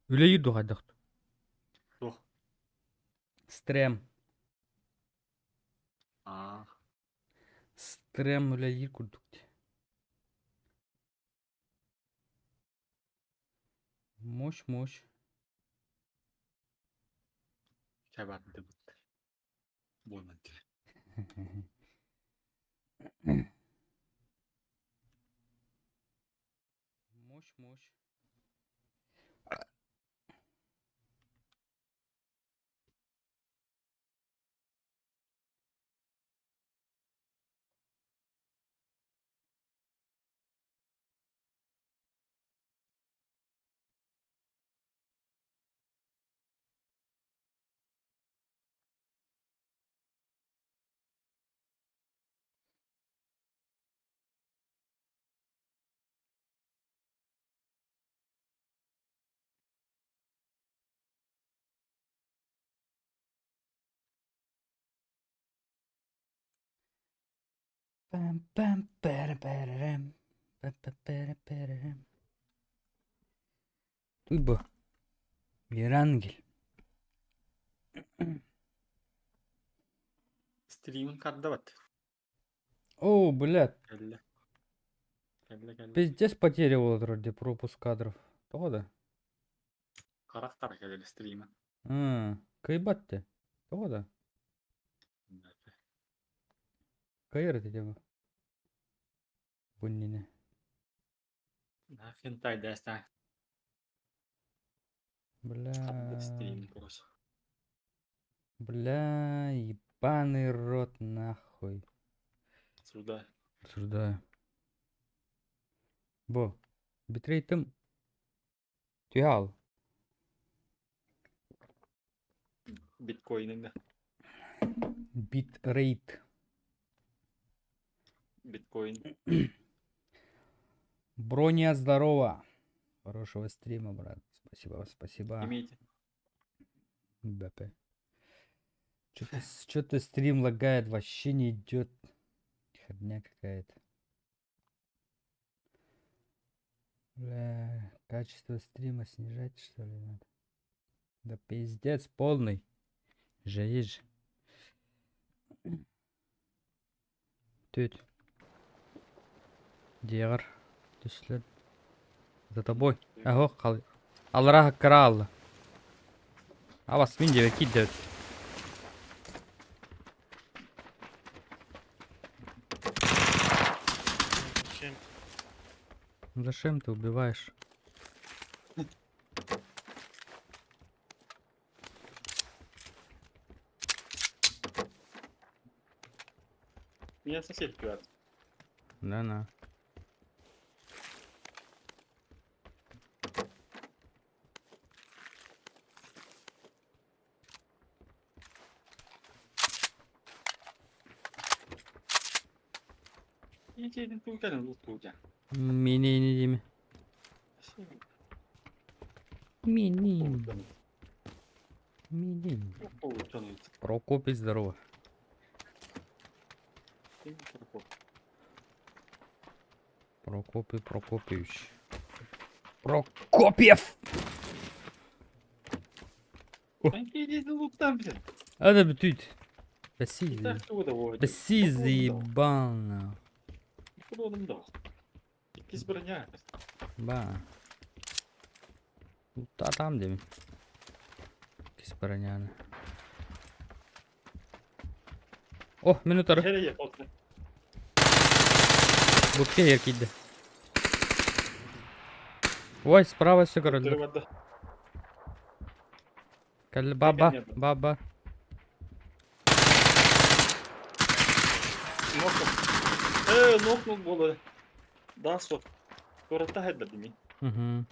Үлэлиир дуо хайдах? Туох? Стрем. Аа. Стрем үлэлиир курдук дии. Мощь, мощь. Чэ бардыбыт. Буолан дии. Мощь, мощь. Пам пам пара парам па па парам. Туй бу. Верангель. Стримин кардабат. О, блядь. Кэллэ. Кэллэ кэллэ. Пиздец потеря буола турар дии пропуск кадров. Тоҕо да? Харахтара кэлэр стрима. А, кыайбат дии. Тоҕо да? Кыайар этэ дии бу. Бу иннинэ. Нахрен тайдастан. Бля. Стрим просто. Бля, ебаный рот нахуй. Сюда. Осуждаю. Бу. Битрейтым түһэ Биткоининг. Битрейт. Биткоин. Броня, здорово. Хорошего стрима, брат. Спасибо, спасибо. Имейте. БП. Что-то стрим лагает, вообще не идет. Херня какая-то. Бля, качество стрима снижать, что ли, надо? Да пиздец полный. Жеешь. Тут. Дьиэҕэр түслэр. За тобой. Аһо хал. Аллара кыра алла. Абас мин диэбэ киирдэбит. Зачем? Зачем ты убиваешь? Меня сосед пьет. Да-на. Мини не диме. Мини. Мини. Прокопий, здорово. Прокопий Прокопьевич. Прокопьев! Это бүтүйт. Бэсси. Бэсси заебал нахуй. Ба. Та там диэбин. Иккис броняны. О, мин утары. Бутке иһэр киирдэ. Ой, справа все көрөллөр. Кэллэ баба, баба. Нокнул буолар. Да, стоп. Куората хайдардым. Угу.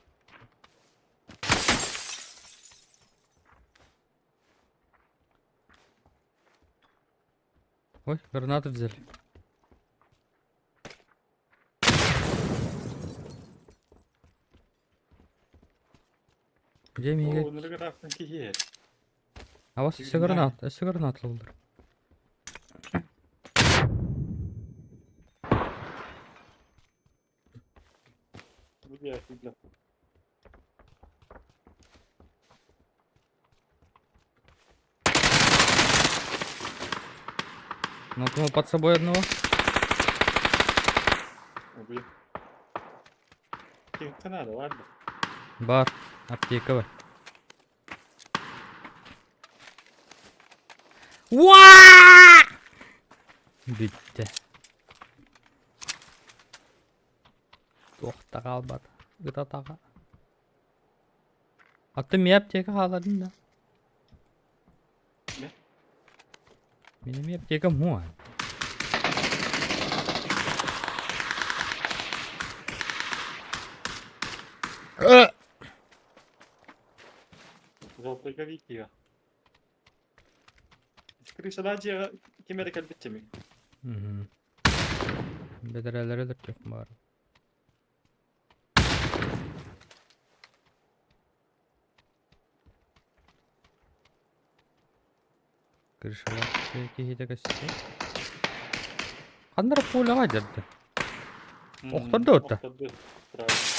Ой, гранату взяли. Где Мигель? А у вас все гранат, все гранат ыллар. Нокнул под собой одного. Убил. Ким-то надо, ладно. Бар. Аптека бар. Уа! Бүттэ. Туох да хаалбат. Ыта-таҕа. Аттым миэ аптека хааларын да. Не? Мин эмиэ аптекам һуо. Золотойга Викига. Крышалаах дьиэҕэ ким эрэ кэлбит чэмий. Мгм. Бэдэрээлэри өлөртүөх баар. Крышалаах дьиэ киһитэ көстөр. Ханна эрэ пуляҕа дьэрдэ. Охторду отта. Охторду. Правильно.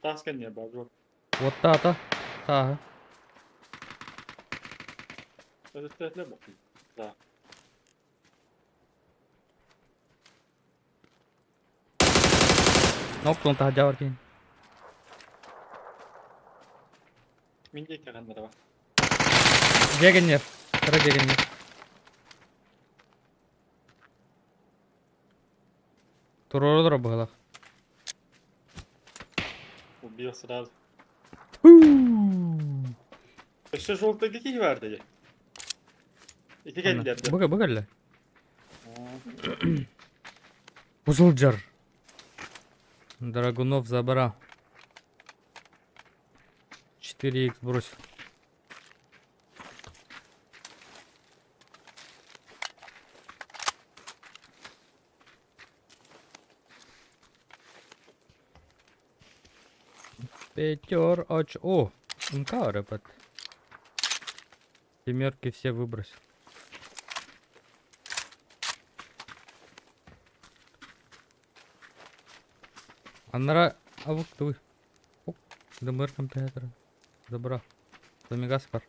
Таас кэнниэ баар дуо? Уоттаата. Тааһы. Өлөттөөтүлэр бакый. Да. Ноктун таһырдьа бар киһин. Мин диэки ханнара бар. Дьиэгиннэр. Кыра дьиэгиннэр. Туруору быһылах. Убил сразу. Өссө желтый киһи бар дии. Ити кэллэр да. Бу бу кэллэ. Бузулдьар. Драгунов забрал. 4х бросил. Пятер оч... О! МК рэпет. Семерки все выбросил. Аннара... А вот ты. Дымыр компьютера. Забра. Ламигаспар.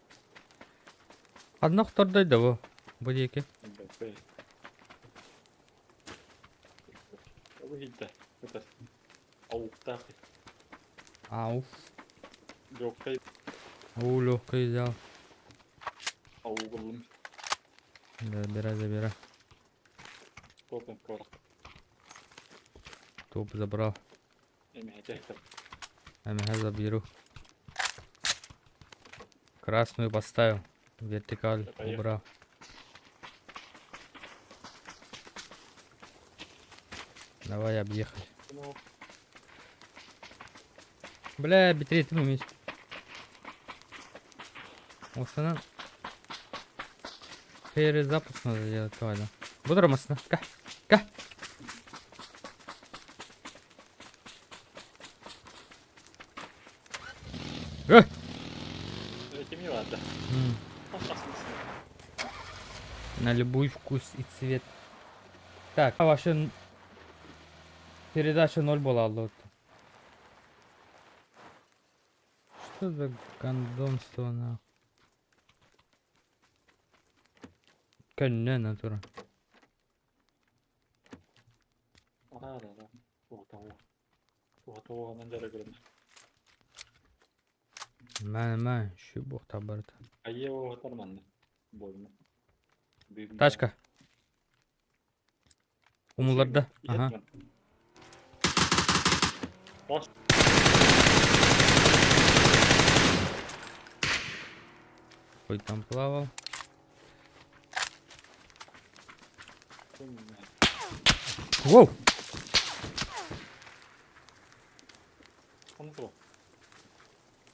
Одно второй да Бу диэки. Ауф. Легкой. У, легкой взял. Забирай, забирай. Топ забрал. Эмэһэ заберу. Красную поставил. Вертикаль убрал. Давай объехали. Бля, битрейт умеешь. Осынан перезапуск надо делать, ладно. Буду масна. Ка. Ка. Э! На любой вкус и цвет. Так, а вообще передача 0 была лот. Что за гондонство нахуй? Көннө натура. Мэ мэ шү барыта. Тачка. Умуларда. Ага. Хоть там плавал. Воу!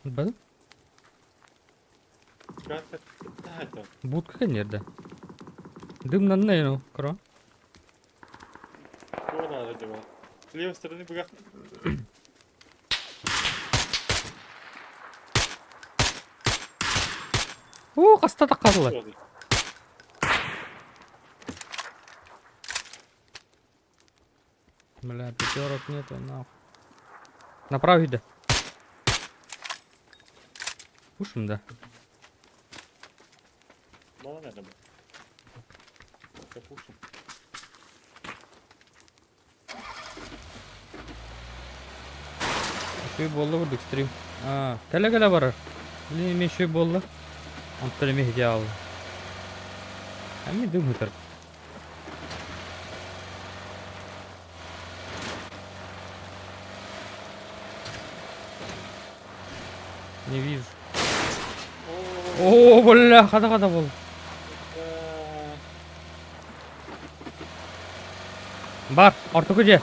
Б? Будка нерде. Дым на нейну, кро. С левой стороны быга. Уу, хаста таххаллар. Бля, пятерок нету, нахуй. Направо иди. Пушим, да? Үчүгэй буолла курдук стрим. Аа, кэлэ-кэлэ барар. Блин, эмиэ үчүгэй буолла. Онтон эмиэ ити аҕалла. Эмиэ дым ытар. Не вижу. О, бля, хата-хата буолла. Бар, ортоку дьиэ.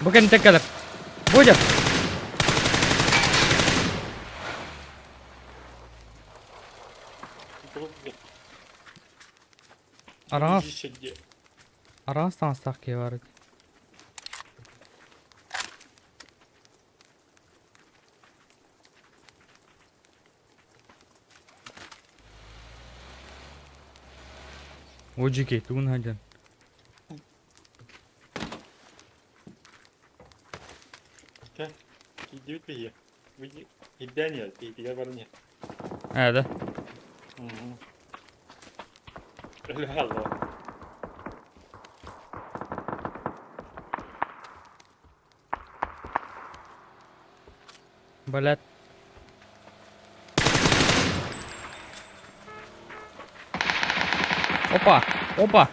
Бу кэнниттэн кэлэр. Бу дьэ. Араас араас таҥастаах киһи баар эбит. О, тугун сылдьан? Кэ, киирдибит биһиги. Ирдээн иһэр, киһитигэр баран иһэр. Ээ да. Өлө хаалла. Блядь. Опа! Опа!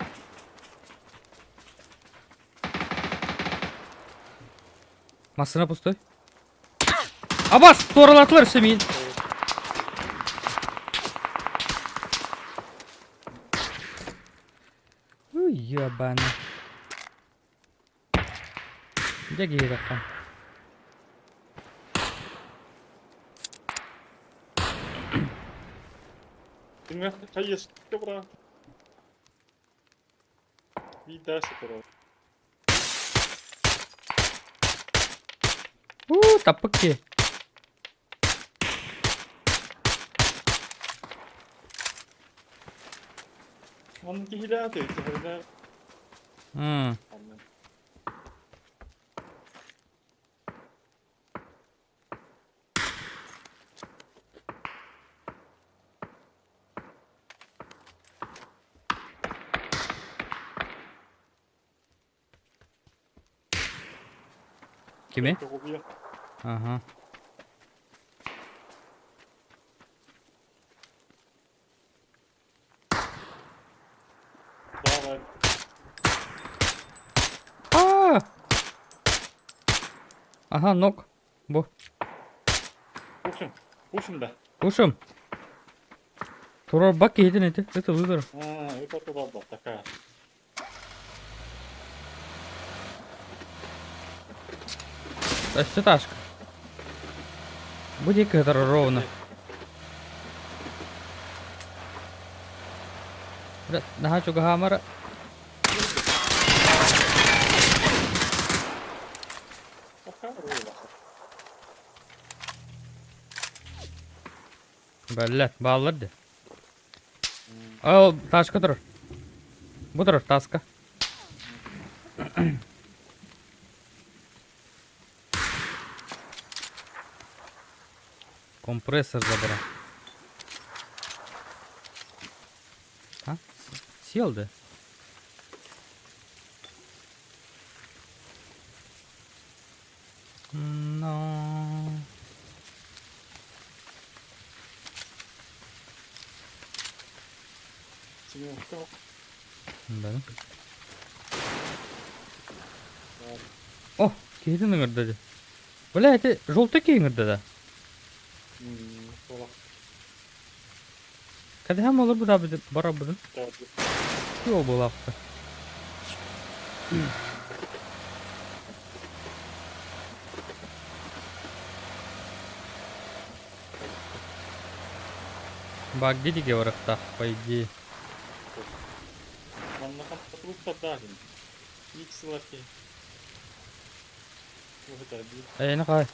Массыына пустой. Абас! Туоралаатылар өссө миин. Уй, ебаный. Дьэ киһиэтэххин. Хайыска бра. Биирдээх турар. Уу, таппык киһи. Онно киһилээх төһөнө Кими? Ага. А! Ага, нок. Бу. Пушим. Пушим да. Пушим. Турар киһитин ити. Это выбор. А, это туда был такая. Өссө ташка. Бу диэки ытар ровно. Наһаа чугаһаамара. Бэллэ, бааллар дии. Ол ташка турар. Бу турар таска. Компрессор забрал. А? Съел, да? Но... Да. О, киһитин ыҥырда дии. Бля, ити желтый киһи ыҥырда да? Кэтэһэн олорбут барабытын. Кио буолаахта. Багги диге барыктаах, по идее. Эйэни хай.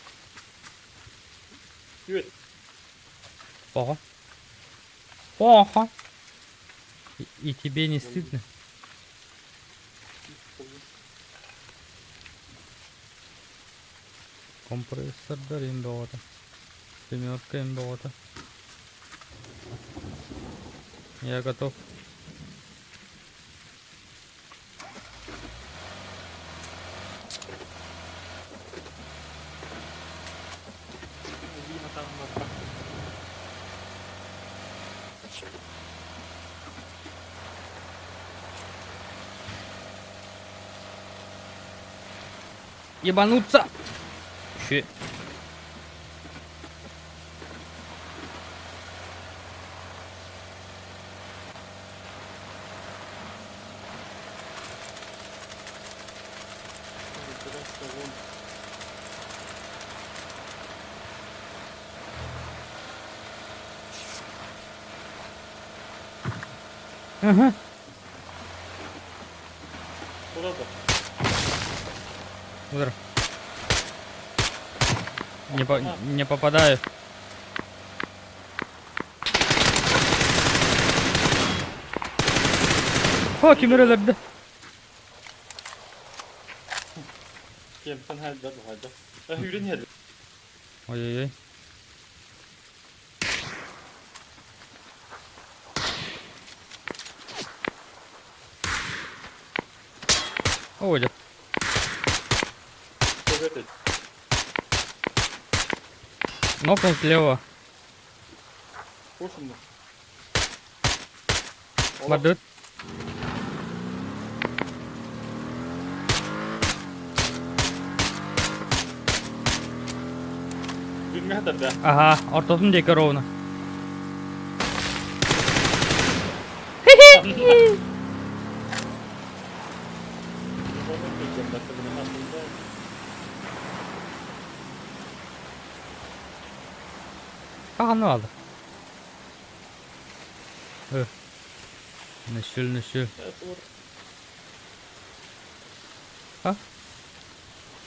Оҕо. Оха. И тебе не стыдно? Компрессордар им бөҕөтө. Семерка им бөҕөтө. Я готов. Ебануться! Щи. Ага. Удар. Не, по не попадаю. Фак, кимерелерде. Ой-ой-ой. Ой, Нокнул слева. Мордут. Ага, ортотун диэки ровно. Хаһан алды? Нүсүл, нүсүл. А?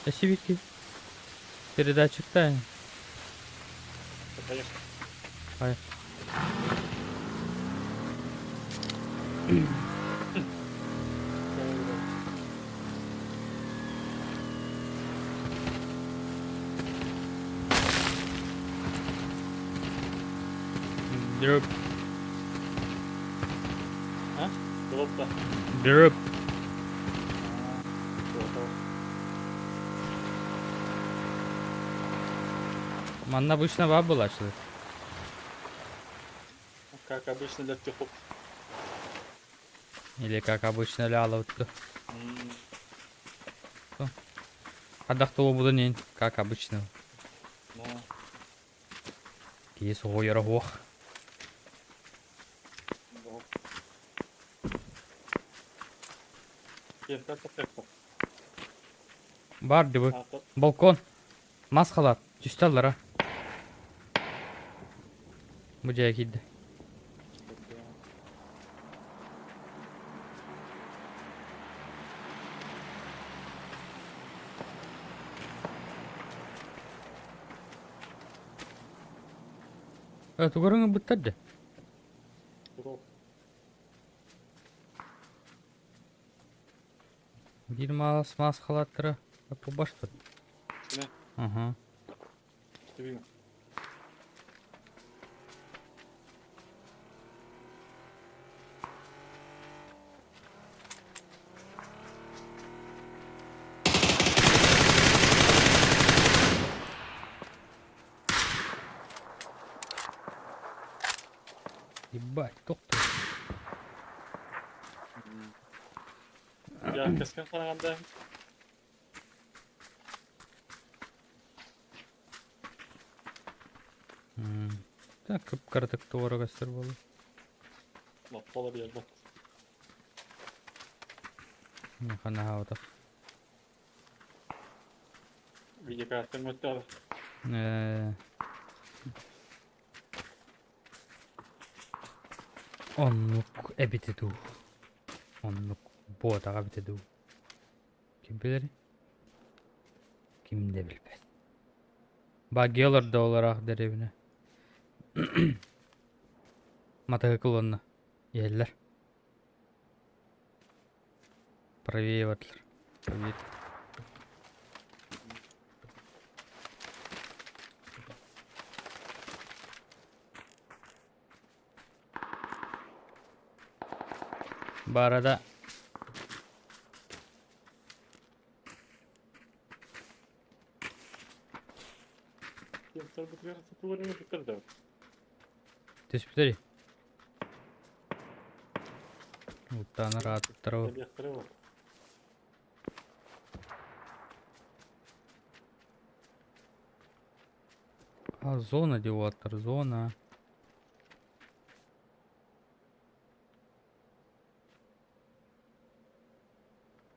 Спасибо. Передатчик тайны. Поехали. Дроп. А? Дроп-то. Дроп. Манна обычно баар буолааччылар. Как обычно для петухов. Или как обычно ляла. Хайдах буолбутун иһин, как обычно. Киһи соһуйара суох. Бар дибы. Балкон. Мас халат. Түстэ аллара. Бу дьиэ киирдэ. Э, тугу ыҥырбыттар дии? Биир маас маас халааттара тубаштыр. Ага. Ебать, тохтоо. Я кэскэн хараҕанда Так, кып-кыратык туора көстөр буолла. Лаппала биэрбэт. Миэхэ наһаабатах. Видеокартаҥ өттө Оннук эбитэ дуу, оннук буотаҕа эбитэ дуу, ким билэрий? Ким да билбэт. Багги олордо олороох дэриэбинэ. Матаһыкыл уонна иһэллэр. Правее бардылар. Правее. Баара да Түспүтэрий? Уттаан ырааттара. А, зона диэн уолаттар, зона.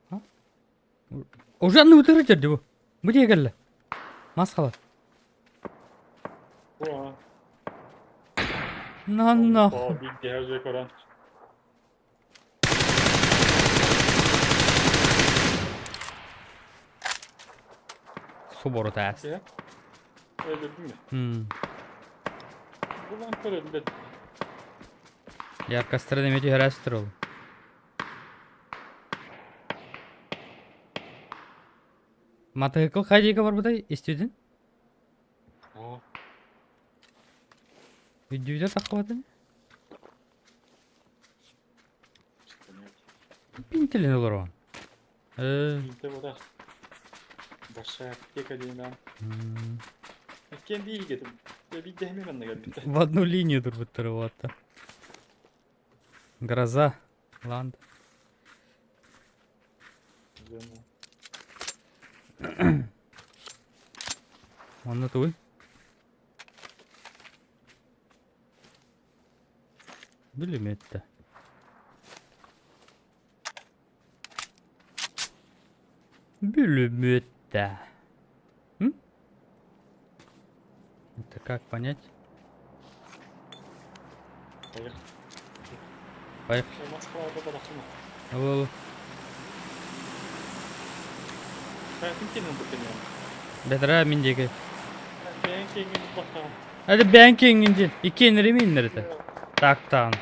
А? Уже анны утары дьэ бу. Бу дьиэ кэллэ. Мас халат. О, На нахуй. Биир уже көрөн. Субору таас. Öldürdün mü? Hmm. Ulan öldürdüm. Яркостра эмиэ түһэрээстэр ол. Матыһыкыл хайдыга барбытай истибитин? О, Видеода таххыбатын? Пинтелин олорон. Э, Пинте вода. Большая аптека деймэн. м, Кем биир кетим. Я бир дehme ben de geldi. В одну линию турбуттар вот. Гроза. Ланд. Онно туй. Билиметте. Билиметте. М? Это как понять? Hayır. Поехали. Москвада bırakma. Алло, алло. Ben kim kendini Бэтэрээ мин диэки. Ben kendimi bakalım. Это бэнкинг диэн. Иккиэн миннэр этэ. Так таан.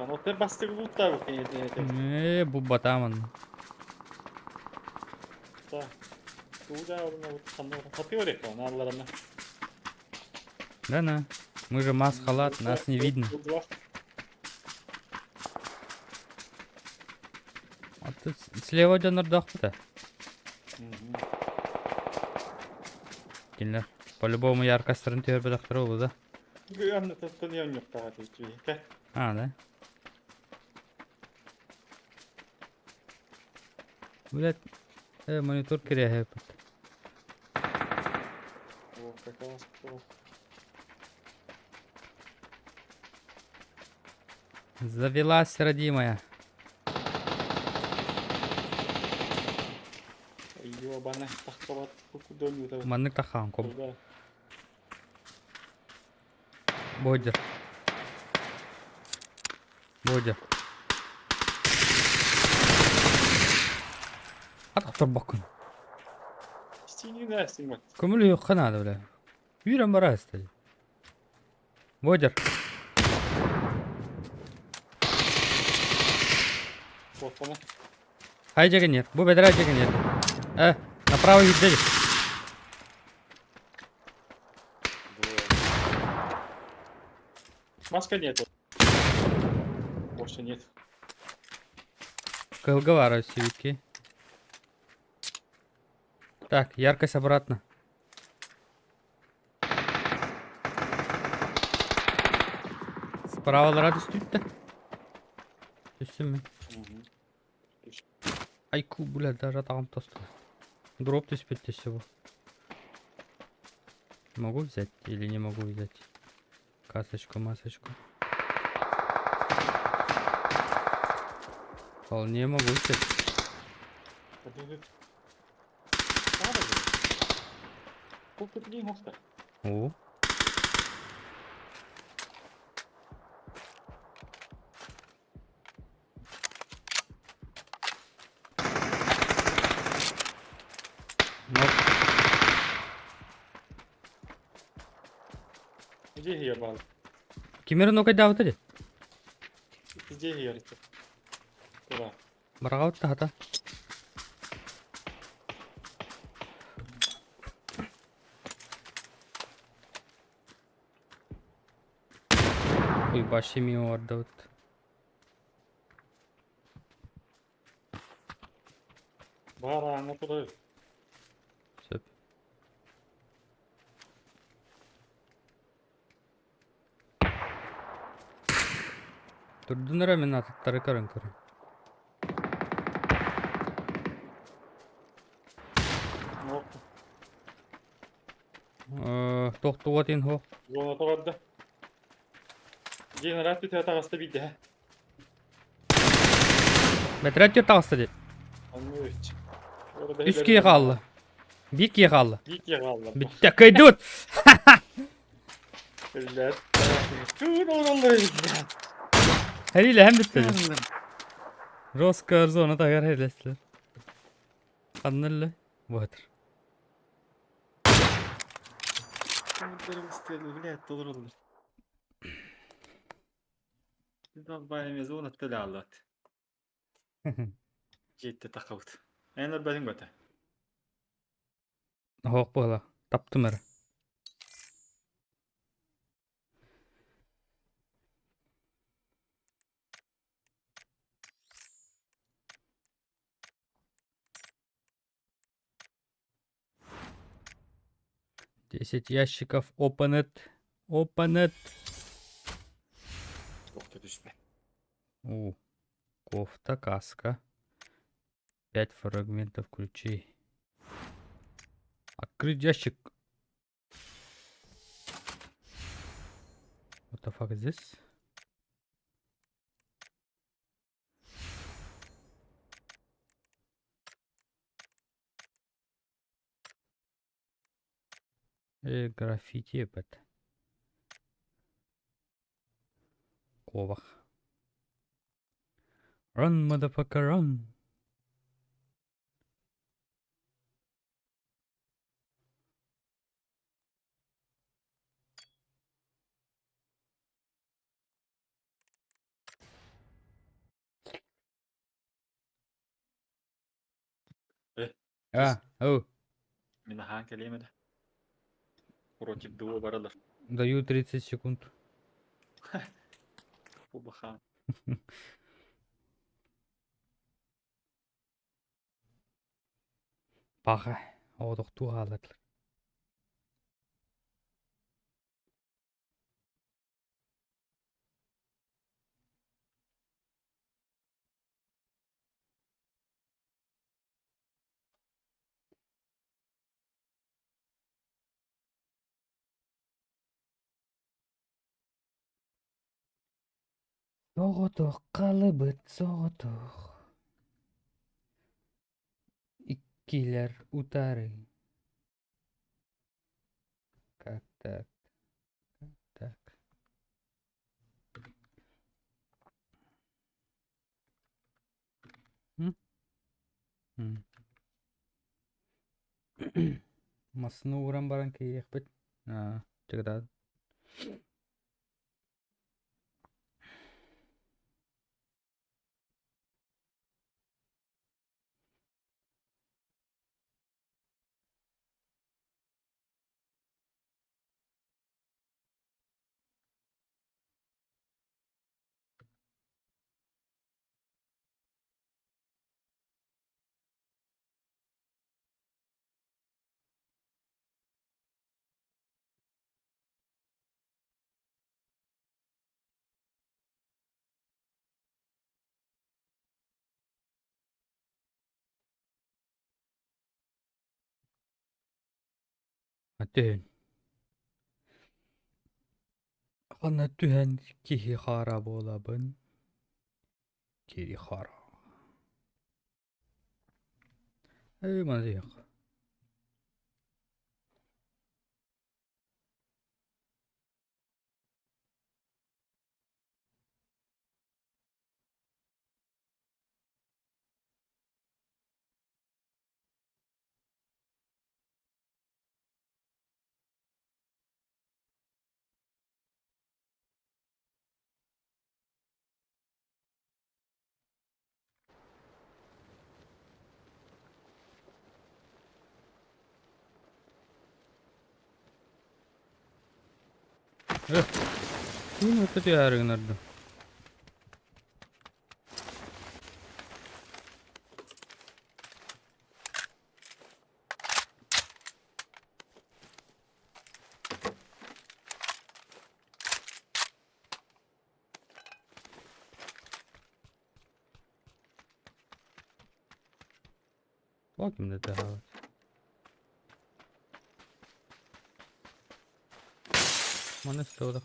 Оте бастыгы буттар бу кенетин. Э, бу батаман. Да. Тууда орна бу Satıyor ekranı алларына. Да на. Мы же мас халат, нас не видно. А тут слева дьоннордоохпут. Кинилэр по-любому яркостарын түһэрбэтэхтэрэ буолуо да? Анны таттан yok daha değil. А, да? Блядь, монитор кириэһэппит. О, какая Завелась, родимая. Ёбана, тахтабат кукудоню. Маннык тахаан ком. Бодер. Бодер. Атахтар бакын. Стini dersin bak. Көмүл юққа надо, бля. Үйрен бара істеді. Бодер. Botana. Хай жегенер. Бу бедра жегенер. Э, направо үйдеді. Маска нет. Больше нет. Кылгавара сивитки. Так, яркость обратно. Справа радость түттэ. Түстүм мин. Айку, бля, даже там тосты. Дроп түспүт всего. Могу взять или не могу взять? Касочку, масочку. Вполне могу взять. О. Но Где я был? Кимер ну кайда вот эти? Где я? Куда? Барагаут хата. Ой, баши мимо варда вот. Бара, туда. Сөп. Турдунара мен аттары көрөн көрөн. Ну, Тохтугатын хо. Зона барда. Генерал түтэ таҕыста биирдэһэ. Бэтэрээт түөрт таҕыста дии. Онну үч. Үс киһи хаалла. Биир киһи хаалла. Биир киһи хаалла. Бүттэ, кыайдыбыт! Биллэр. Туун олороллор эбит. Хэриилэһэн бүттэ. Жестко зона таһыгар хэриилэстилэр. Ханна өллө? Быһатыр. Толороллор. Зона төлө Дьиэттэ тахабыт. Эн өлбөтүҥ бата. Оһох буола. Таптым эрэ. 10 ящиков opened. Opened. Туохта түспэт. У. Кофта, каска. 5 фрагментов ключей. Открыть ящик. What the fuck is this? Граффити эбит. Куобах. Run, motherfucker, run. Э, А, оу, Мин аһаан кэлиэм этэ. Против дуо баралар. Даю 30 секунд. Улахан. Паха. Оҕотохтуу хааллатылар. Соҕотох халыбыт соҕотох. Иккилэр утары. Как так? Как так? М? М. Массыына ууран баран киириэхпит. Аа, чыгытаат. Түһүн. Ханна түһэн киһи хара буолабын. Киһи хара. Эй, маны Ким это түһээригинэрдэ? Туох кимдэ түһээбит? Маны истэбэтэх.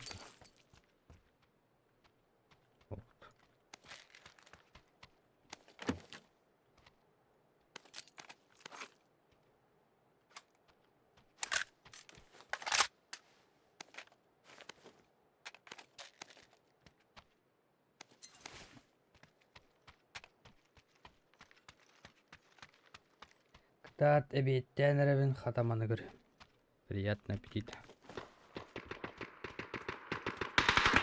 Кытаат эбиэттээн эрэбин хата маныгыр. Приятного аппетита.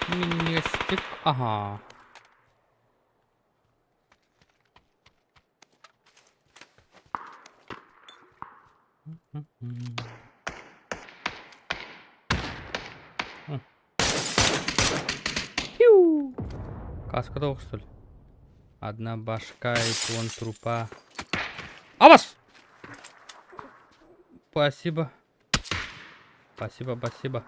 Минньигэстик аһаа. Каска тоҕус что ли? Одна башка и плон трупа. Абас! Спасибо. Спасибо, спасибо.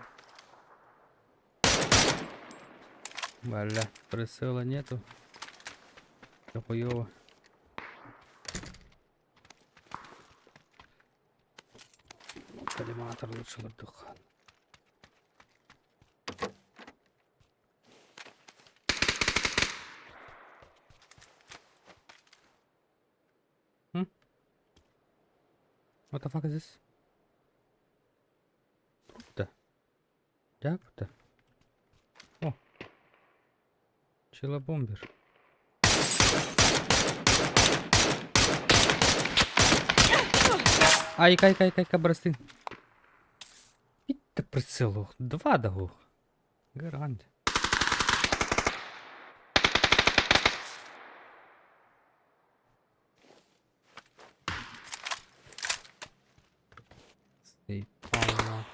Бля, прицела нету. Всё хуёво. Коллиматор лучше лурдух. What the fuck is this? Труп да? О! Челобомбер. Ай, кай, кай, кай, кай, брастын. Питта прицел, два дагух. Гарант. Сейпална.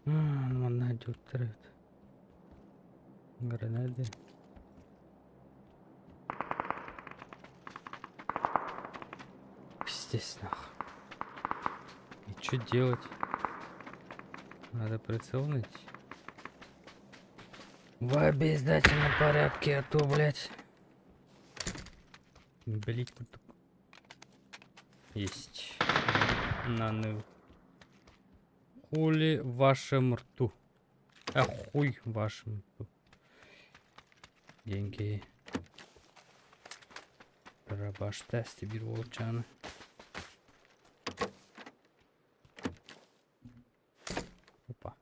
Манна дьуттар эбит. Гранаты. Пиздец нах. И что делать? Надо прицел найти. В обязательном порядке, а то, блядь. Блять, Есть. На ну. Хули вашем рту. А хуй вашем рту. Деньги. Дробаш тесте биир уолчааны. Опа.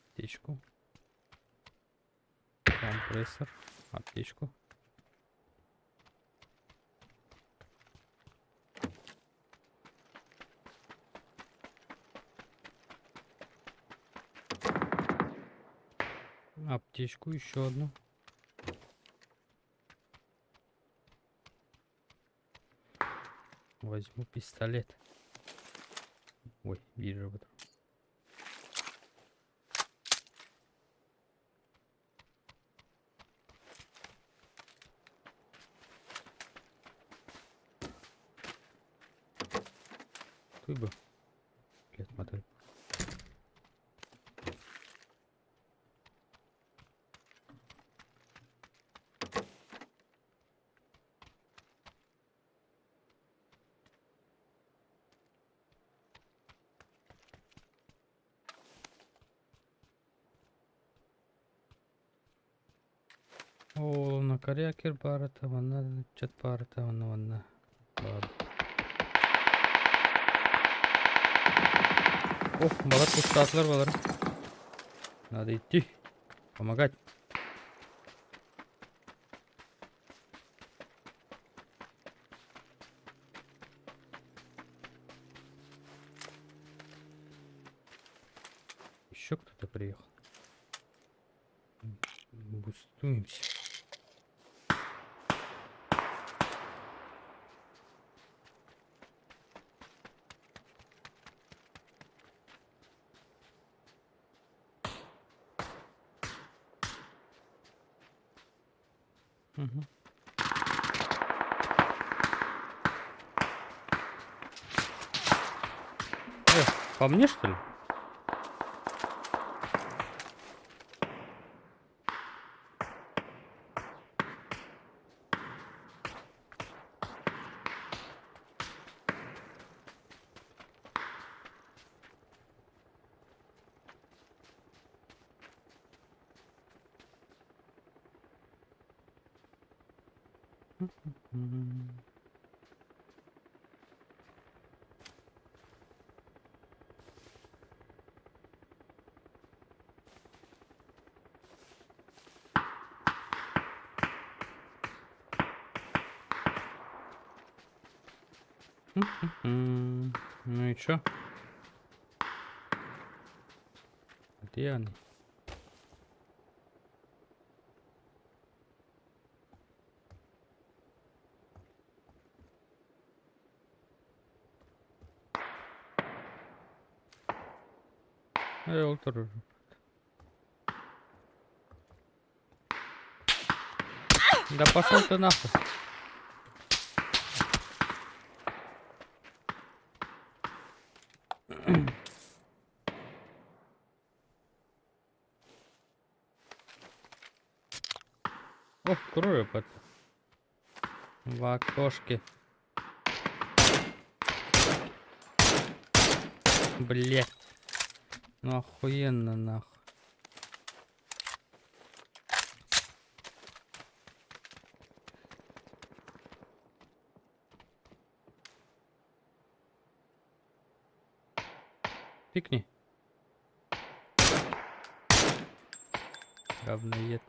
Аптечку. Компрессор. Аптечку. Аптечку еще одну. Возьму пистолет. Ой, вижу. Туй бы. Блять, модель. Оолуна корякер баарата манна ыччат баарата уонна манна баар. Ох, балар кустаатылар балар. Надо идти. Помогать. Еще кто-то приехал. Бустуемся. Угу. Э, по мне что ли? Ну и чё? Где они? Э, Да пошел ты нахуй. Ох, крови под. В окошке. Блять. Ну охуенно нахуй. Пикни. Говноед.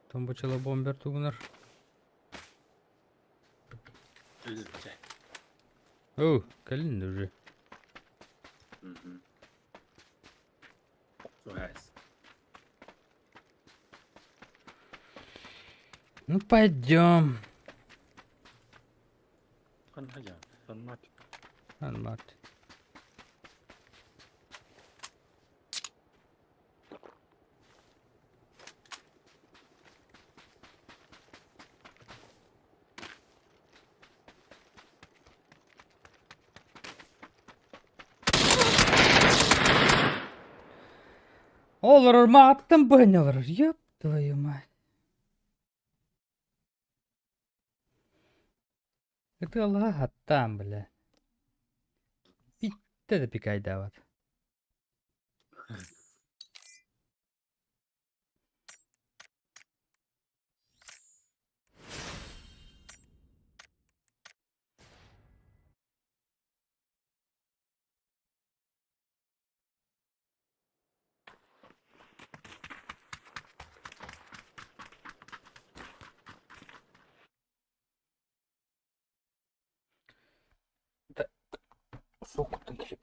Томбочала бомбер тугунар. О, кэлин уже. Ну пойдем. Анмат. Олорор маттым бэнелер. Ёб твою мать. Это Аллах там, бля. Питте да пикай дават. Сука ты.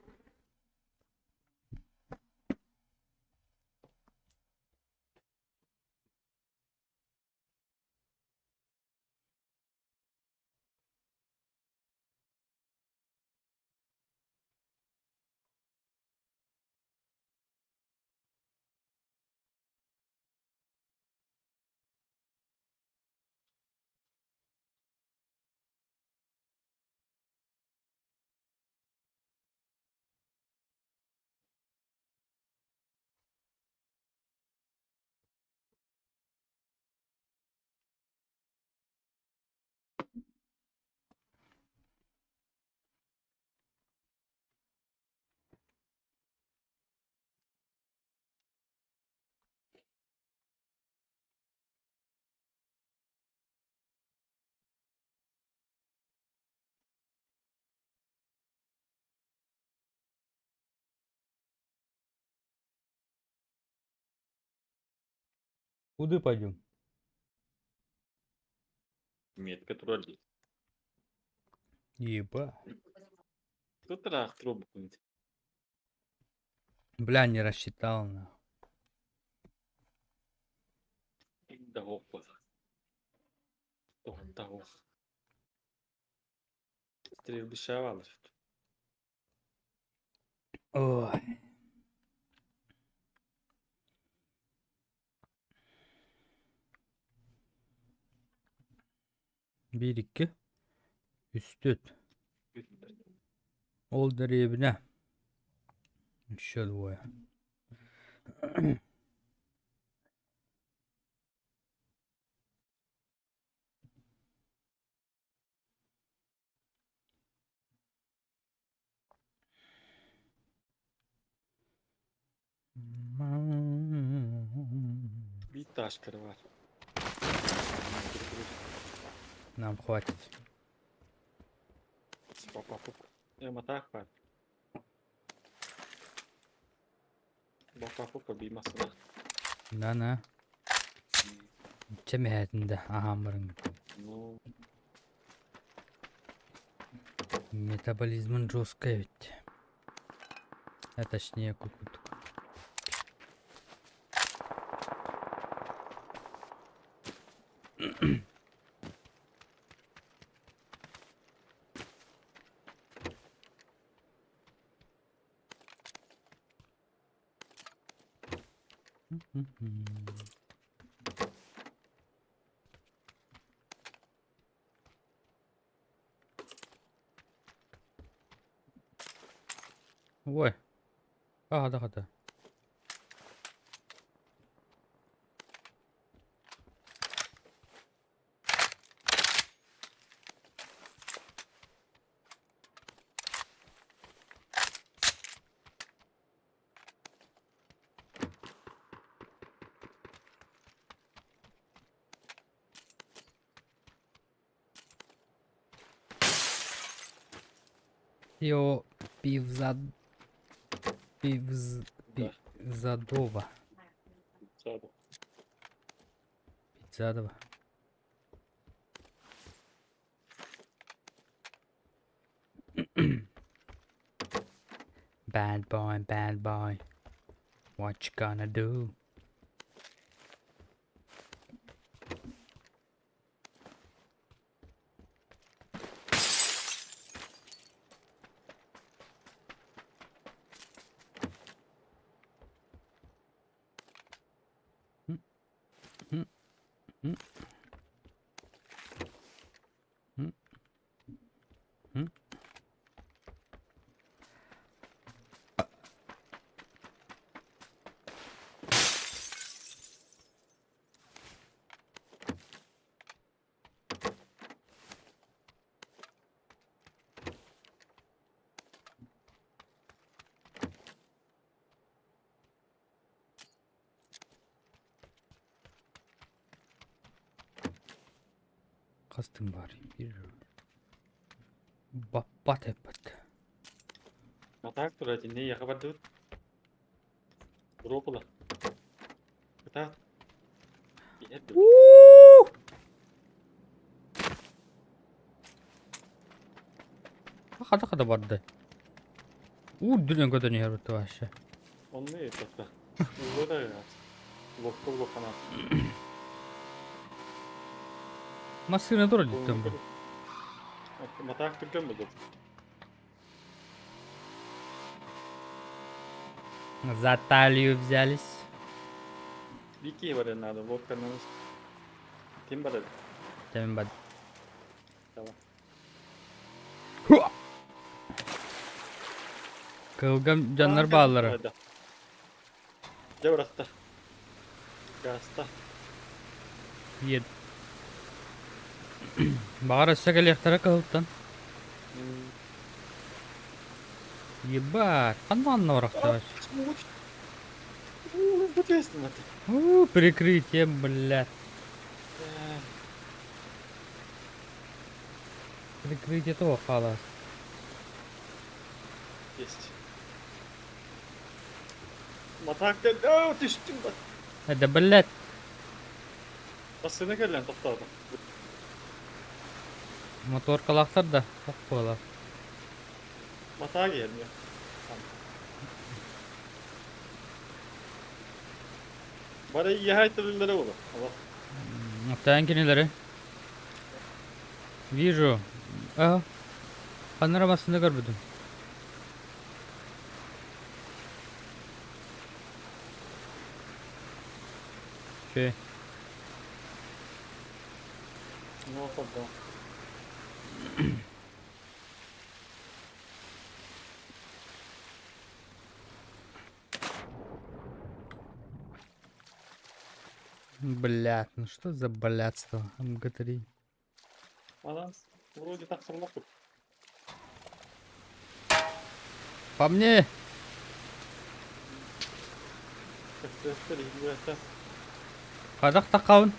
Куда пойдем? Метка троллей. Еба. Тут трах трубку. Бля, не рассчитал на. Да суох Тоһутта суох. Стрельбище баалар. Ой. Биир икки, үс түөрт. Ол дэриэбинэ. Еще двое. Биир таашкара баар. Нам хватит. Матаах баар. Бапапупа биир массыына. Да, на. Чэ мэһээтин да аһаан барыҥ. Ну, Метаболизмын жесткий эбит. А точнее кукутук. Ой, хата хата. Йо пивзад... Пивз... да, Пивзадова. саада. Пивзадова. Bad boy, bad boy. What you gonna do? Mm, mm, mm, mm. Хас тыын баар? Биир баппат эппэт. Матаах турар итиннэ эйиэхэ бардыбыт. Буруо Кытаат. Иһэр дуо? Уу! Хата хата барда. Уу үрдүнэн көтөн иһэр вообще. Онно иһиппэттэр. Ууга да Локко улахана. Массыына турар диттэн бу. Матаах түргэн буолуо. За талию взялись. Биир киһи барыан наада, лодканан ким барар? Ким бар? Давай. Кылгам дьоннор бааллара. Дьэ бырахта. Гаста. Иэд. Баҕар өссө кэлиэхтэрэ кыһылтан. Ебать, ханна анна барахтаҕай? У, прикрытие, блядь. Прикрытие того халас. Есть. Матаак Оо, түстүм ба. Это, блядь. Массыына кэллэн тохтоото. Моторкалаахтар да, ох буолар. Матаак иһэр миэ. Бары иэһэ буолар. Олох. Оттон кинилэри. Вижу. А, панорамасында көрбүтүм. Şey. Ne oldu? Блядь, ну что за блядство? МГ3. Анан вроде так сырлап. По мне! Хайдах таххабын?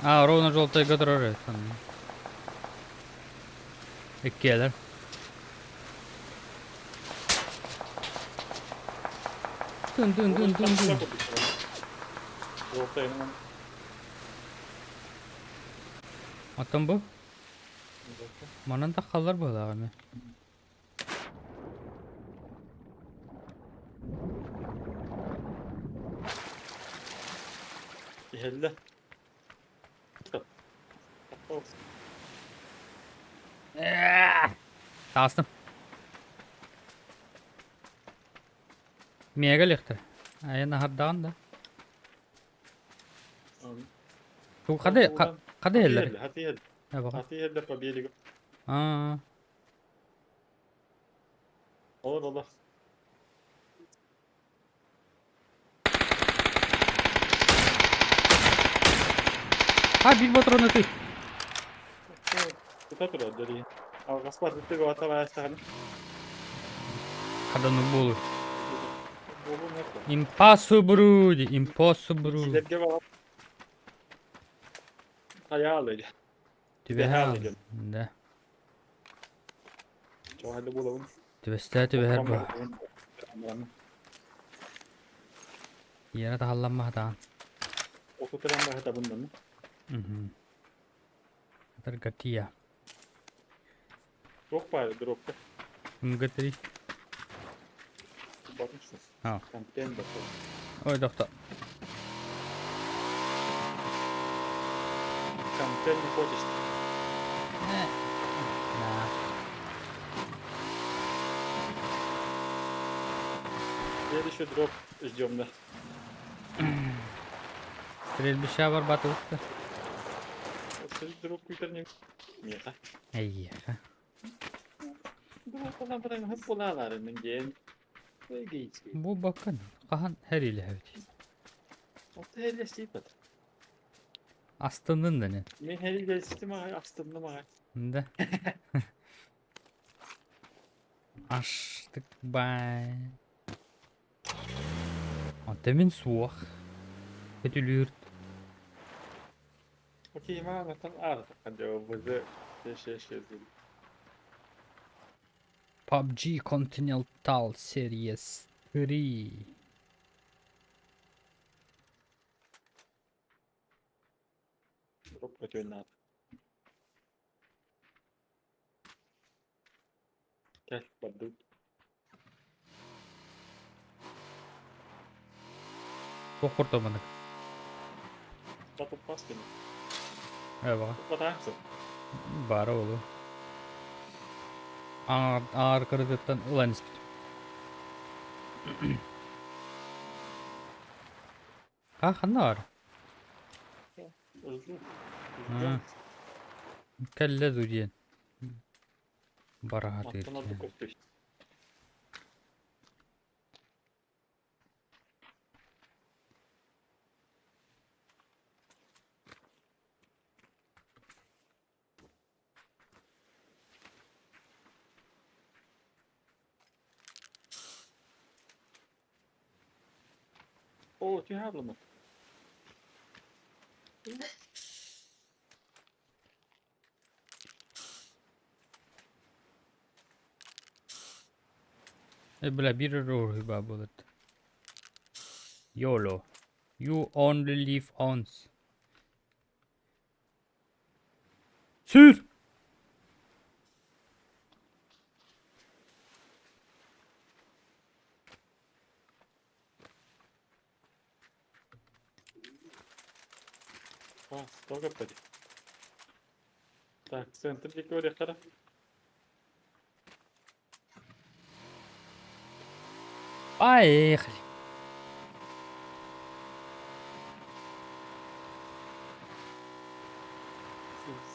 А, ровно желтый көтөрөр. Иккиэлэр. Дын дын дын дын дын. Оттон бу? Манан таххаллар быһыылаах эмиэ. Иһэллэ. Таастым. Миэгэ лихтэр. Айан аһардаҕын да. Хады хады иһэллэр. Хаты иһэллэр по берегу. Аа. Олор олор. А, биир ботрону ты. Тута турар дөрий. Алҕаспар бүттүк оҕото баастаҕын. Хадану буолу. Буолуон этэ. Impossible, impossible. Силэргэ баҕар хайаалый. Түбэһэ Да. Чоҕайлы буолабын. Түбэстээ түбэһэр бу. Иэрэ таһалламмаһатаан. Отутуран баһытабын Мгм. Таргатия. Туох баар дропка. МГ3. Батышсыз. А. Контент бар. Ой, доктор. Контент не хочешь. Да. Следующий дроп ждем, да. Стрельбище барбатыбытта. Дроп күтәрне. Меха. Эйиэхэ. Дроп одан баран хып булаларының ден. Бу бакын хаһан һэриилэһэбит. Оты хеллестипет. Астыннын да не. Мен хеллестим ағай, астынным ағай. Да. Аштык бай. Аты мин суох. Көтүлүүр. Окей, маған там артық қанша бізі шеше PUBG Continental Series 3. Дроп көтөн надо. Кел, бардык. Туох куртуманык. Батып бас бені. Эбаҕа. Батаңсың. Баара буолуо. Аар аар кырытыттан ылан испит. Ха ханна бар? Ызлы. Аа. Кэллэ дуу диэн. Бараһатыыр. Маттан ордук көстүй. О, түһэ Э, бля, биир эрэ буолар. YOLO. You only live once. Сүүр! А, столько пойди. Так, центр диэки барыахтара. Поехали.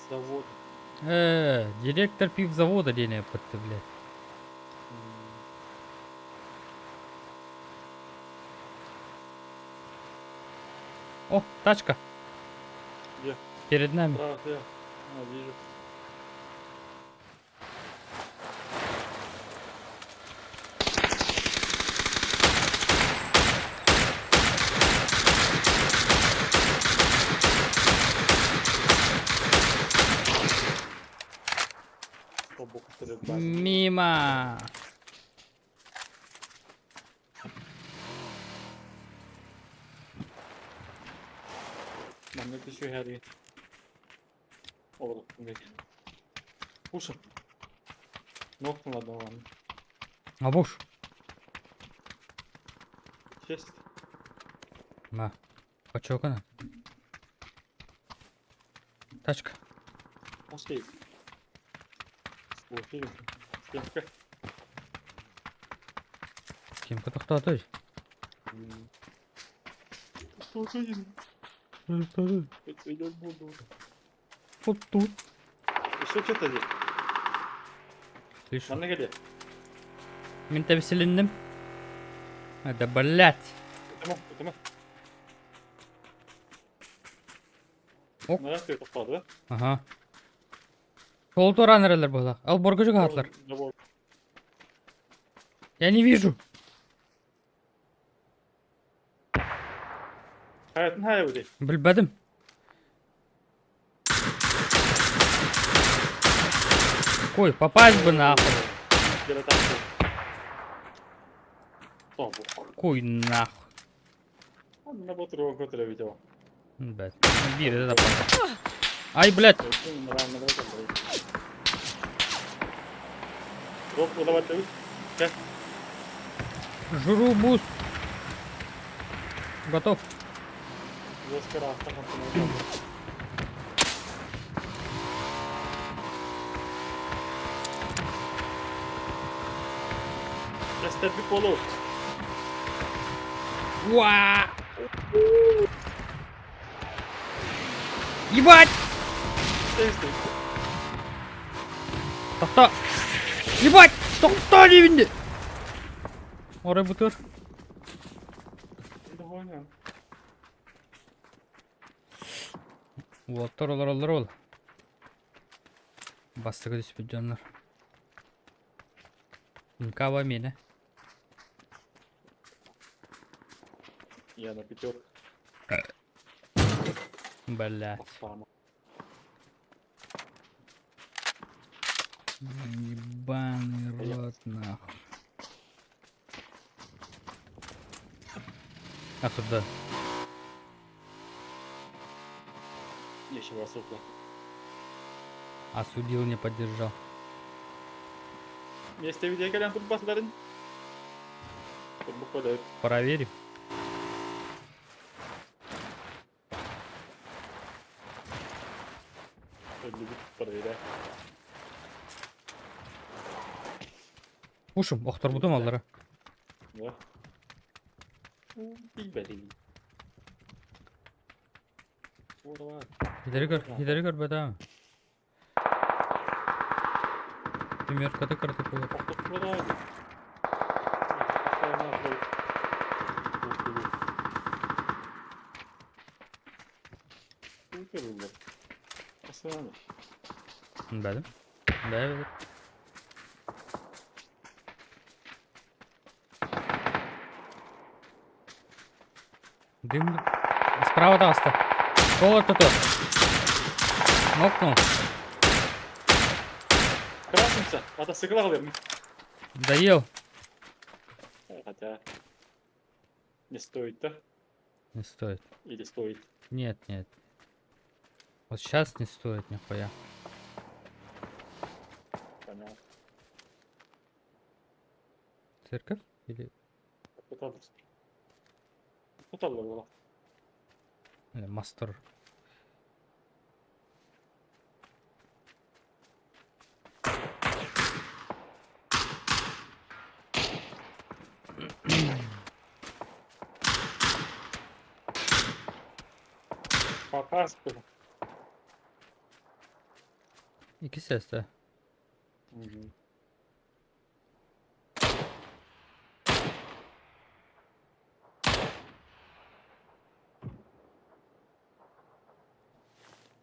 Завод. Директор пивзавода диэн эппитти, блядь. О, тачка. Где? Перед нами. Справа, слева. А, вижу. Мимо. Манна түсүһээри олорбуппун Кушай. Нокнула ладно. А буш. Честь. На. Очокана. Тачка. Пошли. Слушай. Стенка. Кимка тохтотой. Слушай. Идет буду. Вот тут. Еще что-то здесь. Слышу. Манна кэлиэ. Мин тэбисилинним. Это, блядь. Ытыма, ытыма. Ок. Нара ты тохтоото да? Ага. Сол туораан эрэллэр буолла. Алборга чугаһаатылар. Забор. Я не вижу. Хайатын хайа бу Билбэтим. Ой, попасть бы нахуй. Куй нахуй. Блядь. Бир, это Ай, блядь. Жру буст. Готов. Уа! Ебать! Тохтоо! Ебать! Тохтоо диибин! Орой бутыр. Уолаттар олороллор ол. Бастакы түспүт дьоннор. Никава миэнэ. Я на пятерку. Блять. Ебаный рот нахуй. А сюда. Нечего особо. Осудил, не поддержал. Вместе видео кэлэн турбасларын. Турбу Проверим. Любит проверять. Ушум, охторбутум аллара. Да. Идэри көр, идэри көрбөтө. Түмүөр каты кылыр. Бәдім. Бәдім. Дым. Справа таҕыста. Суол ортото. Нокнул. Красимся, мотоцикл аҕалыам. Доел. Хотя не стоит, да? Не стоит. Или стоит? Нет, нет. Вот сейчас не стоит нихуя. Понятно. Церковь? Или... Куталлар Или мастер? Попасты. Икки сестра.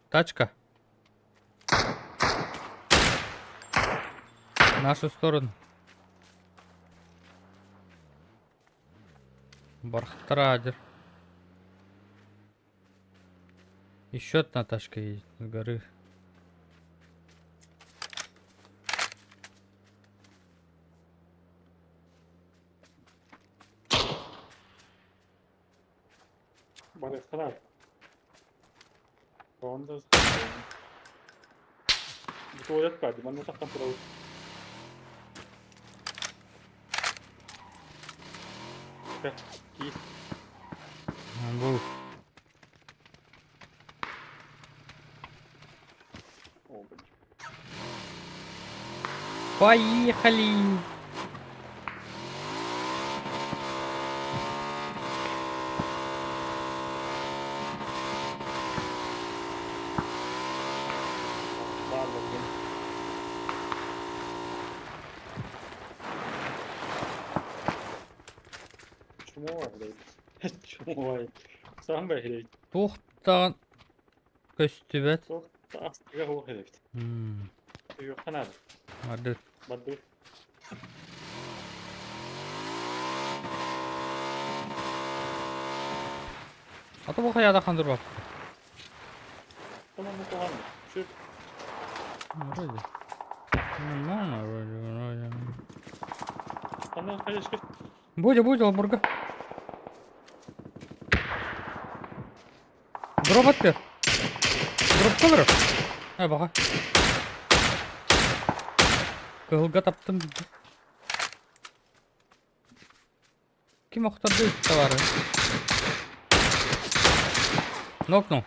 Тачка. В нашу сторону. Бархтрадер. Еще одна тачка едет с горы. Барыхтарар. Онда бу туалет баар, манна тахсан турабыт. Кэ, киир. Бу О, блин. Поехали! Бааллар диэн. Чмо, блядь. Чмо. Сам блядь. Туохтаан көстүбэт. Туох астыга суох эбит. Үөххэ наада. Барды. Барды. А то бу хайаада хандырбап. Tamam bu kohan. Şu Вроде. Нормально вроде, вроде. Ана хайышка. Будя, будя, лабурга. Дроп аттыр. Дроп кылыр. Ә, баға. Кыһылга таптым. Ким охторду товары? Нокнул.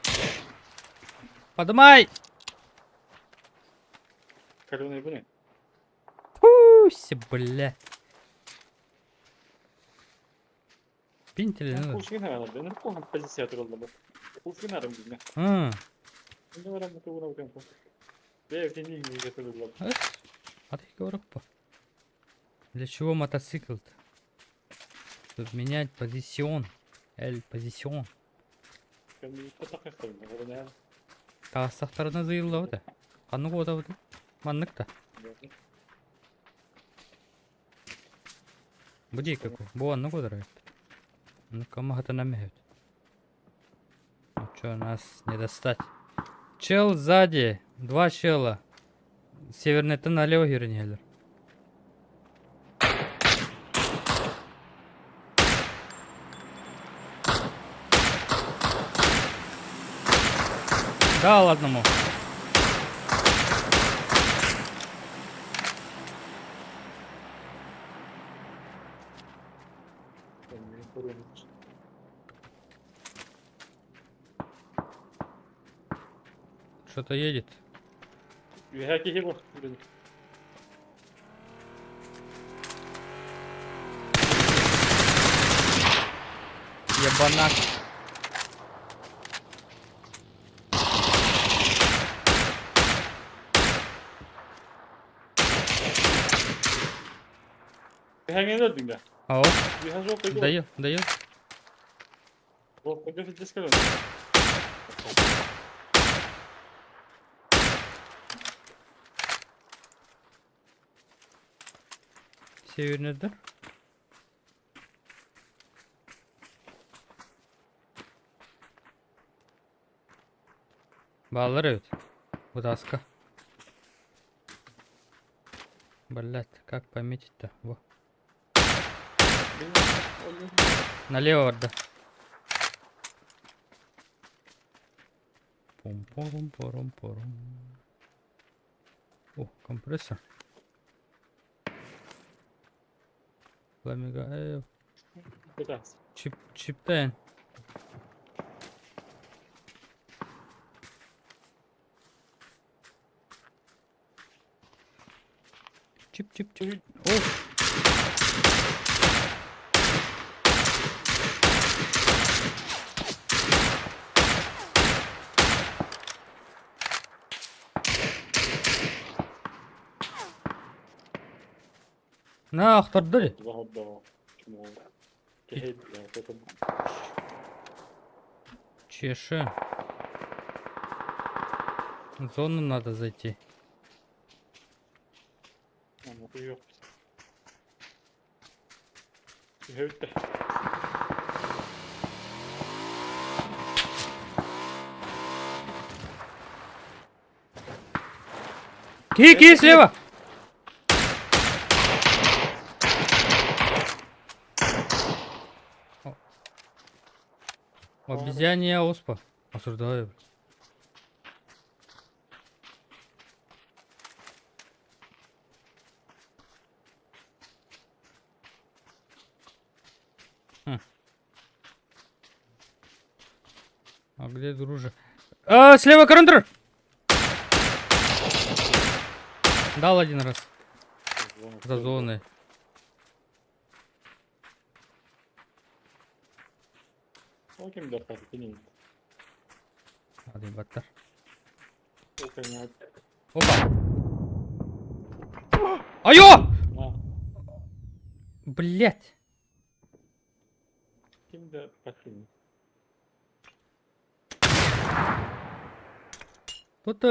Подымай! Каленый бу не? Пусть, бля. Пинтели надо. Кушкин арам. Ben kohan позиция туралла бу. Кушкин арам дигне. М, Инде барам бу тугуна бутен. Бэйб не не туралла. А ты говорю, Для чего мотоцикл-то? Чтобы менять позицион. Эль, позицион. Таастахтарына зыйыллабыта. Ханнык уотабыт? Маннык да. Бу диэки бу оннук ударайт. Оннукка маһытынан мэһэбит. Ну чё, нас не достать. Чел сзади. Два чела. Северныйтан налево киирэн иһэллэр. Дал одному. Что-то едет. Үөһэ киһи бу. Ебанак. Үөһэҥҥэ өлдүҥ да? Ау. Үөһэ суох дойду. Даю, даю. Суох дойду физически Северный, да? Баалар эбит. Утаска. Блять, как пометить-то? Во. Налево барда. Пум-пурум-пурум-пурум. О, компрессор. Фламига. Бытаас. Чип, чиптэн. Чип, чип, чип. О! На, охтордо дии. Чеши. В зону надо зайти. Ки, ки, слева! Обезьянья оспа. Осуждаю. Хм. А где друже? А, слева коронтер! Дал один раз. За зоной. Баттар. Опа! Айо! Блять! Тут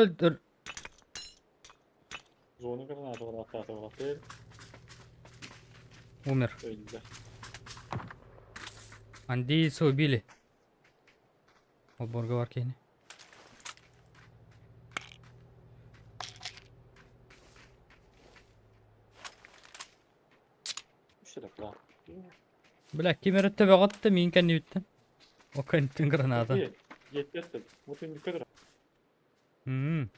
Умер. Андийца убили. Олборга бар киһини. Бля, ким эрэ төбөҕө миин кэннибиттэн. О кэнниттэн граната. М.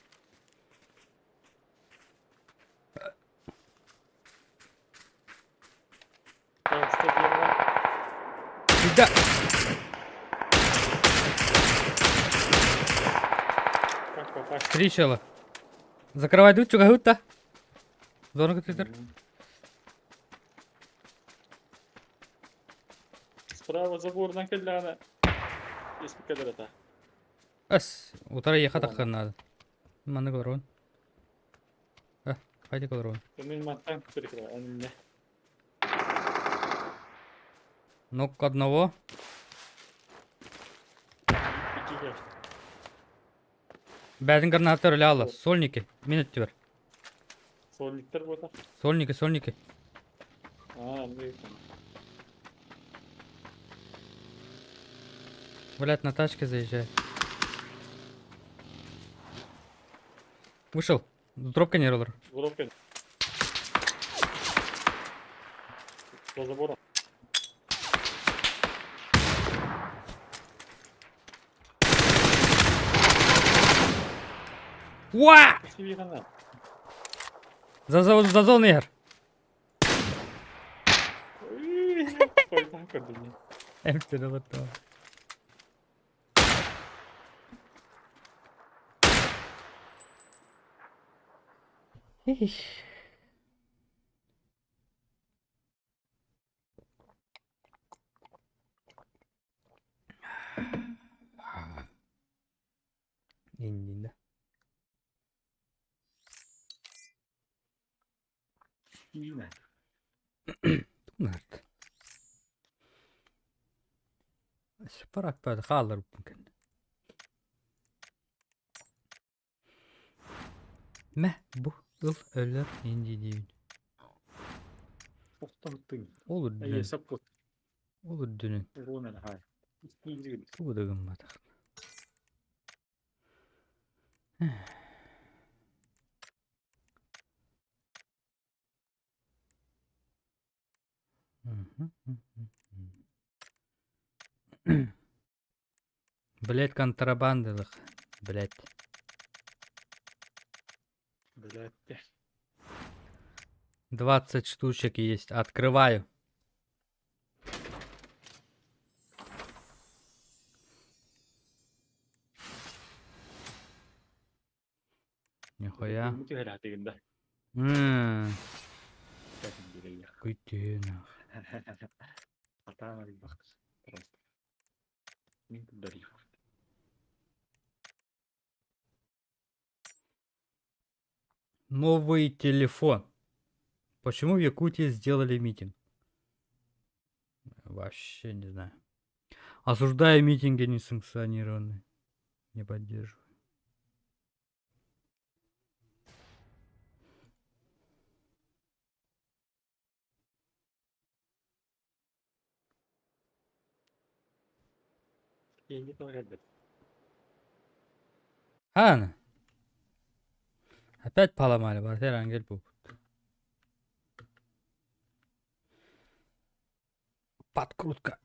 Да. Три чела. Закрывай дуть, чугахутта. Зону твиттер. Справа забор на кэллэҕинэ испикэ это. Эс, утары ехать надо. Маннык олорон. Э, хайдик олорон. Мин мантан перекрываю, он мне. Нок одного. Бәдин гранатор ляла. Сольники. Минут теперь. Сольниктер буолар. Сольники, сольники. А, ну Блять, на тачке заезжай. Вышел. Дропка не роллер. Дропка. За забором. Уа! За, за, за зону игр. Эмтер. Иннинэ. Тунарт. Парак баада хааллар мумкин. Мэ бу ыл өлөр инди диибин. Ол үрдүнэн. Ол үрдүнэн. Тугу да гымматах. Блять, контрабандалых. Блять. Блять. 20 штучек есть. Открываю. Нихуя. Ммм. Куйти нах. Новый телефон. Почему в Якутии сделали митинг? Вообще не знаю. Осуждаю митинги несанкционированные. Не поддерживаю. Киһини кэлбит. Ана. Опять поломали, Бартер Ангель был. Подкрутка.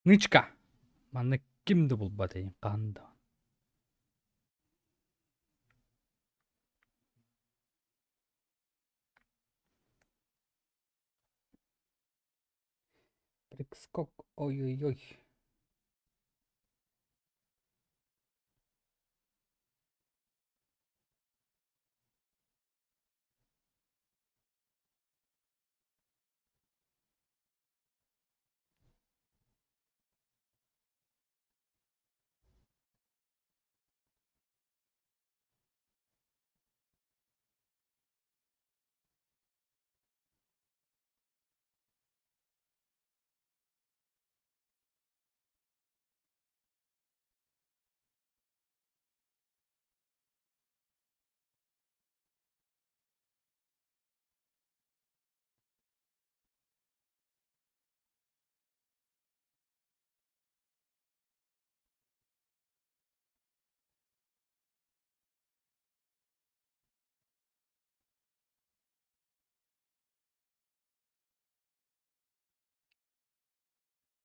Нычка. Манна ким да булбат эйин хаһан да. Прыг-скок, ой-ой-ой.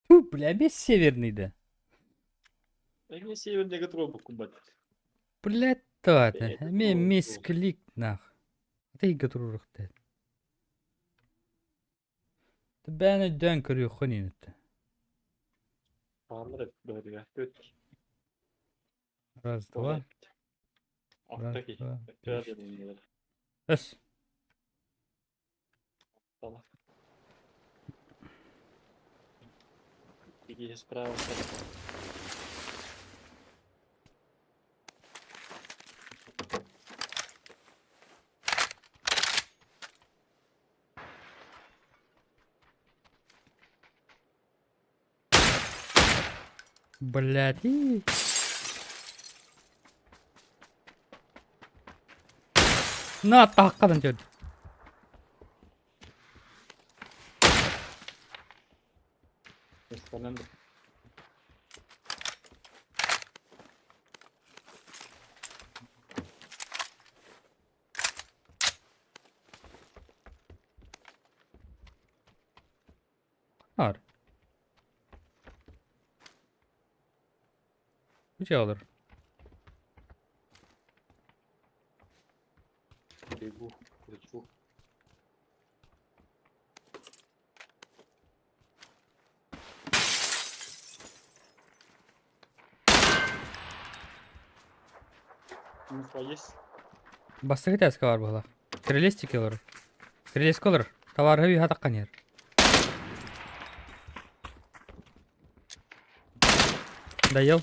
Ту, бля, без северный да. Эмиэ северныйга туруорбуккун бат. Блядь, то Бэйэтэ Эмиэ туруорбут. мисклик нах. Атыйга туруорухтаат. Бэйэни өйдөөн көрүөххүн инитэ. Бааллар эбит быһыытыгар. Түөрт Раз, буола два, эбит. Алта раз, киһи. два, Өттөөр үс. диэн Өс. Киһи справа. Блядь. И... На, тааккадан төрд. Ар. Где олор? Бегу, кричу. Инфа есть? Бастакы тээскэ баар буолар. Крылестики олорор. Крылеска олорор. Табаарыһы үһэ атаххан иһэр. Доел.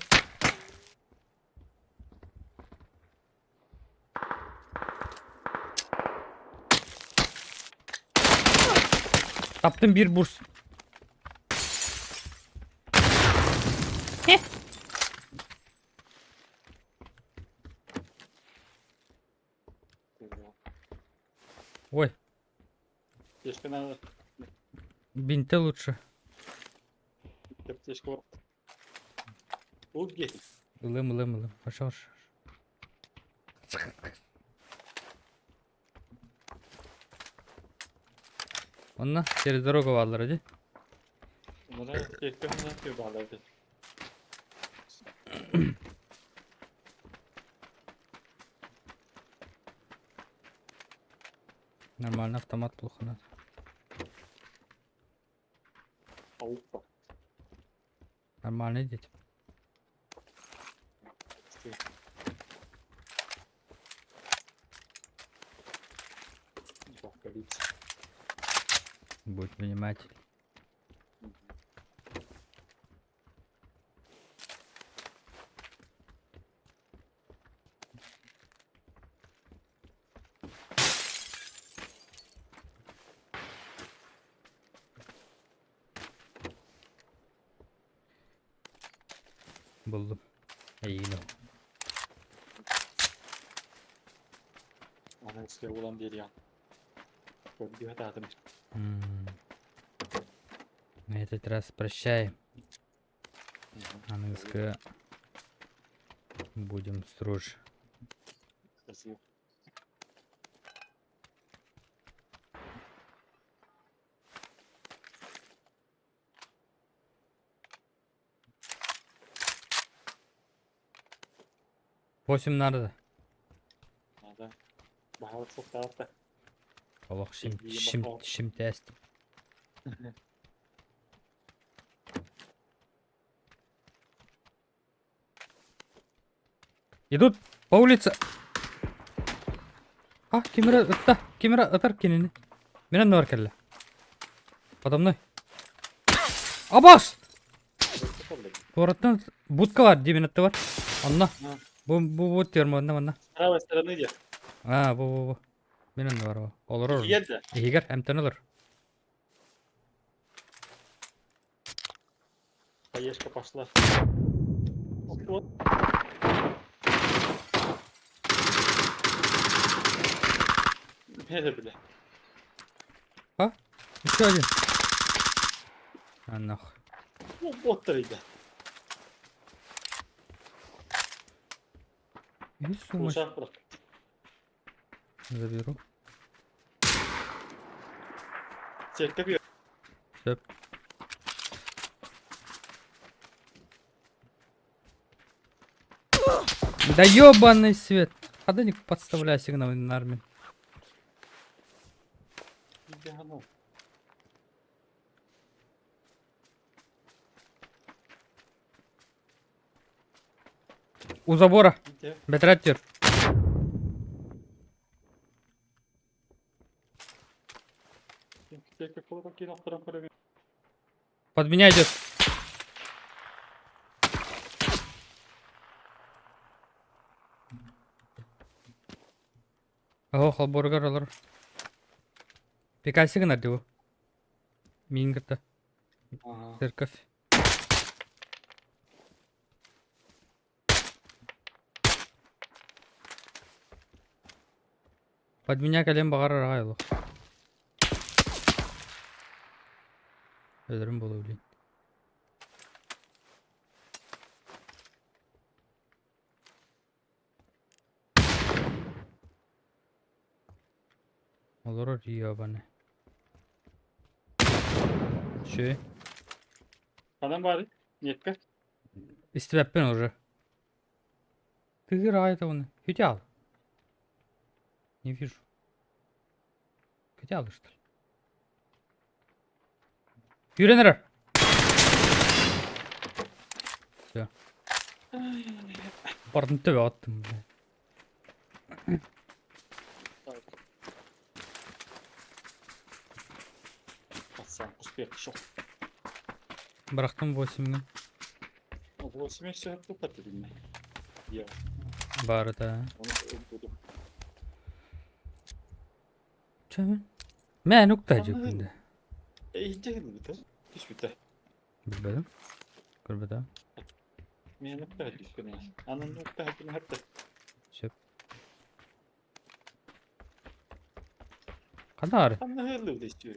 Таптым биир бурс. Ой, Аптечка надо. бинты лучше. Аптечка бар. Убей. Ылым, ылым, ылым. Хорошо, хорошо. Онно через дорогу бааллара дии. Онно тиэккэ ханна бааллар эбит. Нормально автомат плохо надо. Аупа. Нормально идите. Будь вниматель. Буллум. Эйигин ол. Аны сигэ булан биэриэҕим. Көрдүү сатаатым. М. На этот раз прощай. Аныгыскы будем строже. Спасибо. 8 надо. Надо. Баһылык суохтаах да. Олох шим Илиим шим баһылык. шимтээстим. Идут по улице. А, ким эрэ ытта, ким эрэ ытар кинини. Мин оннугар кэллэ. Подо мной. Абас! Куораттан будка бар дии мин аттыбар. Онно. Бу бу бу термо онно манна. С правой стороны где? А, бу бу бу. Мин оннугар о. Олорор. Иһигэр да? Иһигэр эмтэн олор. Поездка пошла. Вот. Это, бля. А? Еще один. А нах. Ну, вот ребят. И сумочку заберу. Сөп. Да ёбаный свет! Хода не подставляй сигнал армии. У забора. Бэтраттер. Под меня идет. Оһох холборугар олор. Пикаси гынар дии бу. Миин кытта. Церковь. Под меня кэлиэн баҕарар аҕай олох. Өлөрүм буолуо блин. Олорор ёбаны. Үчүгэй. Ханан баарый? Ниэккэ? Истибэппин уже. Тыгыр аҕай это Фитял. Не вижу. Фитял, что ли? Күүрэн эрэр. Все. Бардым төбө аттым, бля. Пацан, успех шел. Бырахтым 8 8 все тупо. Я Барыта. буду. Чэ Мэ нукта дьүкүндэ. Эйдэ түспүтэ. Билбэтим. Көрбөтөм. Мен нукта дьүкүнэ. Анан нукта дьүкүнэ хатта. Сөп. Ханна Ханна хыллы дэстүү.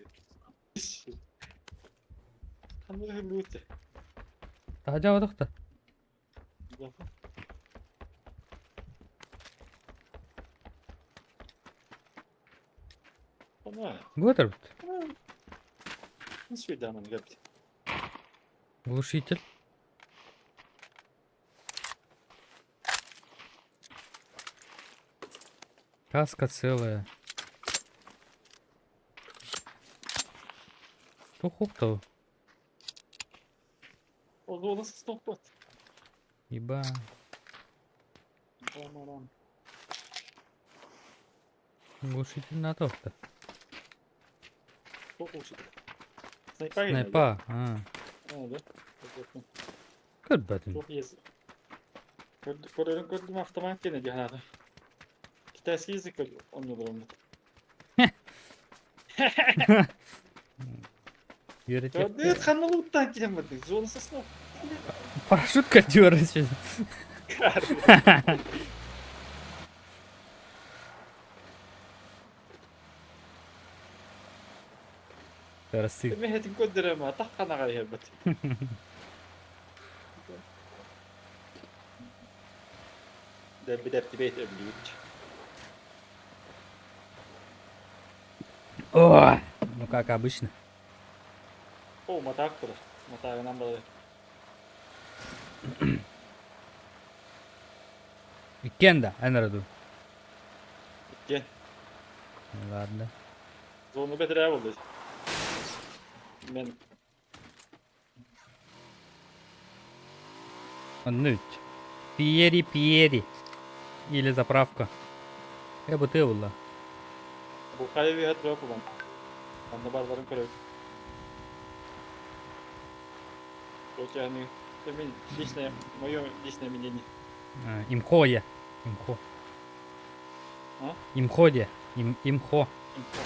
Ханна хыллы. Таһдьа да. Бу ытырбыт. Глушитель. Каска целая. Туох Еба. Глушитель на то-то. Снайпа. А. Көрбөтүм. Көрөрүн көрдүм автомат кэнэ дьаһаата. Китайский язык онньолороммут. Үөрэтиэхтэ. Ханна лууттаан киһэн бардык? Зона соснов. Парашютка дёрнешь. Россия. Мэһэтин көрдөрөмө, атах ханаҕа иһэрбит. Дэлби дэптибейт өблүүт. Ой, ну как обычно. О, матаак турар. Матаагынан балай. Иккиэн да, эн эрэ дуу. Иккиэн. Ладно. Зону бэтэрээ буолла. Мен Онно үт. Пиери Пиери. Или заправка. Э бытыы булла. Бу хайа үөһэ тура кулан. Онно барларын көрөбүт. Вот мин личное, мое личное мнение. Имхо я. Имхо. А? Имхо де. Им, имхо. Имхо.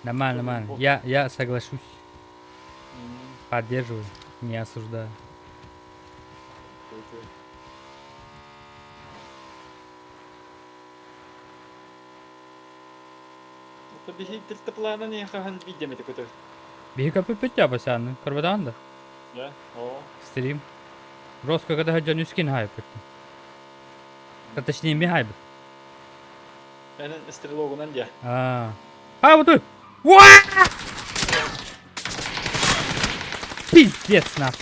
Нормально, нормально. Я соглашусь. Поддерживаю. Не осуждаю. Биһи дельтаплана не хаһан видеме көтөр. Биһи көппүппүт басяны. Көрбөтөҕүн да? Да, о. Стрим. Жестко когда дьон үскин хайпыт. Точнее, ми хайбыт. Менин стрелогунан дия. А. А, вот тут. Уа! Пиздец, нахуй.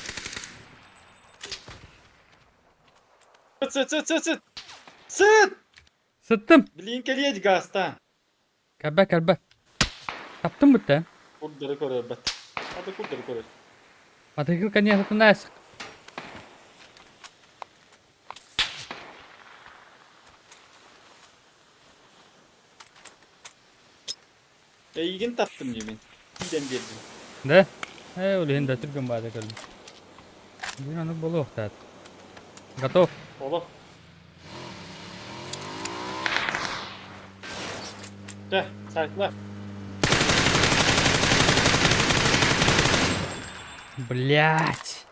Сыт, сыт, сыт, сыт. Сыт! Сыттым. Блин, кэлиэт гаста. Кэлбэ, кэлбэ. Таптым бутта. Курдары көрөр бат. Аты курдары көрөр. Мотоцикл, конечно, насик. Эйигин таптым дии мин. Тиийэн биэрдим. Да? Э, ол иһин да түргэн баада кэллим. Бүгүн ону буолуохтаат. Готов. Олох. Чэ, сайтла. Блять.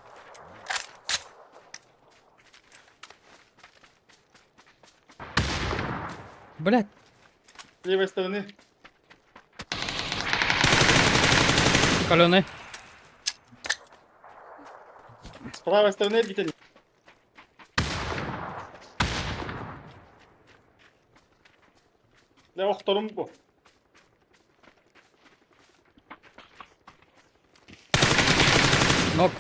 Блять. С левой стороны. Каленый. С правой стороны где-то. Дьэ, охторум бу. Нок.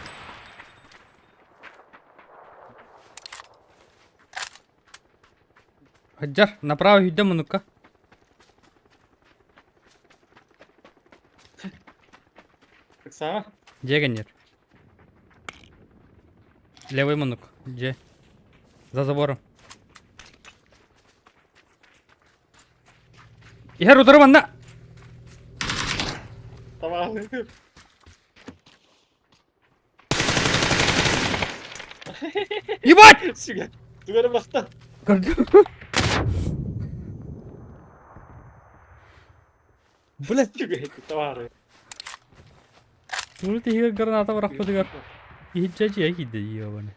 Хаджар, направо үйдем, ну-ка. Ыксаама. Дьиэ Левый муннук. Где? За забором. Иһэр утары манна! Табаҕалыы. Ебать! Сүгэ. Тугары бахта. Көрдүм. Блять. Сүгэ табаары. Тугу тиһигэр граната бырахпытыгар иһирдьэ дьиэ киирдэ ебаный.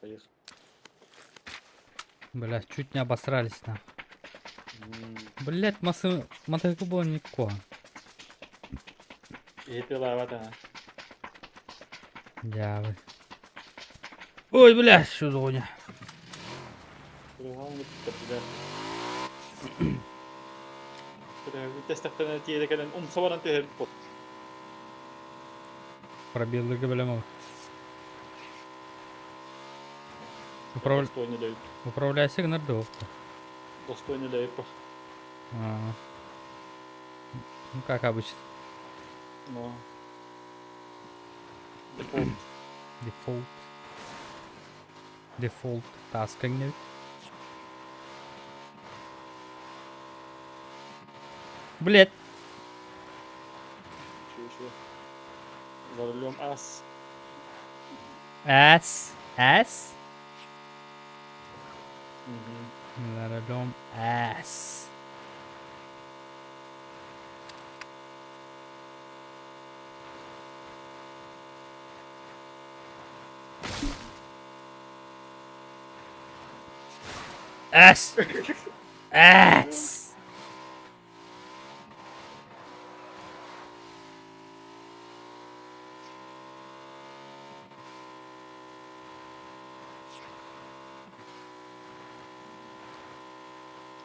Поехал. Бля, чуть не обосрались на. Блять, массы мотоцикл было никакого. Иһити лаабата. Дьаабы. Ой, блядь, что за хуйня? Тэстэхтэнэ тиэрэ кэлэн умса баран түһэбит бот. Пробелларга бэлэм ол. Управля... Достойный лейп. Управляйся гынар да опта. Достойный лейп. А. Ну, как обычно. Ну. Дефолт. Дефолт. Дефолт. Таска гневит. Блять. Еще, еще. За рулем ас. С. С. Угу. За рулем С. С. С.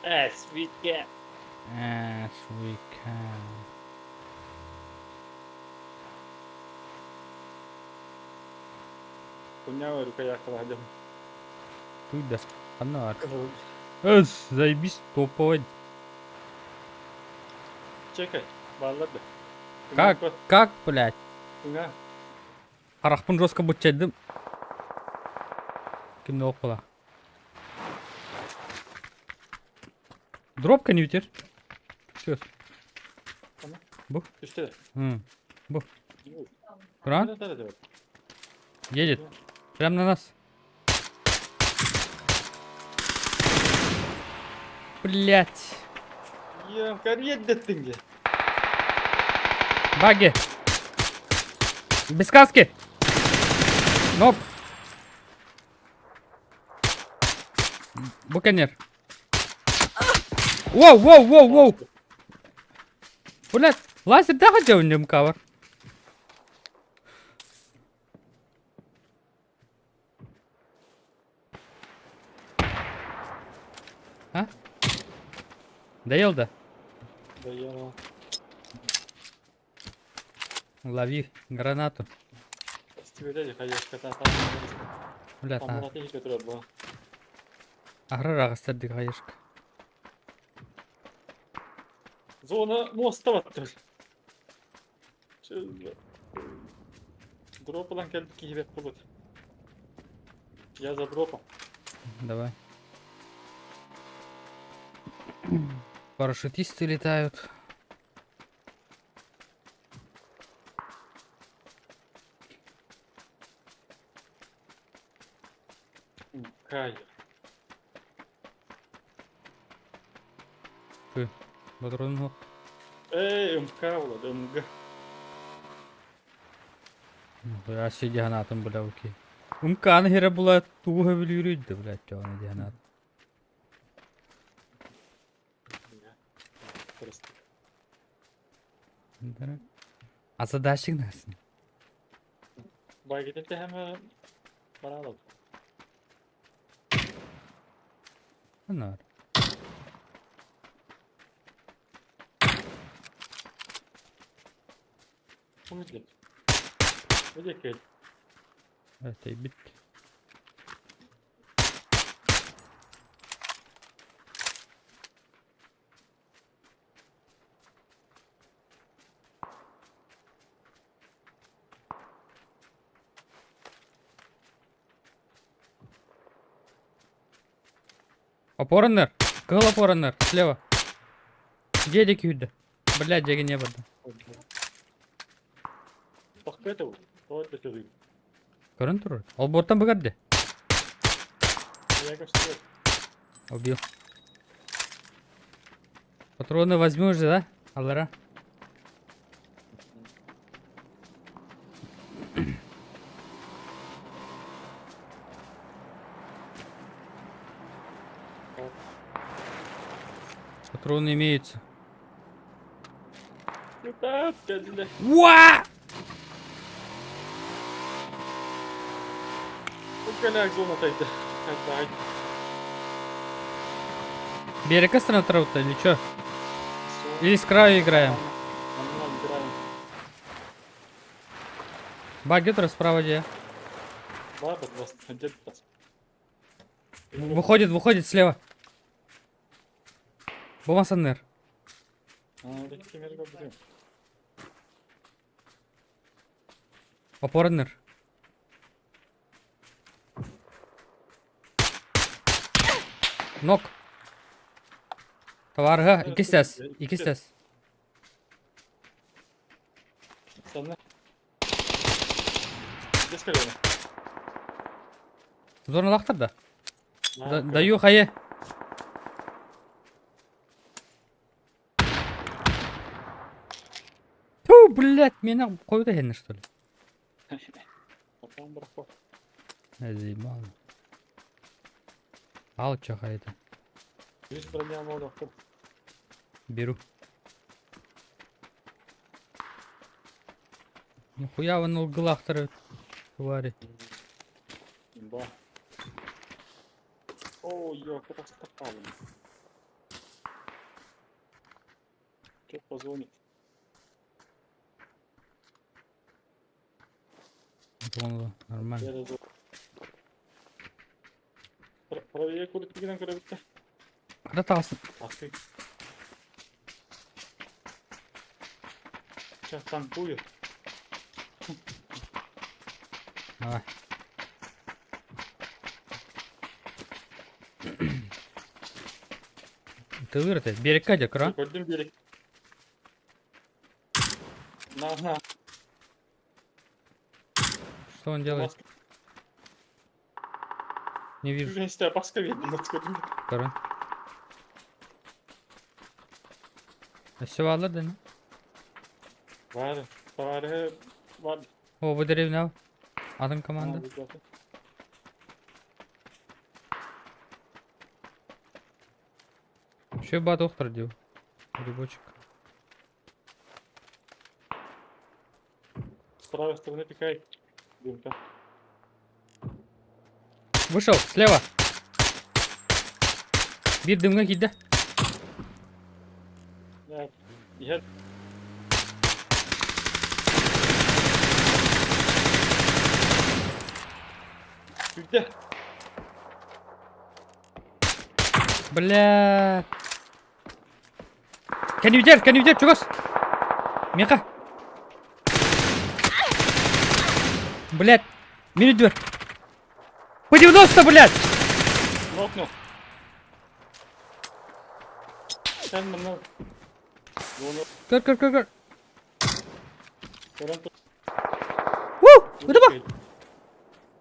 As we can. As we can. Хуйня рукоятка ходим. Тут да фонарь. Эс, заебись, топовый. Чекай, баллады. Как? Как, блядь? Хуйня. Харахпын жестко бутчайдым. Кимде окула? Дропка не ветер. Все. Бу. Үстэ. Бу. Туран? Да, Едет. Прям на нас. Блять. Я карьер Баги. Без каски. Ноп. Буконер. Воу, воу, воу, воу. Блять, лазер да хотел нем кавер. А? Доел, да? Доел. Лови гранату. Бля, та. Аграрагастар хаешка. Зона моста баттыр. Дропалан келдик киһибет булут. Я за дропом. Давай. Парашютисты летают. Кай. Патрон Эй, МК, Влад, МГ. Я ще діганатом, бля, окей. Умка ангера була туго вилюрють, да, блядь, чого не діганат. Просто. А задачик нас? Байгетен тэхэмэ баралал. Нар. Умит Где Это бит. Опорнер! Кыл опорнер! Слева! Дедик юдді. Блядь, деги не было. Тохпету. Вот это вы. Көрін тұрыр. Ол борттан бұгарды. Я кажется, Убил. Патроны возьмешь же, да? Алара. Патроны имеются. Кытаат кэллэ. Уа! Бу кэлээк зона тайда. Хайдаай. Берег страна или чё? Или с краю играем? Манна играем. Багетер справа где? Баба просто дед бас. Выходит, выходит слева. Бомасаннер. Опорнер. Нок. Товарга, икки сээс, икки сээс. Зорналахтар да? Даю хайы. Ту, блядь, меня қойды хені, что ли? Заебал. Ал чё хайда. Беру. Нихуя вы на углах твари. Да. О, ё, просто попал. Че позвонит? Вон, нормально. Правее курит көрөбүттэ. Када тағысын? Аты. Сейчас танкую. Давай. Ты вырты. Берег кадя, кра? Көрдүм берег. На, на. Что он делает? Не вижу. Баска видно, көрдүм. Корон. Все алыр да не? Бар, бар, бар. О, bu деревня. Адым команда. Еще ба доктор дел. Грибочек. С правой стороны пикай. Дымка. Вышел, слева. Bir дымга киде. Да. Я Где? Бля. Кәнүдер, кәнүдер, чугас. Меха. Блядь, минут По 90, блядь! Нокнул. Көр, көр, көр, көр. Уу! Куда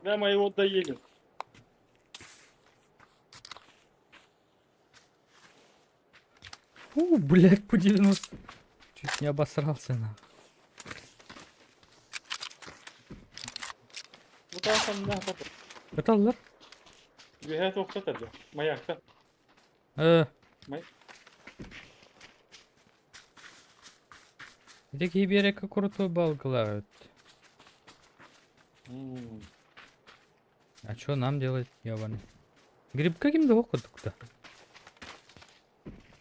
Да, мы его доедем. У, блядь, по 90. Чуть не обосрался, на. Это лар? Маякта. Э. Где берег крутой балглают? А что нам делать, ебаный? Гриб каким да куда?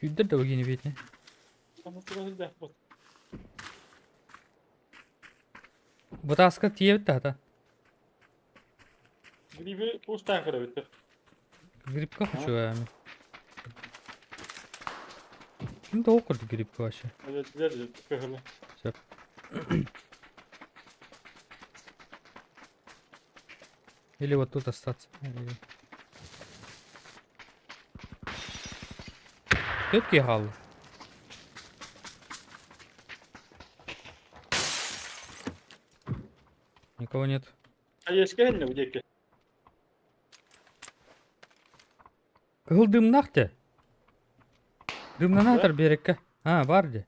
Күйдер да өгені бетіне. Бұтасқа тиебіт та. Грибы пустан көрөбүттер. Грибка хочу я. Ким да оқырды грибка вообще? Все. Или вот тут остаться. Или... Тут гал. Никого нет. А есть кэллэ удеки? Кыл дымнах те. Дымнанатор берекке. А, бар де.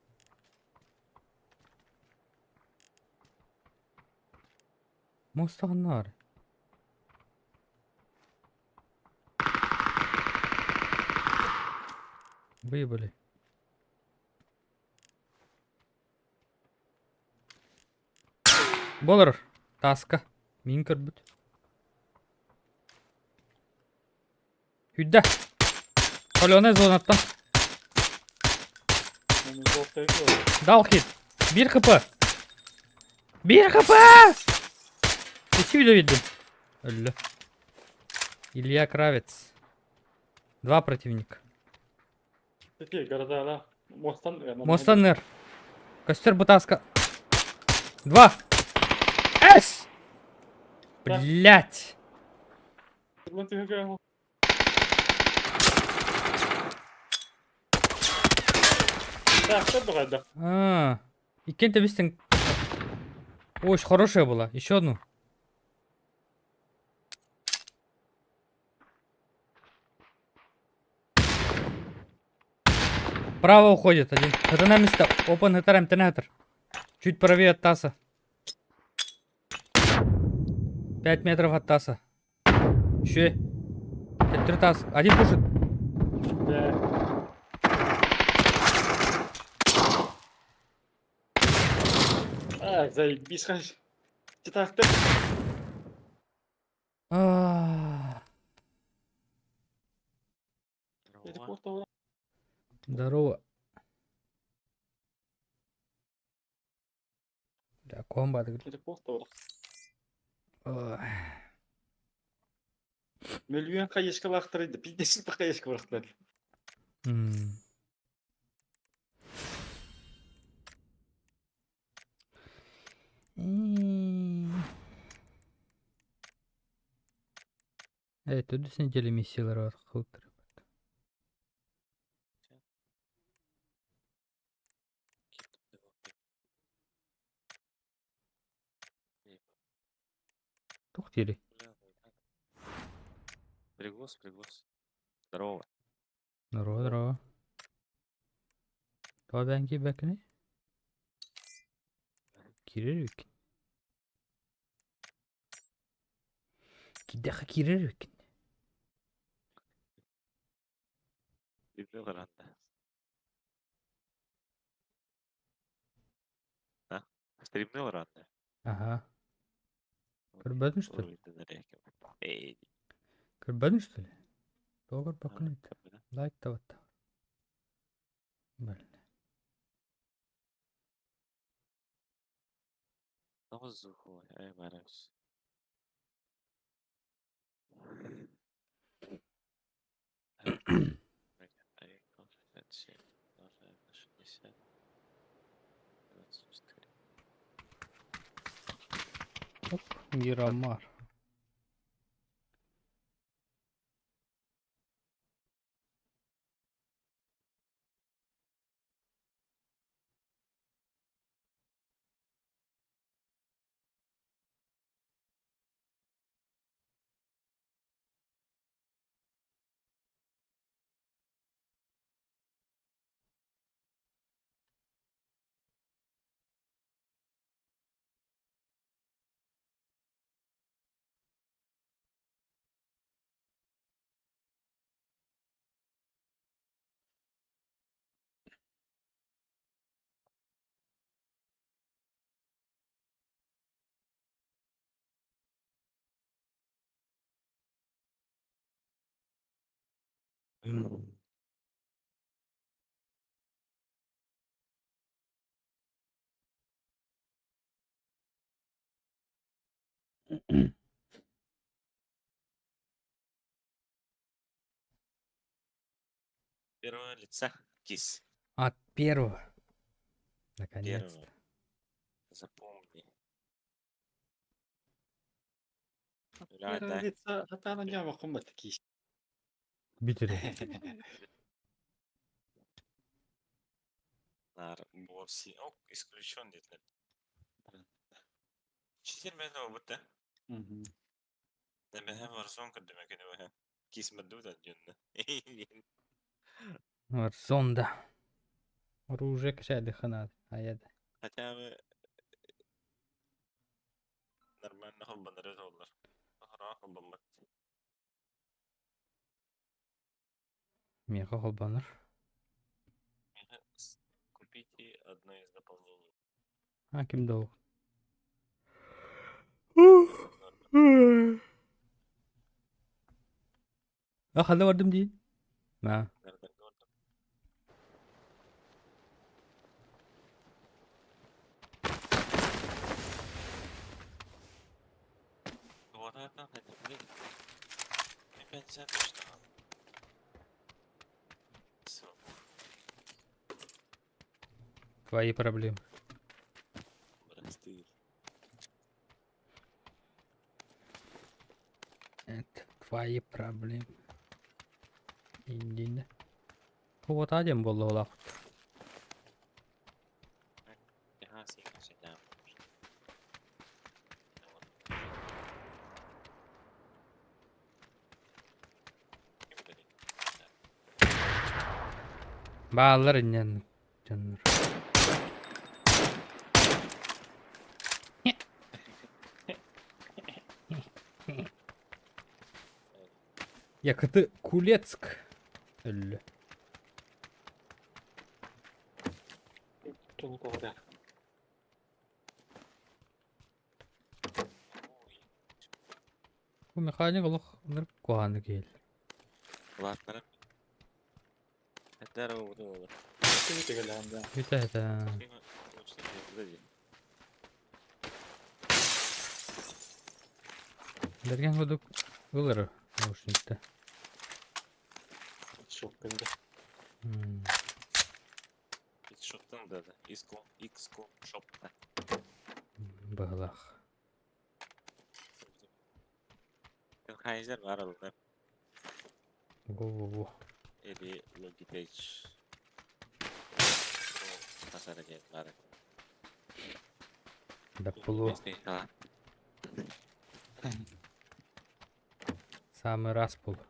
Мостағаннар. Выебали. Буолар тааска миин көрбүт. Сүүрдэ. Соленая зонаттан. Дал хит. Биир хп. Биир хп! Ити видео видим. Өллө. Илья Кравец. Два противника. Такие города, да. Мостан. Мостаннер. Костер бутаска. Два. С! Блять! А, иккиэн тэбистиҥ. Очень хорошая была. Еще одну. Право уходит один. Это на место. Опен гитар МТН. Чуть правее от Таса. 5 метров от Таса. Еще. Три тас. Один пушит. Да. А, заебись, хаш. Читахты. А, Здорово. Здорово. Бля, комбат. Ой. Мөлүйүөн хаешкалаахтар да пиздец хаешка барахтар. Эй, тут с недели миссиялар бар. Туох диэри? Пригос, пригос. Здорово. Здорово, здорово. Тоҕо бэйэҥ киирбэккиний? Киирэр эбиккин. Киирдэххэ киирэр эбиккин. Любил рано. А? Стримнул рано. Ага. Көрбөтүҥ что ли? Эй, Көрбөтүҥ что ли? Тоҕо көрбөккүнүй? көрбөтүм. Лайк табатта. Блин. Тоҕус эй, барабыз. Так, 67, умножаем на 60, 24. Оп, Мирамар. Первого лица. Кис. От первого. Наконец-то. Первого. Запомни. Бля, да. Битери. Нар, Борси. О, исключен где-то. Четыре минуты будто. Нэмэһэ Warzone көрдөмө күнү Кис мадуда дьүннэ. Warzone, да. Оружие качай ханат. А я Хотя бы нормально холбанары доллар. Охра холбаммат. Меха холбанар. Одно из дополнений. А ким да ол? А ханна бардым дии? На. Твои проблемы. Это твои проблемы. Иннинэ. Куотаа диэн буолла олаахпыт. Бааллар инньэн дьоннор. Якыты Кулецк өллө. Тулуковда. Бу механик олох ынырык куһаҕаны киһил. Улаатнарым. Этэр оҕото буолар. Түгэлээн да. Бүтэ этэ. Бэргэн курдук ылар наушникта. Шоккында. X-Shop'тан да да. X-Com Shop'та. Быһылаах. Sennheiser бар ылла. Во-во-во. Или Logitech. Тасара диэн баар. Бэп буолуо. Самый раз буолуо.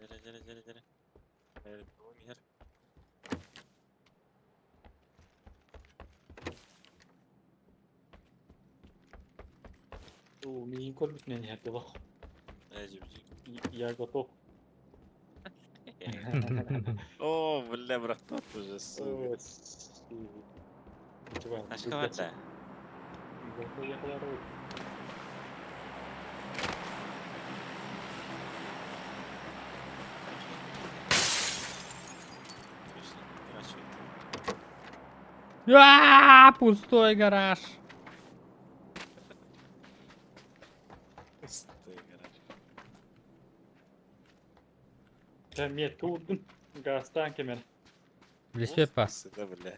Дьэрэ дьэрэ дьэрэ дьэрэ. Иһэр. Оо, миигин көрбүтүнэн иһэр дуо? Я готов. О, бля, братан, уже, сука. Тачка да. А, пустой гараж. Пустой гараж. Дьэ, метка уурдум. Газтаан кэмэр. Велосипед па. Сюда, бля.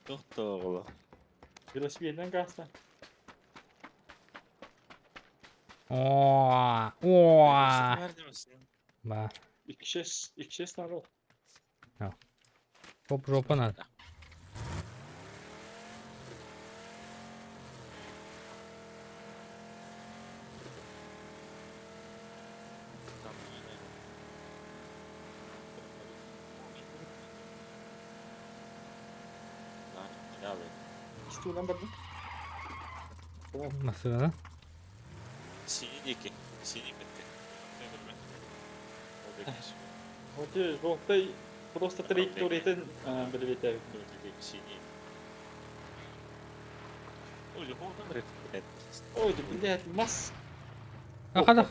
Тохтоо Велосипединэн газтаан. О, о. Ба. Иккис, иккис народ. Хоп, жопа надо. Стулан бардым. Массыына. Синий диэки, синий бэтте. Вот желтый просто траекториятын билбэтэ. Синий. Ой, Ой, блядь, мас. А хада.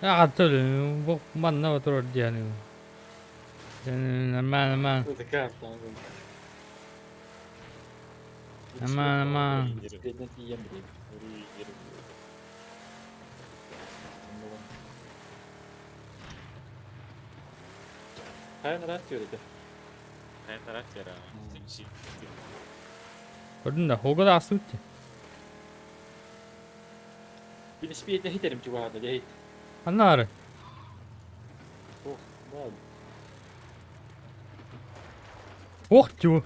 А, а, бу манна турар диэн. Нормально, нормально. Это карта. Нормально, нормально. Хайан рад dedi. Көрдүн да, хога да астыбыт дии. Велосипедне хитерим чугаада дей. Ханна бары? Ох, да. Ох тю!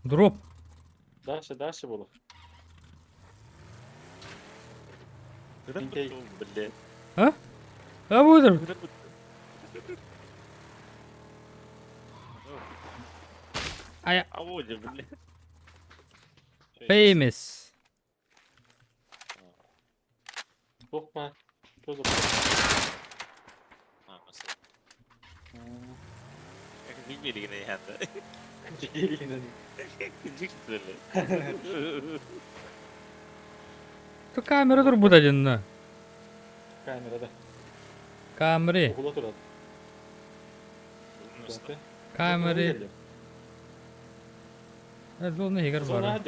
Дроп! Дальше, дальше было. Блядь. А? А вот А я... А вот, блядь. Famous. Тохма. Тоже. То камера турбут один. Камера, да. Камеры. Угула турар. Камеры. Зона игр бар.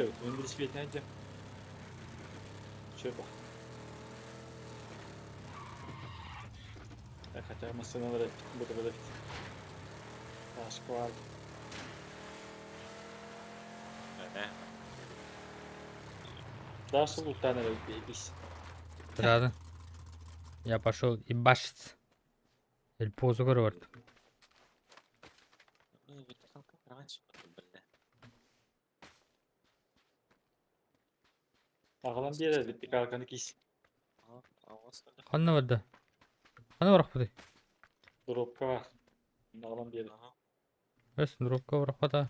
Хотя машиналары бутылы Шквал. Дальше лутан бегись. Рада. Я пошел ебашиться. Эль позу көрөр. Ағалан берер бітті қалқаны кис. Ханна барда? Ханна барах бутый? Дропка бар. Ағалан берер. Өс дропка барах бата.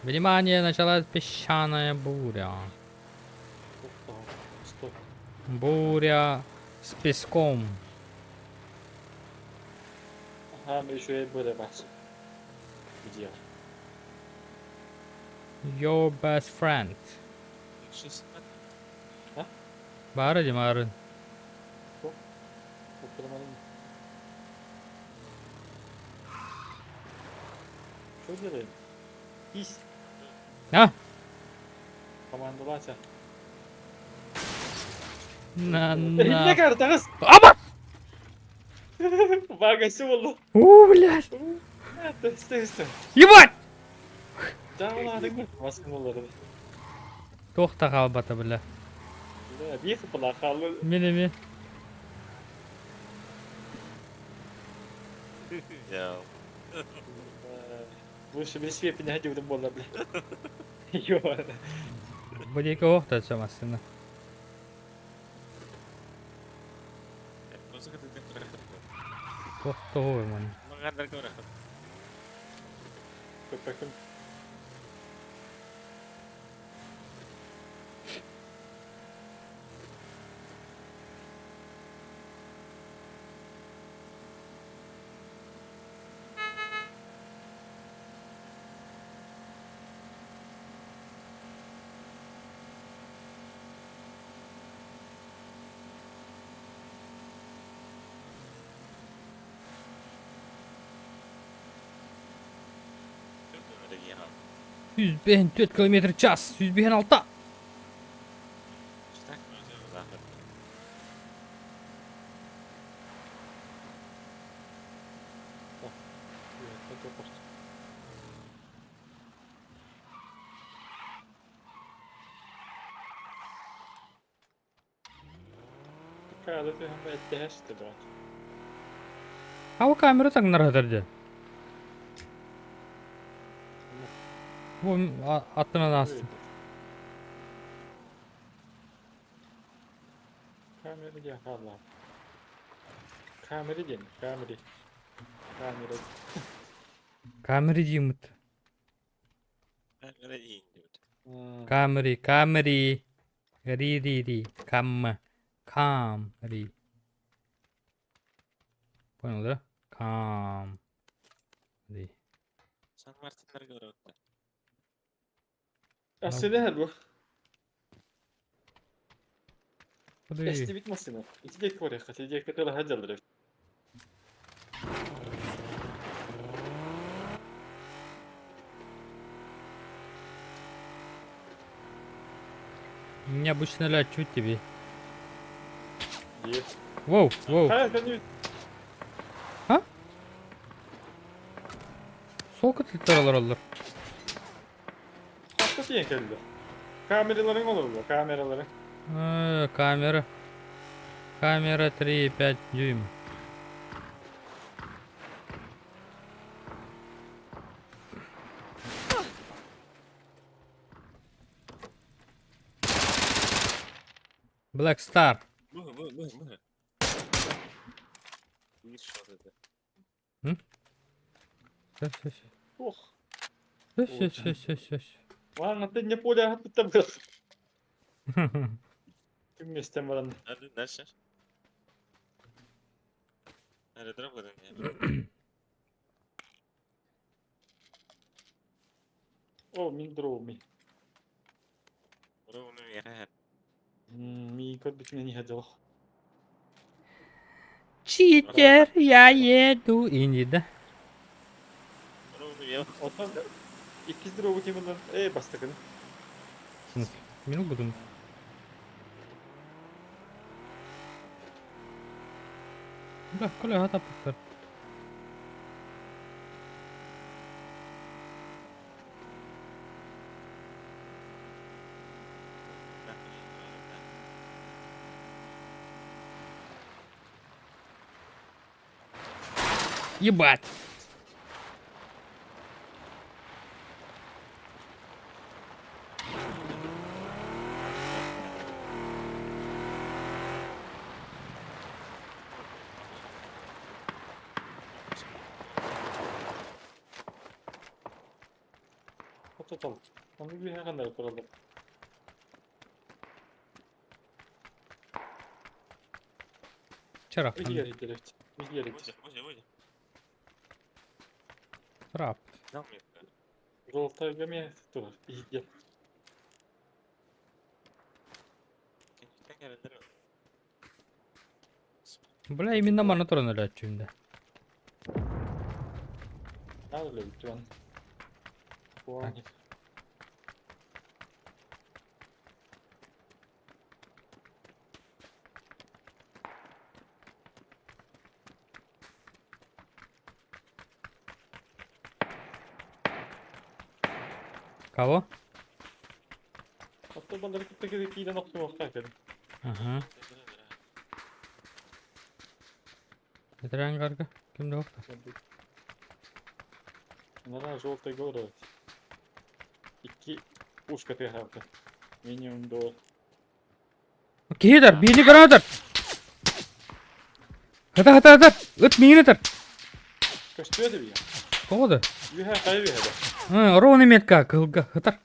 Внимание, началась песчаная буря. Стоп. Буря с песком. Ага, еще и буря бар. Где? Your best friend. Бары дим, бары. Что делаем? Кись. А? Командалася. На Не на. картагыз. Аба! Багасы болду. У, блядь! Стой, стой. Ебать! Жабыладың Маскын болду. Тохта қалбата, бля. Бих плахалы. Мен эме. Лучше без света не ходил больно, бля. Ё. Будеке охта чамасына. Тохта ман. 104 километр в час, 106. А камера так наргадырды. Бу аттынан астым. Камера где? Ладно. Камера день, камера. Камера. Камера деймит. Камери, камери. Ри, ри, ри. Кам. Кам, ри. Понял, да? Кам. Ри. Aslında bu. Куды? Эсти бит машина. Итбек var ya, Hatice kadar hacaları. Необычно ля, чуть тебе. Diye. Воу, воу. Hayır, ben Солка тыттаралар олар. Hafta diye geldi. Kameraların olur bu, kameraların. Камера. Камера 3,5 дюйма. Black Star. Бу, бу, бу, бу. Биир шот этэ. Все, все, все. Ох. Все, все, все, все, все. Маҥан не поле аһаппыттар быах. Ким миэстэм баран. Дальше. Аэродроп гынан О, мин дроуми. Ровно миэхэ. Мин көрбүтүнэн иһэ дьолох. Читер, я еду. Инди, да? Ровно миэхэ. Оттон иккис дроу ким ылан? Ээ, бастакыны. В смысле? Мин буду. Да, коля таппыттар. Ебать! Хототол. Ону үөһэ ханна тураллар. Чарах. Иһигэр иһигэр. Иһигэр. Выйди, выйди, выйди. Трап. Дал мне. Жолтайга эмиэ турар. Иһигэр. Бля, именно маны туран өлөөччүм да. Надо ли бүтүн. Куаник. Кого? Оттон балары кытта киирэн охсуохха кэлин. Ага. Ветеран гарга. Ким да охта? Нара желтый город. Икки пушка тыаһаабыта. Минимум до. Киһитэр, биини гранатар! Хата, хата, хата! Ыт миин ытар! Көстүө да бия. Тоҕо да? Үөһэ хайа үөһэ да. Ровно метка, кыһылга, хатар.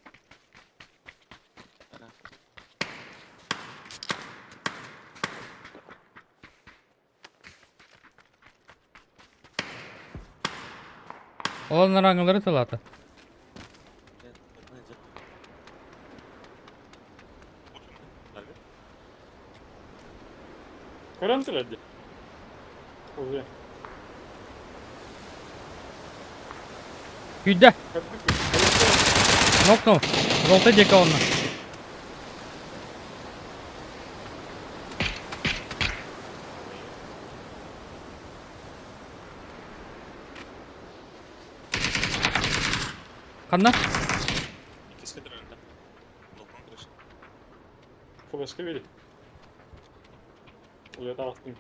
Ол нараңылары тылата. Көрөн турар дии. Уже. Күйдэ. Көрбүт. Нокнул. Желтый диэки онно. Ханна? Иккискэ турарда. Балкон крыша. Флешка бери. Уже таҕыстым.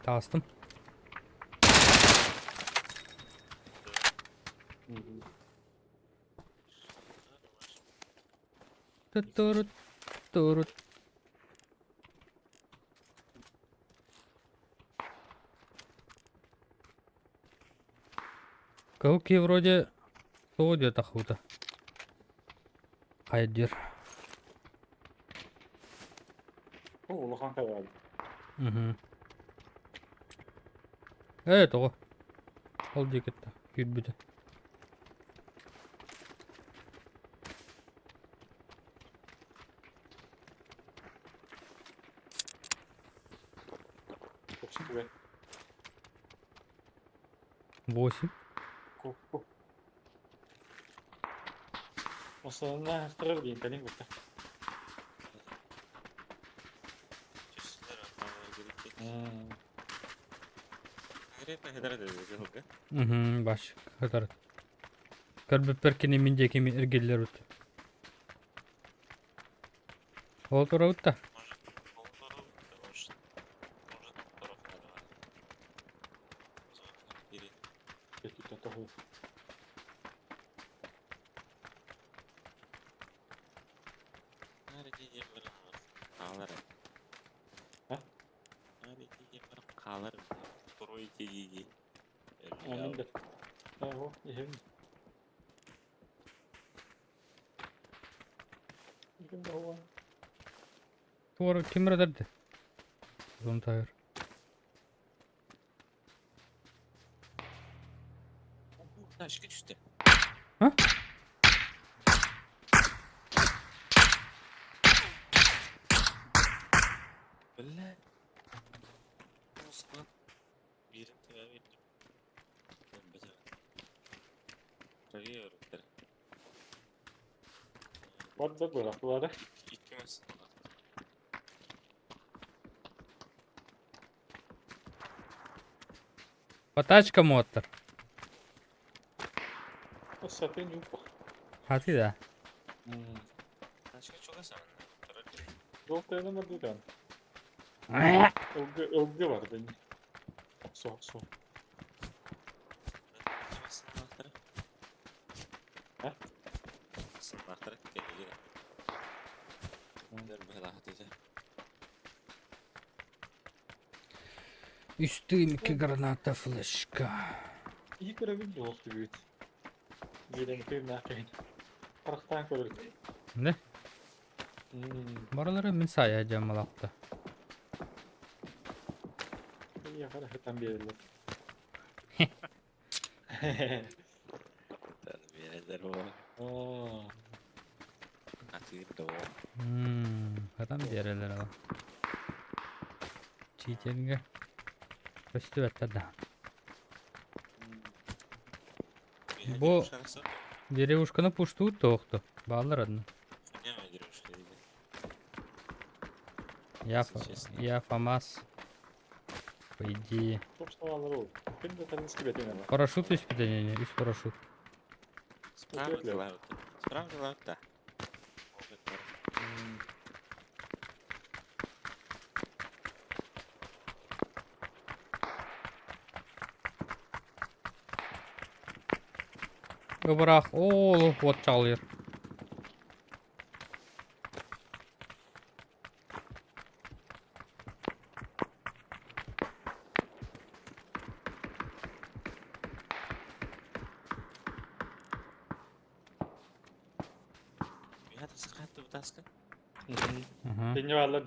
Таҕыстым. Турут, турут. Кылки вроде тоҕо диэтэ таххыбыта. Хайдир. О, улахан хайа. Угу. Ээ, тоҕо? Ол диэкитте киирбитэ. Көстүбэт. 8. Ку-ку. Осонна ахтарар диэн кэлин кытта. Түстүлэр онно Конкретно хедер деді, Угу, баш. Хатар. Көрбүппэр кини мин диэки эргиллэр ут. Ол турабыт да. Может, может, может, Кетүтэ тоһу. Ой, дии. Амин да. Аһо, иһин. Ким да хуа. Туора ким эрэ Зонтайр. Тачка түстэ. А? Бля. Osman. Birim tedavi ettim. Проверю. Барда бырахтылары. Икки По тачкам оттор. Сатын юпа. А ты да. Тачка чугас Жолтайна мадудан. Ылгы ылгы бар да. Со со. А? Үстүмки граната флешка. И көрөбүн жолт бүт. Биирен кыйм накын. Парахтан көрөр. Не? Баралары мин сая жамалакта. Я харахтан берилер. Аа. Хатан берелер ала. Читерге. Көстүбэттер да. Бу деревушканы пуштуут тоохту. Баалар одну. Я, Если честно. я ФАМАС. По идее. Топ салалар ол. Ким да таныс кибетен ала. Парашют үс не, үс парашют. Справа дела. Справа дела, да. Ыбырах, о, вот чалыр. Ага. Тенне алар.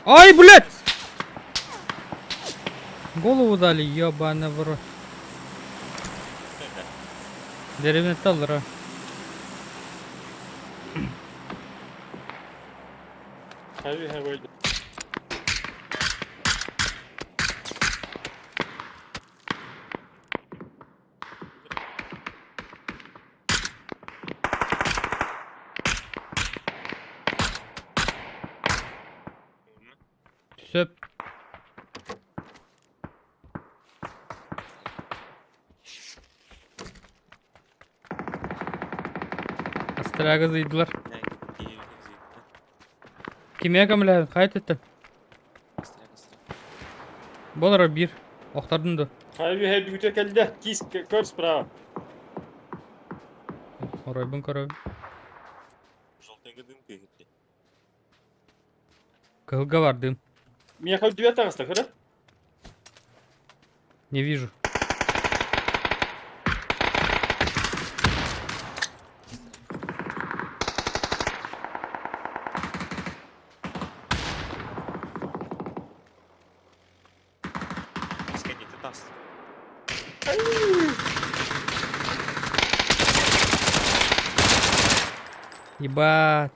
Ай, блядь! Голову дали, ёбаный в рот. Деревня Таллера. Хави хавай. Сөп. Астрага зыйдылар. Кимия көміләді, қайт етті. Болар bir. Охтардын да. Хави хай бүтө келди. Кис көр справа. Оройбун көрөбүн. Кылга бардым. Меня хоть две тагаста, көрө? Не вижу. Ебать.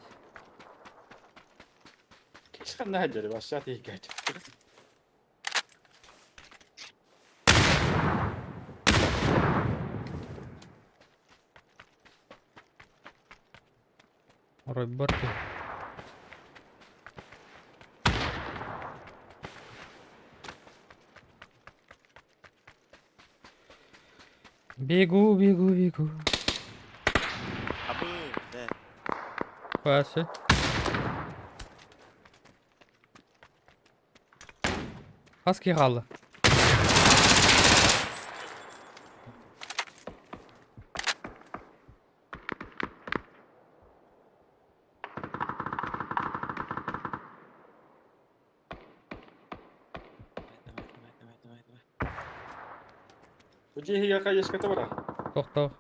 Кишкан жери башат икет. Орой бар. Бегу, бегу, бегу. Пасы. Хаски қалды. Бу дьиэ иһигэр хаешката бара. Тохтоо.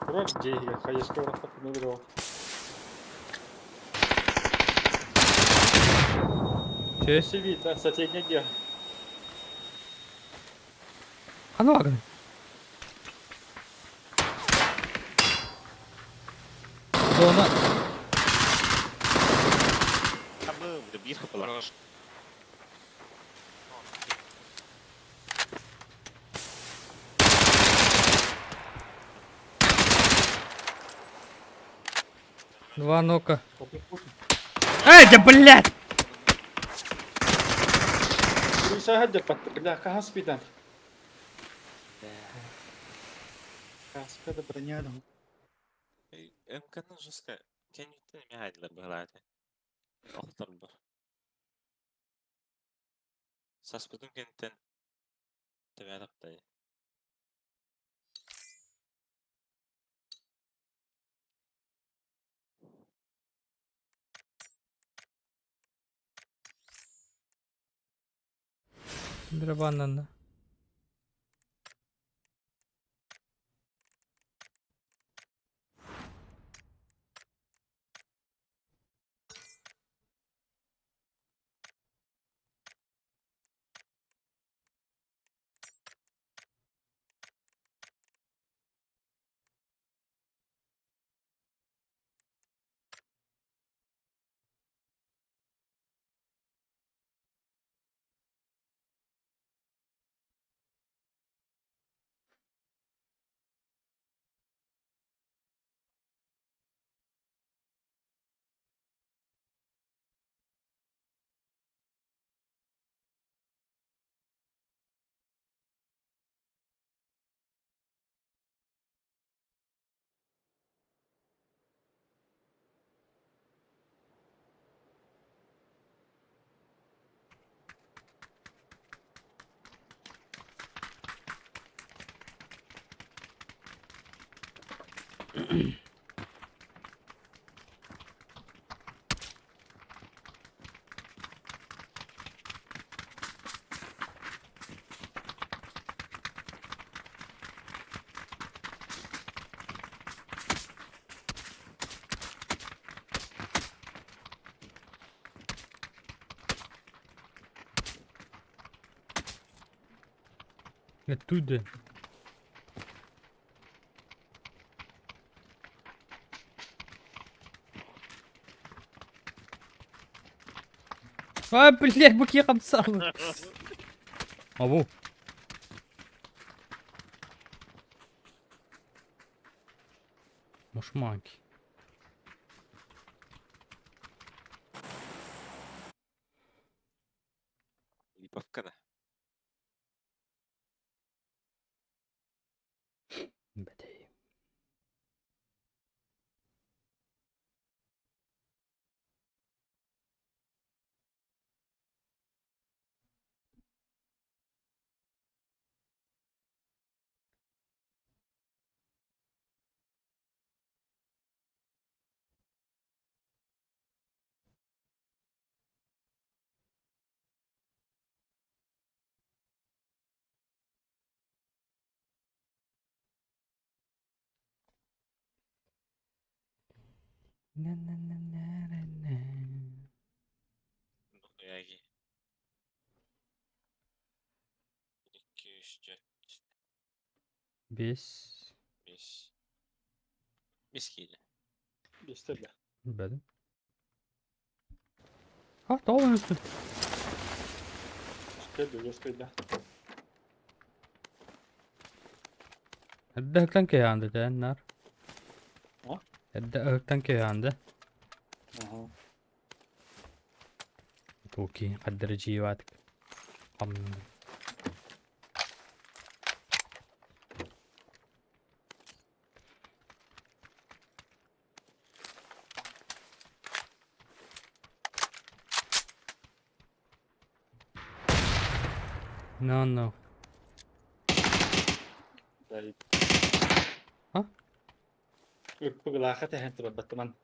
Турар дьиэ иһигэр хаешка барахтахпына бро. Чэ. Сибита, соседняя дьиэ. Ханна бааргын? Зона. Биир хапылар. Два нока. Эй, да блядь! Бля, хаспидан. Каска да броня. МК-ны жестко кэнниттэн эмиэ хаайдылар быһалаата. Охторбор. Саспытым кэнниттэн тэбээ таптайы. Драбаннанна. Оттуда. А, блядь, буки хамсалы. Абу. Мушманки. Липовка да. Бәдей. На-на-на-на-на-на. Яги. 2, 3, 4, Бес. 5. Бес киилэ. Биэстэ Бәдім. А, тоҕо үстүн. Үстэ да. Эрдэ ыһыктан кэһээнде тээн нар. А? Эрдэ ыһыктан кэһээнде. Ага. Туки хаддары жииваатык. Хам. No, no. Дай. А? Ыппыгылаахха тэһэн турар баттаман.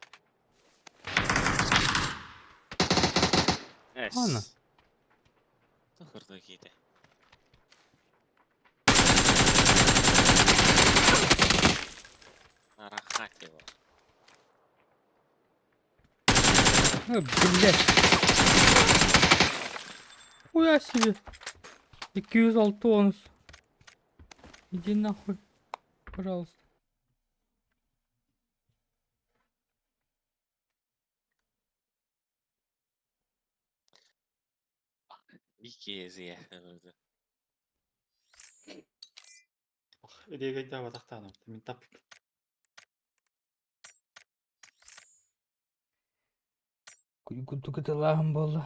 Эс. Ана. Курдук киһитэ. Рахат его. А, блядь. Хуя себе. 206 онус. Иди нахуй. Пожалуйста. Иккиэзийэ. Эдиэгэйдээбатахтаанам, мин тап. Курдук ытылааһын буолла.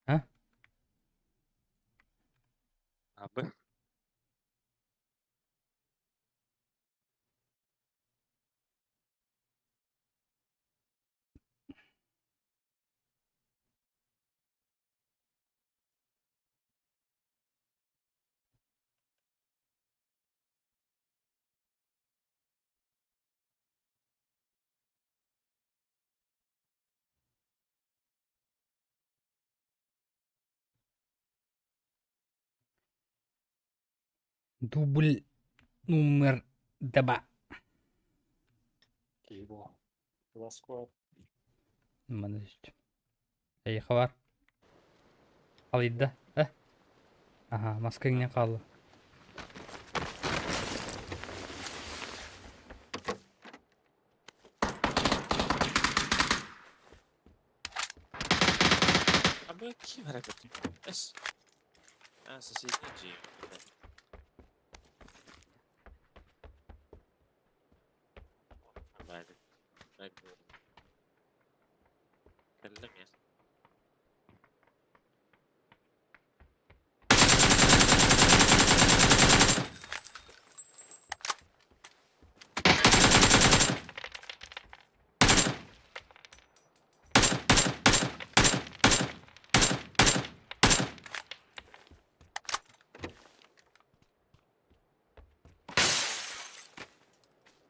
А? Абы. Дубль номер два. Киһи буо. Ласкуа. Манна түстүм. Эйиэхэ баар. Халыйда. Э? Аха, маска иҥнэн хаалла. Абы ким hareket? Эс. А, соседний дьиэ. Байды. Кэллим я.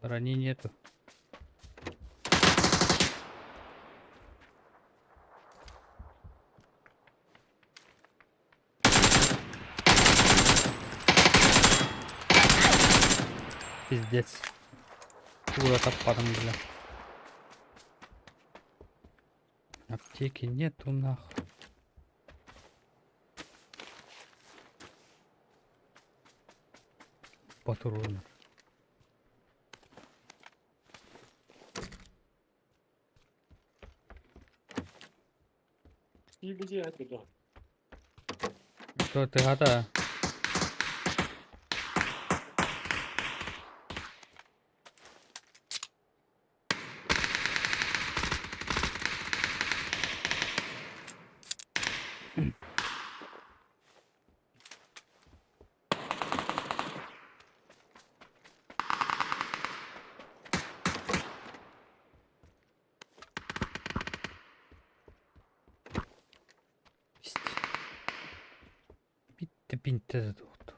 Брони нету. Пиздец. Куда таппадым, бля. Аптеки нету нахуй. Патроны. Киирбитиэ этэ Что ты гата? Биирдэ бинтэ да туохтуу.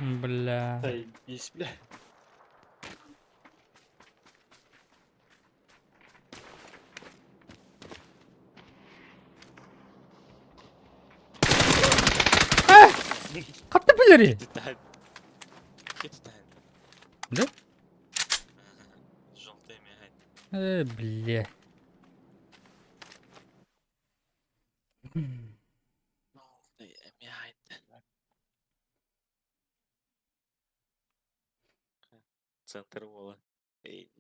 Бля. Заебись, бля. Хатта билери. Деталь. Деталь. Да? Желтый мигает. Бля. Желтый мигает. Центр вола. Эй,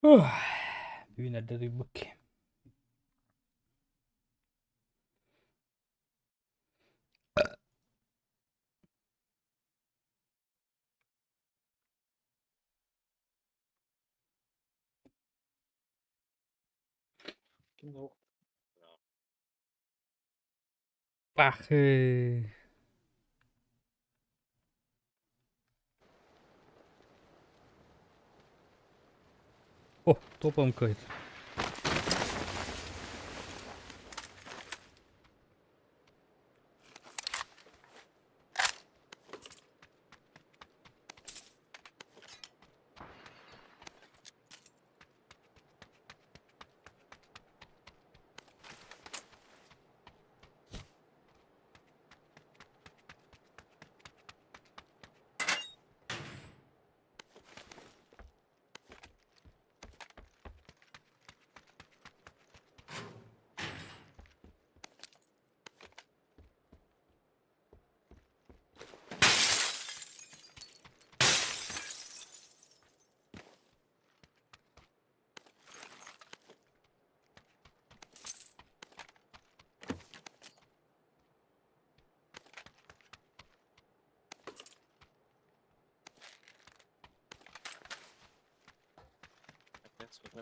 Ох, Бүгүн эрдэ утуйбут киһи. Ким да Пахы. О, топом кайт.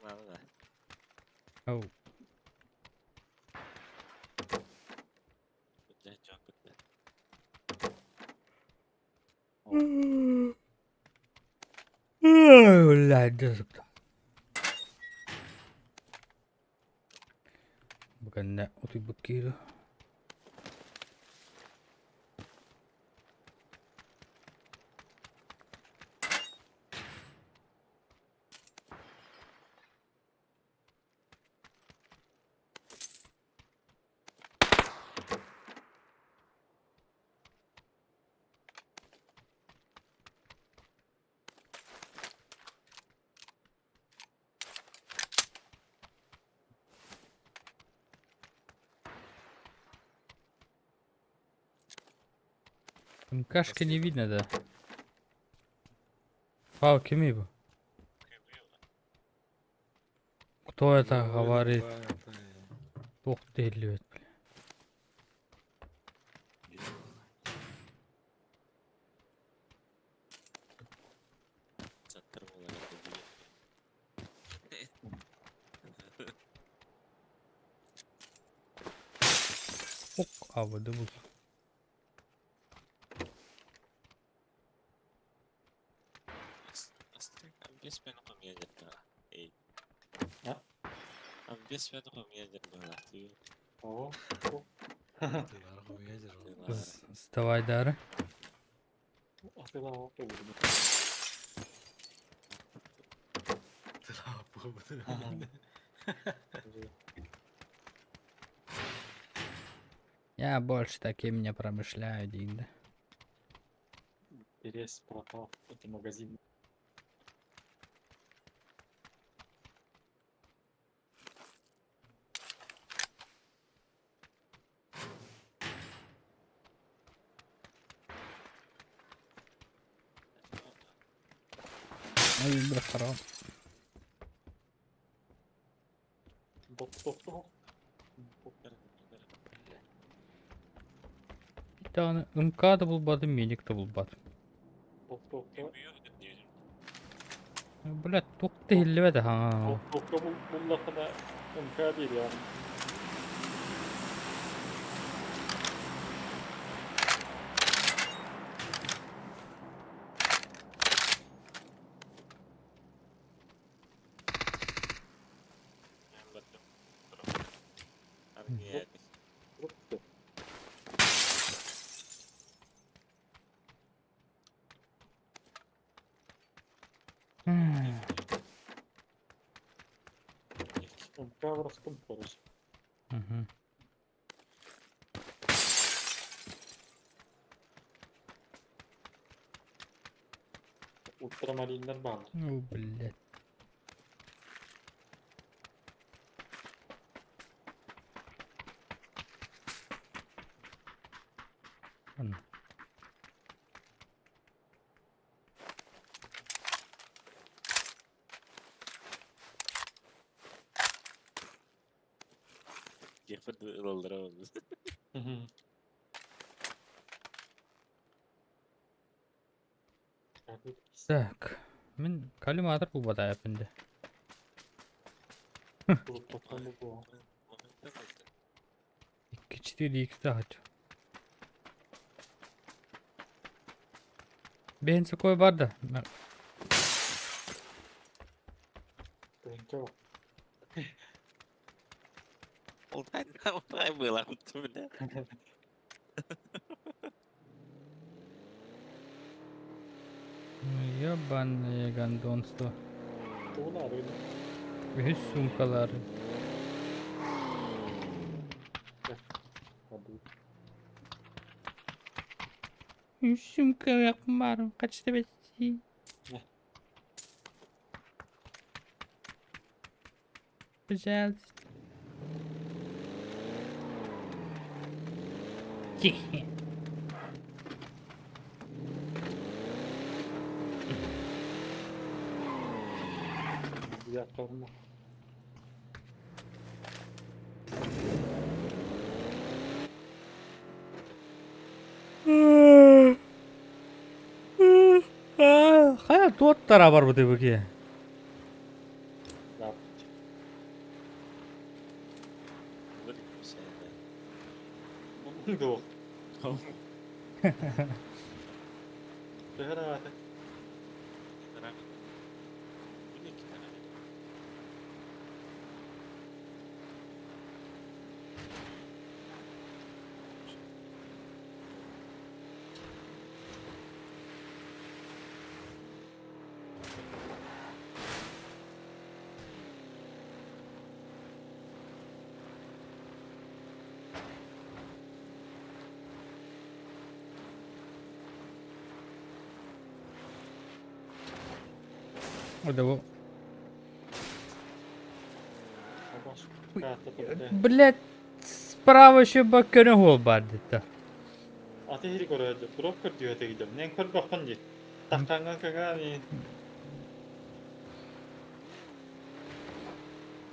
надо да. Оу. Бүттэ, дьон бүттэ. Блядь, дезупта. Бу кэннэ утуйбут кииру. МКшки не видно, да. Пау, кими bu? Кто это говорит? Туох дииллибит, бля. Центр буолар этэ Ок, абыды бул. О, Сдавай дары. Я больше таким не промышляю, Динда. Интерес пропал. Это магазин. Ой, бля, харам. Топ-топ-топ. Bir tane МК да булбадым, медик да булбадым. Топ-топ-топ. Бля, туох да иһиллибэт ха. Топ-топка буллахына МК değil yani. МК в короче. Мгм. Ультрамариннар баар. Ну, блядь. Ладно. Так. Мин коллиматор булбатаайаппын дии. Икки четыре икс хочу. Бэйэн сокуой бар да? Было, бля. Ну ебаное гондонство. Үһүс суумкалары. Үс суумкалаах баар, хачта бэсси. Пожалуйста. Хайа туоттара барбыт эбики. Дуох. Төһө аата? Одого. Блять, справа еще баккөрө хуол бар дитта. Аты хири көрөөдө, туруп көрдүө тегидем. Нен көрбөххөн дии. Тахтаҥҥа кыҥаан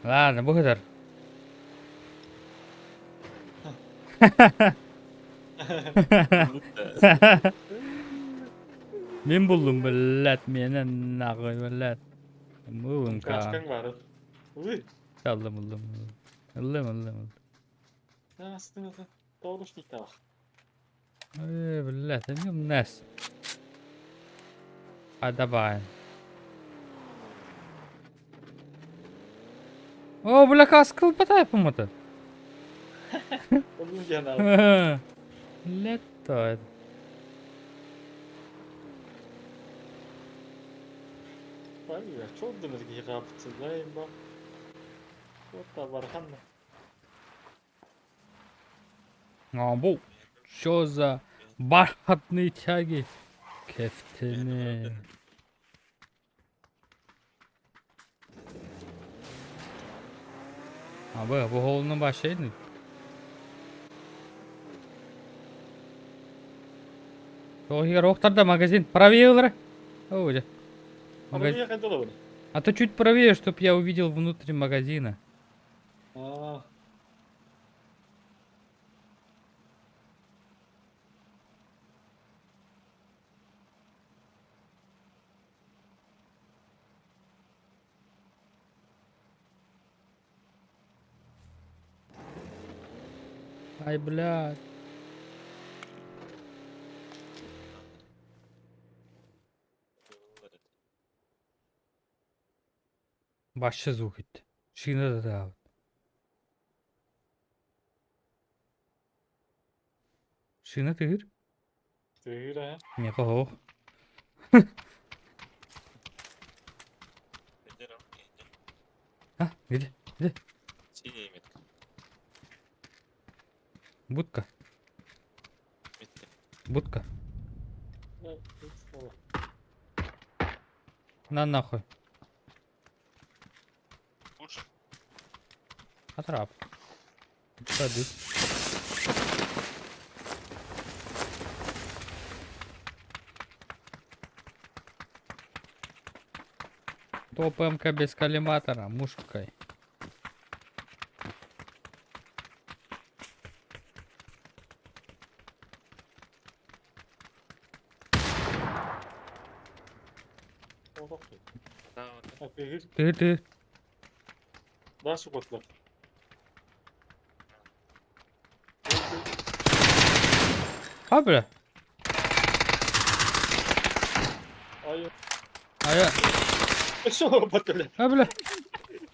Ладно, бу кытар. Мин буллум, блядь, меня нахуй, блядь. Мылынка. Кашкаҥ баар. Уй. Аллым, ыллым. Ыллым, ыллым, ыллым. Астың аты. Тоғыз тиктах. Эй, блядь, это нас. А давай. О, бля, каска выпадает, по-моему. Летает. А, бу. Что за бархатные тяги? Кефтени. Abi bu holunu başlayın. Охтарда магазин. Правее ылра. О, Магазин. А то чуть правее, чтоб я увидел внутрь магазина. А. Ай, блядь. Башчы звук итти. Шина да. Шина тыгыр? Тыгыр, а? Не хох. А, где? Где? Синяя метка. Будка. Метка. Будка. На нахуй. Лучше. Атрап. Ходи. Топ МК без коллиматора, мушкой. Ты ты. Дальше котлар. А, бля. Ай. А я. Что робот, бля? А, бля.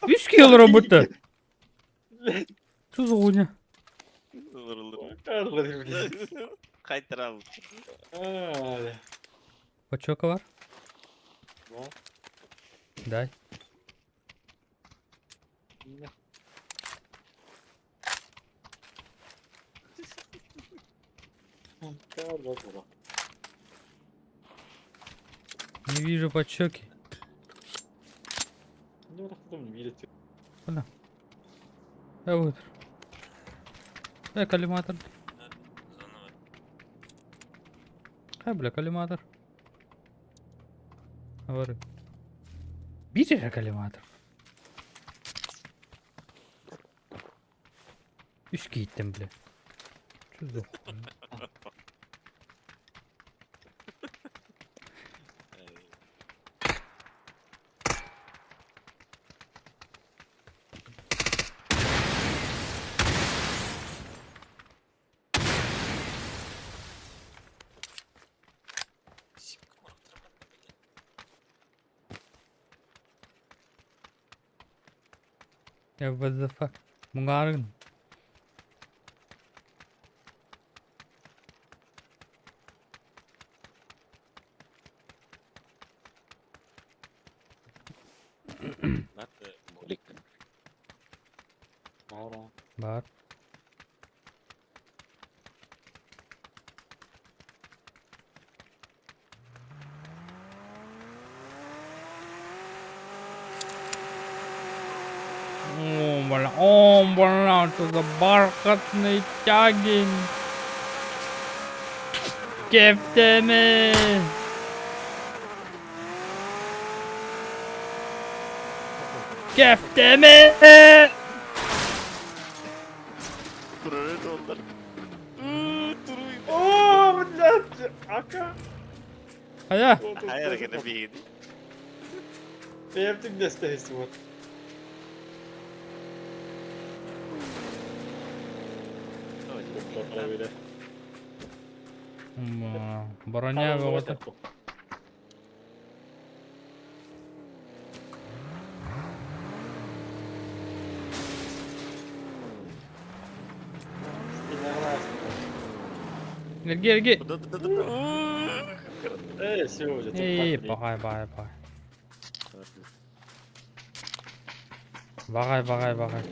Үс килл роботта. Что за хуйня? Қайтарам. Почёка бар? Дай. Не вижу подщеки. А вот. Коллиматор. А, бля, коллиматор. Говорю. Видишь коллиматор? Үс кииттим, бля. Что за хуйня? What the fuck? Муҥаарыҥ. Баар. О, бля, о, бля, что за бархатный тягин. Кефтеми! Кефтеми! О, блядь, ака. Хайа? Хайа эрэ гына биһигини. Бэйэм түҥнэстэһис вот. Броня бөҕөтө. Эрги, эрги. Эй, все уже. Эй, баҕай, баҕай, баҕай. Баҕай, баҕай, баҕай.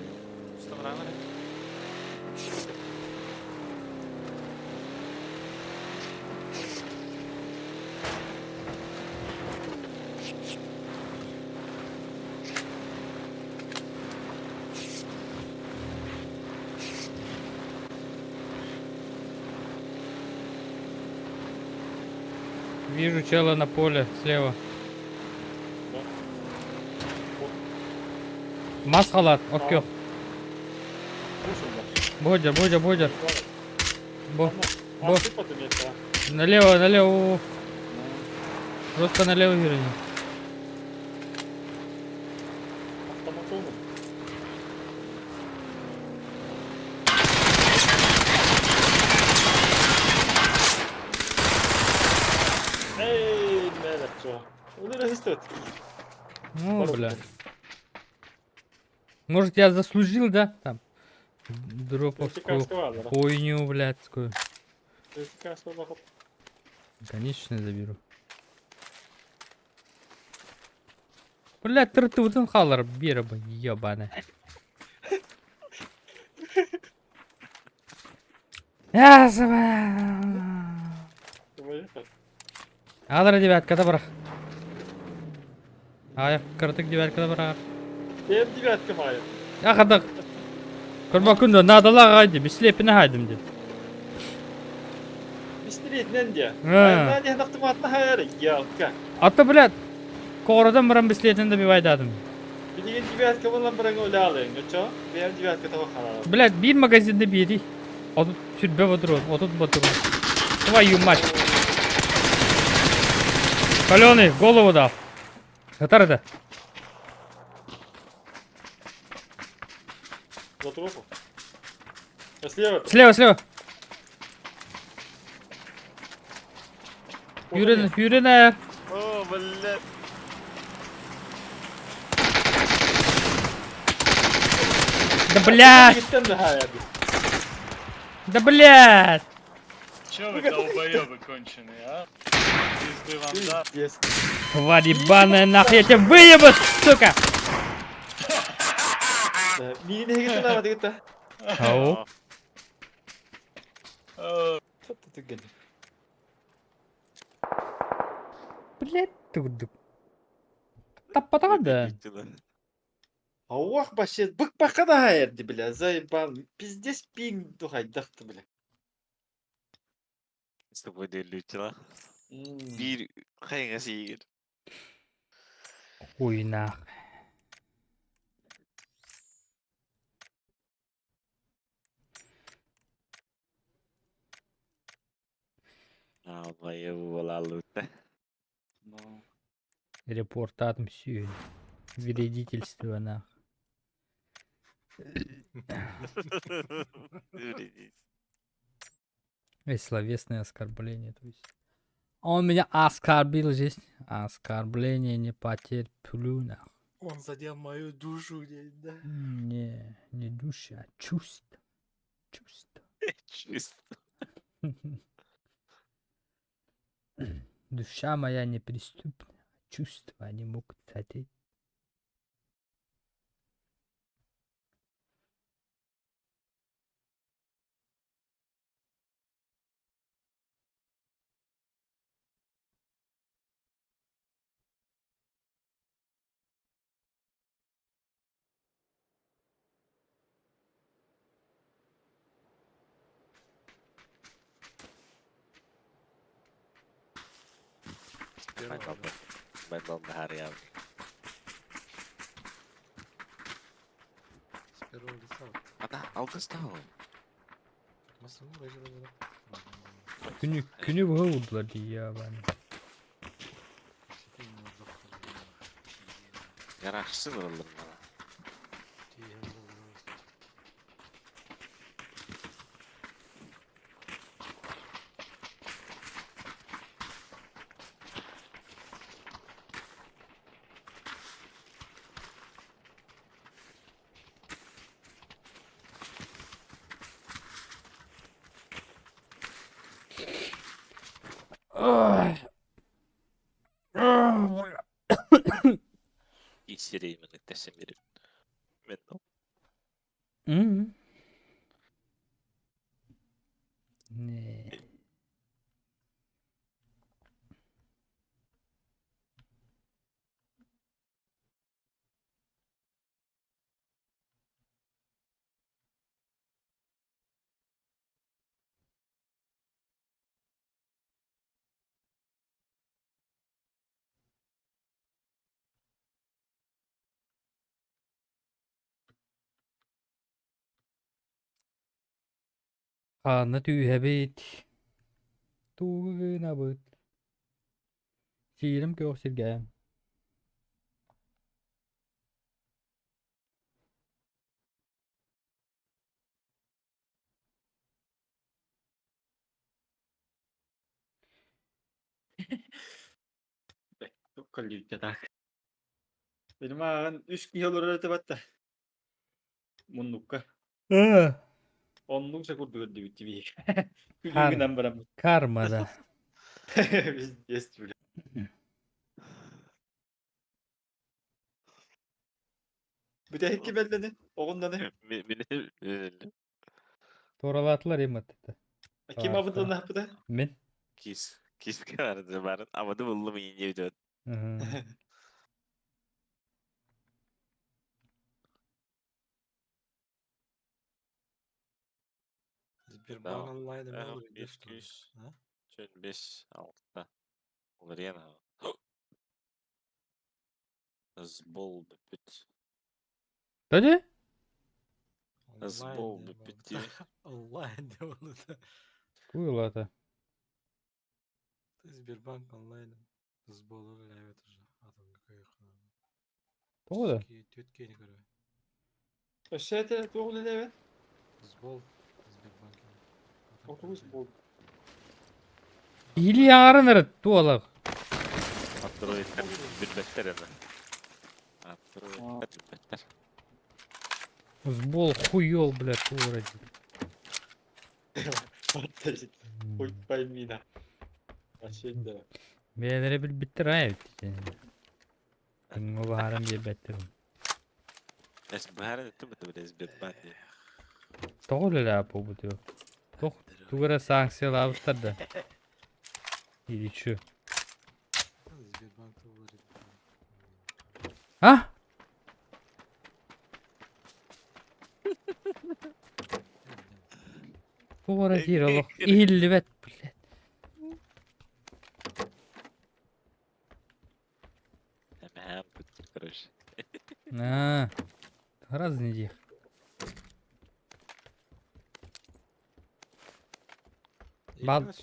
Вижу чела на поле слева. Мас халат, окей. Бодя, Бодя, Бодя. Бо, бо. Налево, налево. Просто налево верни. Ну, бля. Может, я заслужил, да? Там. Дроповскую хуйню, блядскую. Конечно, заберу. Блядь, тыртыбытын хаалар биэрэбин, ебаный. Аалара девятката бырах. Аайах кыратык девятката быраҕар. Бэйэм девятка маайым. Ахадах. Көрбөккүн да наадалаах аҕай дии, бислиэппин аһаайдым дии. Бистилиэтинэн диэ. Айаннаан иһэн автоматна хайар, ялка. А то, блядь, кооротон баран бислиэтин да бивайдаатым. Билигин девятка буолан баран үлэ очо. Бэйэм девятка тоҕо халаалым. Блядь, биир магазинда биэрий. Отут сүрбэ ботуруон, отут ботуруон. Твою мать. Каленый, голову дал. Сытар это. За трупу. Слева. Слева, слева. Yürü, yürü ne? О, блядь. Да блядь! Да блядь! Че вы долбоебы конченые, а? Пизды вам, да? Тварь ебаная, нахуй, я тебя выебу, сука! Ау. Блядь, тугдук. Таппатаҕа да. Ауах вообще бык бакада эрди, бля, заебал. Пиздец пинг духайдахты, бля. С тобой делю тела. Биир хайга сиир. Хуй нах. Аллаluta. Репортатым сүйін. Вредительство нах. Эй, словесное оскорбление, то есть. Он меня оскорбил здесь. Оскорбление не потерплю, нах. Он задел мою душу, да? Не. Душа, чувство. Чувство. Чувство. Душа моя неприступна, чувства не могут задеть. Майдан Харьян. С первого лица. Ата, алгыстау. Масыл Күнү күнү быһа уурдулар дии ябаны. Ярахсы бұрылдым мана. Исереймін тәсем беріп. Мен М. Не. Хаанна түүһэбит, тугу гынабыт, сиирим күөх сиргэ Коллега так. Benim ağın 3 киһи олорор этэ батта. Муннукка. Оннук секунду көрдүбүт тибиик. Күлүгүнэн бараммыт. Карма да. Пиздец, бля. Бүтэһикки бэллэни, оҕуннаны. Мені Туоралаатылар иматтыта. Ким абыдылнаахпыта? Мин. кис киске барды барын абады буллум ине өтөт. Сбербанк онлайн Bir, iki, üç, beş, altı. Olur yana. Сбол бүт. Hadi. Сбол бүт. Онлайн деп Куйлата. Сбербанк онлайн сбол үлэлээбит уже. Атом Тоҕо да? Түөткейни көрө. Өссө этэ туох үлэлээбэт? Сбол Сбербанк. Отугус бол. Или арын туолах. Андроидтер билбеттер эми. Андроидтер билбеттер. Сбол хуёл, бля, туора. Хуй пойми да. Вообще да. Бээлere билбиттер ай бит. Оҥо баһаран биэрбэттэр. Эс баары түмүт биле Сбербанк. Тоҕо үлэлээх буолбут үһү? Туох тугу эрэ санкциялаабыттар да? Или чё? Сбербанк говорит. А? Туох эрэ диир олох иһиллибэт, блядь. Эм бүт, короче. Аа. Разный диэх. Бал-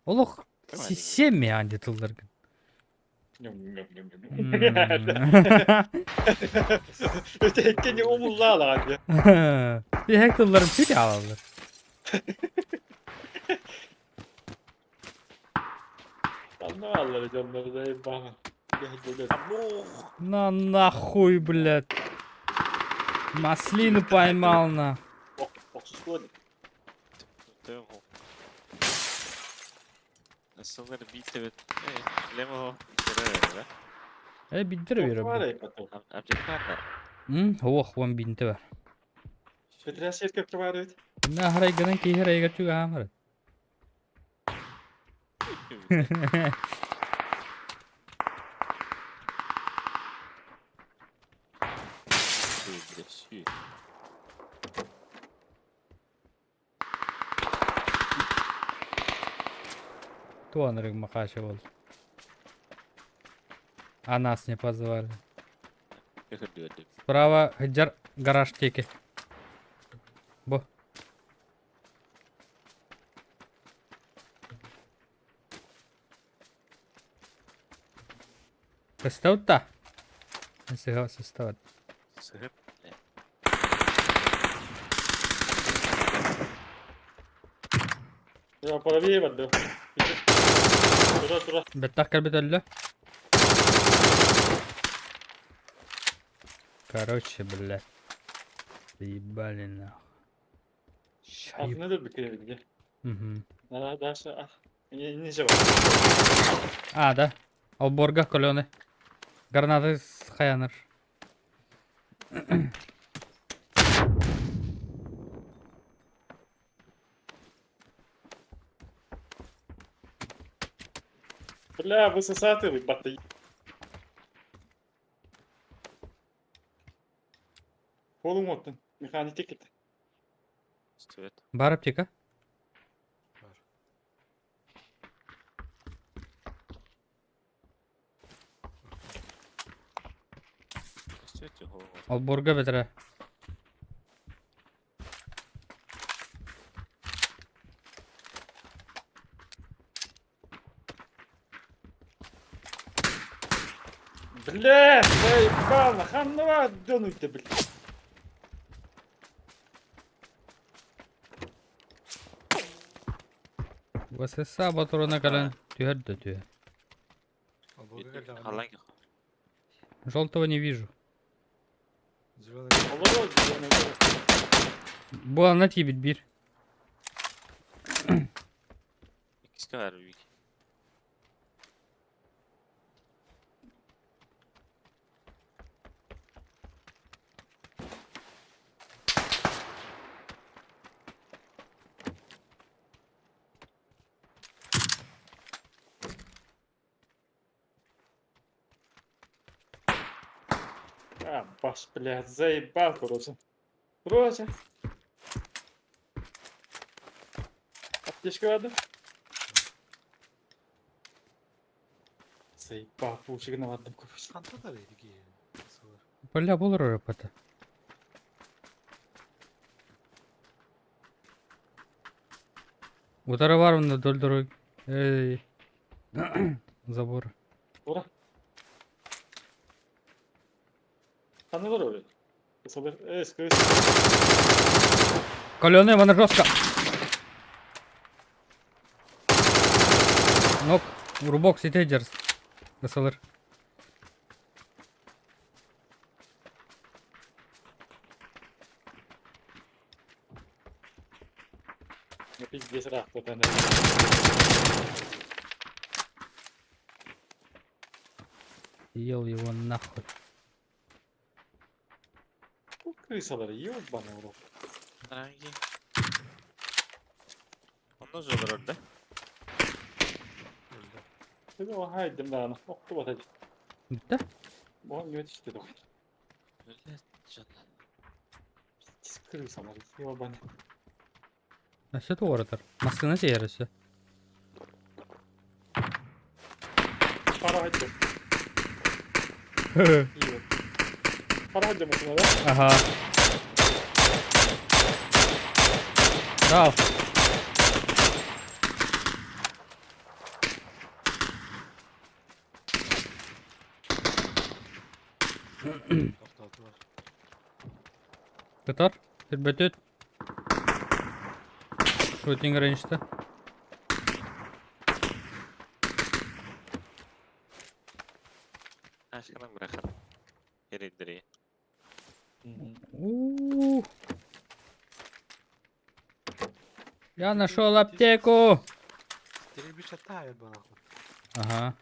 Олох семь анди тылларгын. Өтеккени омуллаалаан дьэ. Биһэк тылларым сүт аалаллар. Анна аллары дьоннору да баҕа. На нахуй, блядь. Маслину поймал на. Охсуспуон. Сыллар бииттэбит. Лемо көрөр. Э биддер бер. Бар эй потом. Аптека бар. М, ох, вон бинте бар. Петрясер көп бар бит. На харайгынан киһи райга чугаамар. Туанрыг Махача был. А нас не позвали. Справа хеджар гараж теки. Бо. Көстөү Сыга состав. Сыгып. Я правее барды. Тура тура. Беттах кэлбит өллө. Короче, блядь. Заебали нахуй. Ща еб- Артына да бикире бит. Мгм. Нара дальше. А. Не не жаба. А, да. Алборга колены. Гранаты с хаяныр. Бля, высосаты баты. Колум оттun. Механик текет. Стоит. Бар аптека? Бар. Стоит его. Алборга бетре. Бля, заебал, ханова дönüktü бля. ВСС батурына кален түһэр да түһэр. Алборга келді. Халан. Желтого не вижу. Зеленый. Olur olur. Бу ана тибит бир. Икска бар бик. А, баш, блядь, заебал, короче. Короче. Аптечка vardı. Заебал, пушигына бардым, короче. Қанта да бейді Сылар. Бля, болор рапата. Удары бар онда вдоль дороги. Эй. Забор. Ура. Tanrılar öyle. Sabır, es, kız. Каленый, вон жестко. Нок, рубок ситейджерс. СЛР. Ne пиздец rahat ben. Ел его нахуй. Bu kısaları yiyor bana oğlum. Hangi? Ondan sonra orada. Өлді. Dedi o haydim daha. Oktu batacak. Bitti. Bu yetişti de. Öyle canım. Pis kırsalar yiyor bana. Өссө туоратар. Маскына тиер өссө. Para hadi. Yiyor. Para harcamasın da. Ага. Дал. Тоқтатылар. Татар. Тербетет. Шутинг рейнджта. Aşkına bırakın. Geri direği. У. Я нашел аптеку! Стрельбище тает бы нахуй. Ага.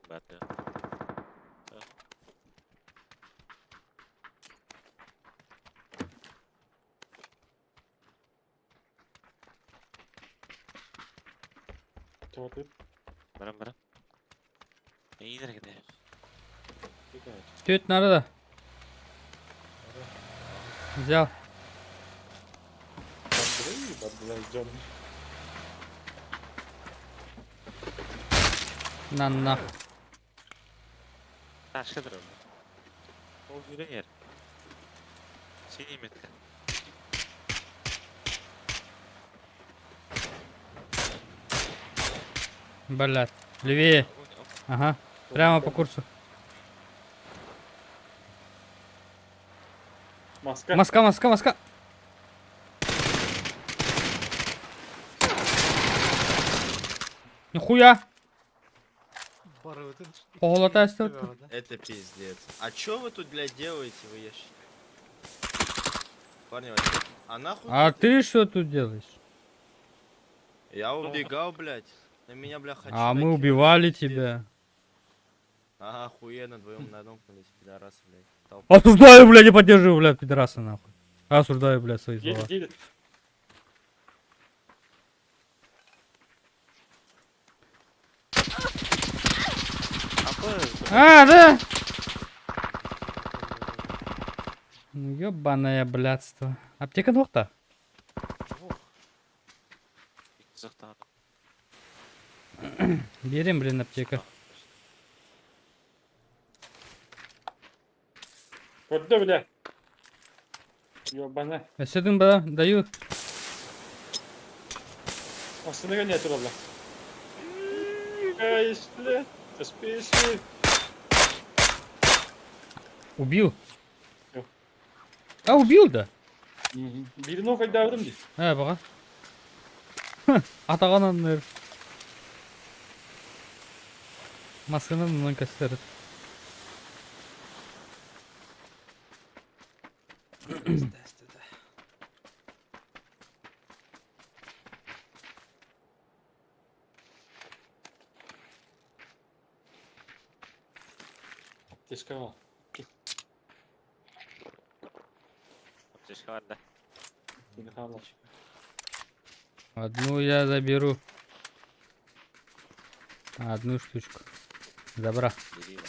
Бәрді. Чего ты? Барам барам. Иидер кете. Тут надо. Взял. Андрей, блядь, Джон. На нах. Ташка дырым. Ол жүрен ер. Синий метка. Блядь. Левее. Ага. Прямо по курсу. Маска. Маска, маска, маска. Нихуя. Барыбытын. Оголота эстет. Это пиздец. А чё вы тут, блядь, делаете, вы ешь? Парни, вообще. А нахуй? А ты что тут делаешь? Я убегал, блядь. На меня, бля, хочу. А мы убивали тебя. Ага, охуенно, вдвоем на одном пнулись, пидорасы, блядь. Толпа. Осуждаю, блядь, не поддерживаю, блядь, пидорасы, нахуй. Осуждаю, блядь, свои слова. Едет, едет. А, да? Ну, Ёбаное блядство. Аптека двухта. Зақтан. Берем, блин, аптека. Куда, бля? Ёбана. Сюдын ба, даю. Машина нет, бля. Эй, блядь. Спеши. Убил. Всё. А, убил, да? Бирин о когда врым дейт. Ә, баға. Атаған анныр. Масканы мынан кәстерді. Тешка. Аптечка бар да. Одну я заберу. Одну штучку. Забра. Бери.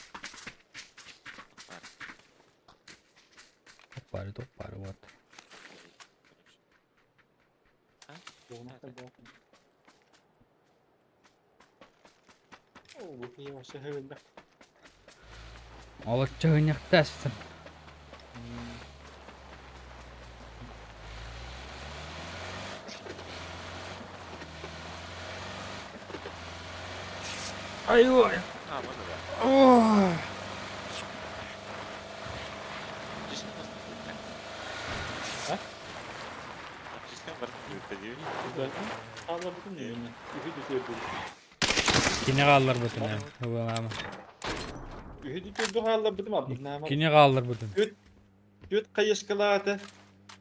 Опары, опары, вот. Алып чығынықтасың. Ай-ой. А, можно да. Ой. А? Аптечка бар. Алла бүтүн үйүнө. Үхү дүтөдү. Кине қалдыр бүтін. Обалама. Үхү дүтөдү алла бүтүн абдын. Кине қалдыр бүтін. Дүт кайышкалааты.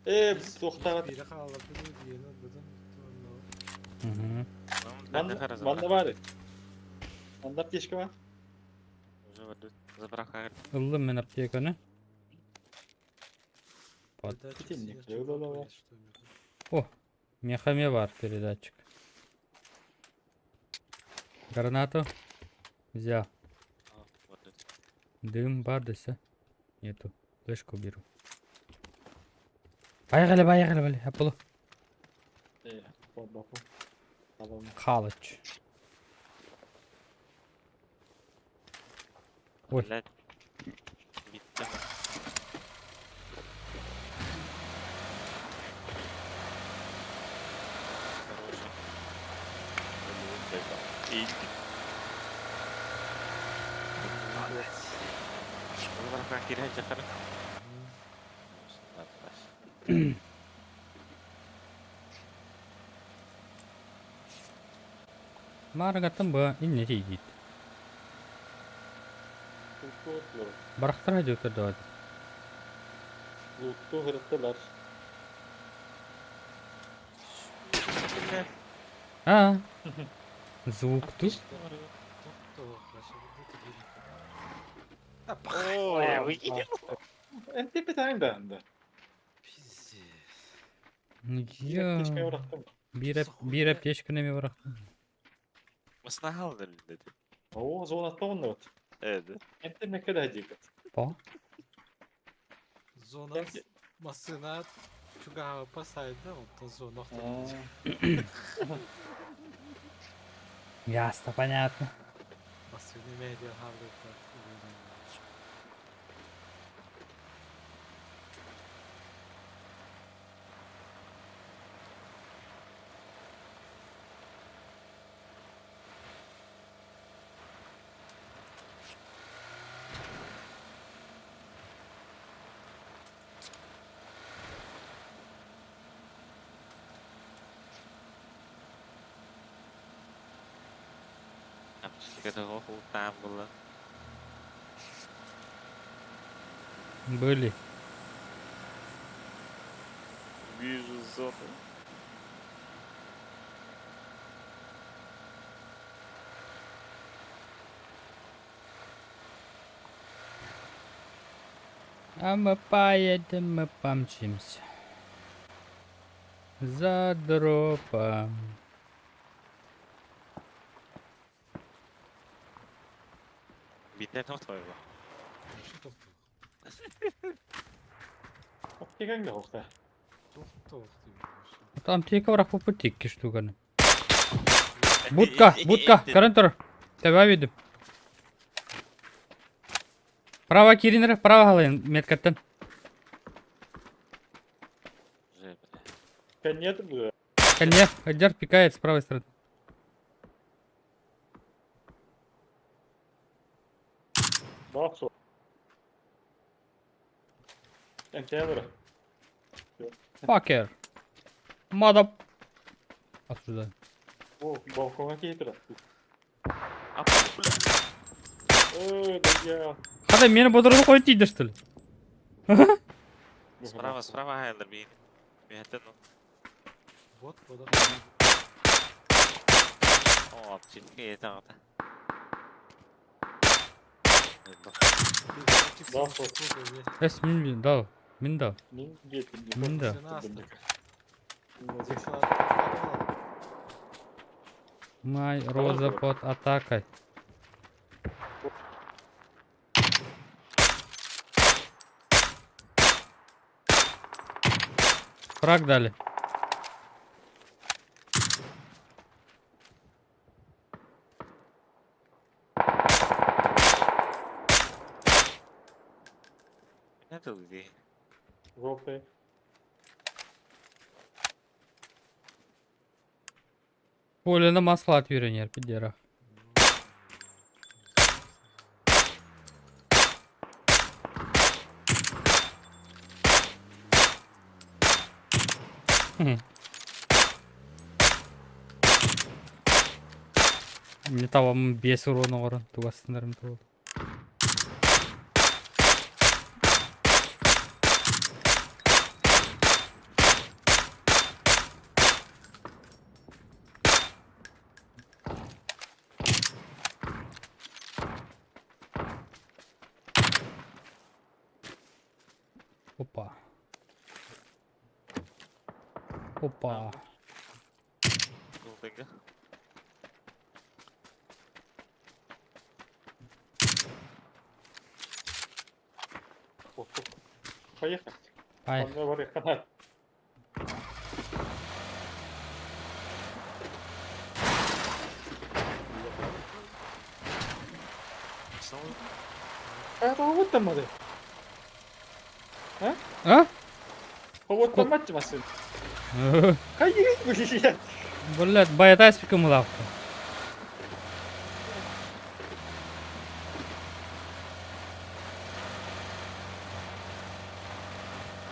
Э, токтабат. Бири хаалла бүтүн, биrini бүтүн. бүтүн. Манда бар. Манда аптечка бар. Заправка. Ыллым мен аптеканы. Передатчик Кетейін, сидят, не что клево, такое, что ли? О, мехаме бар передатчик. Гранату взял. Дым бар десе. Нету. Флешку беру. Поехали, поехали, поехали. Аполло. Э, бабаку. Калыч. Ой. Блядь. Битті. Короче. Заправка кирен жақыр. Маргаттан ба инне дейді. Барақтар өтер давады. Лууттуу сырыттылар. А, звук тут. О, я выйду. Энтепе да. Пиздец. Я. Биир аптечканы эми бырахтым. Маснахал dedi. О, зонаттан вот. Evet. Энтепе кеде дикет. По. Зона машина чугаһа посайда, онтон зона Ясно, понятно. Машина медиа хаврыта. Там было. Были. Вижу зону. А мы поедем, мы помчимся. За дропом. Битен твоего. Там тика враг по пути штуканы. Будка, будка, карантор. Тебя видим. Право Киринер, право галын, меткаттан. Конец, бля. Конец, Адер пикает с правой стороны. Да, все. Факер. Мада. Осуждаю. О, балконга кейтер. А, бля. Ой, да я. Хада мени бодорго коюп тийди что ли? Справа, справа Хайлер бейін. Мехтен. Вот, вот. О, читки это. Да, Эс мин дал. Мин дал. Мин Мин да. Май роза под атакой. Фраг дали. Это где? Жопы. Поле на масла от Юрия пидера. Не того без урона орын тугастындарым тугу. Опа. Опа. Поехали. Ай. А, вот там надо. А? Вот там мать машин. Блядь. Блядь, баятай спиком лавку.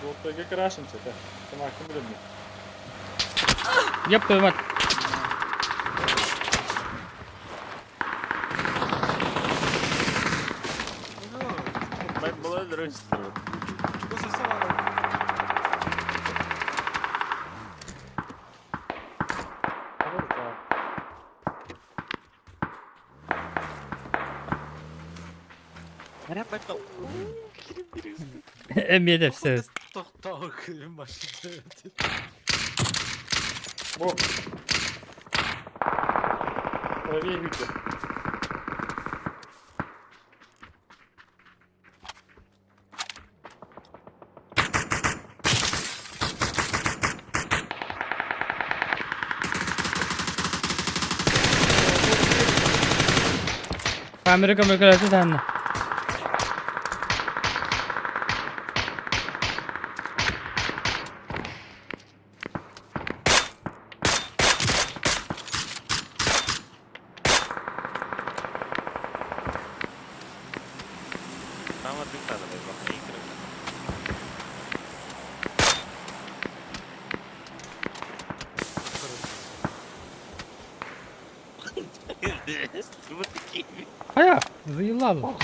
Желтый крашимся, да. Тамаком блин. Еб твою мать. Ебать, там. Эмиэ тэпсэбит. Тохтоо күлүм машина. Во. Правее видео. Камера көмөлөтө таанна. Там дым надо было, Вот такие. Хайа, заелал.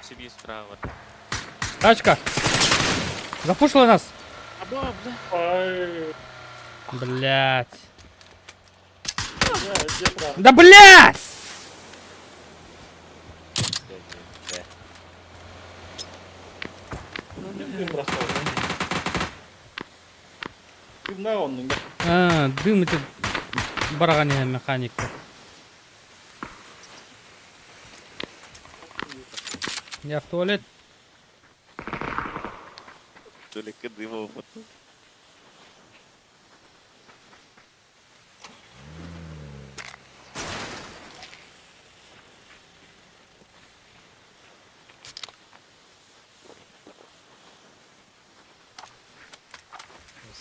Себе справа. Тачка! Запушила нас! Ай, Блять. бля, где прав? Да блять! Дым бросал. Дым на он, А, дым это барагане механика. Я в туалет. Только дыма вот.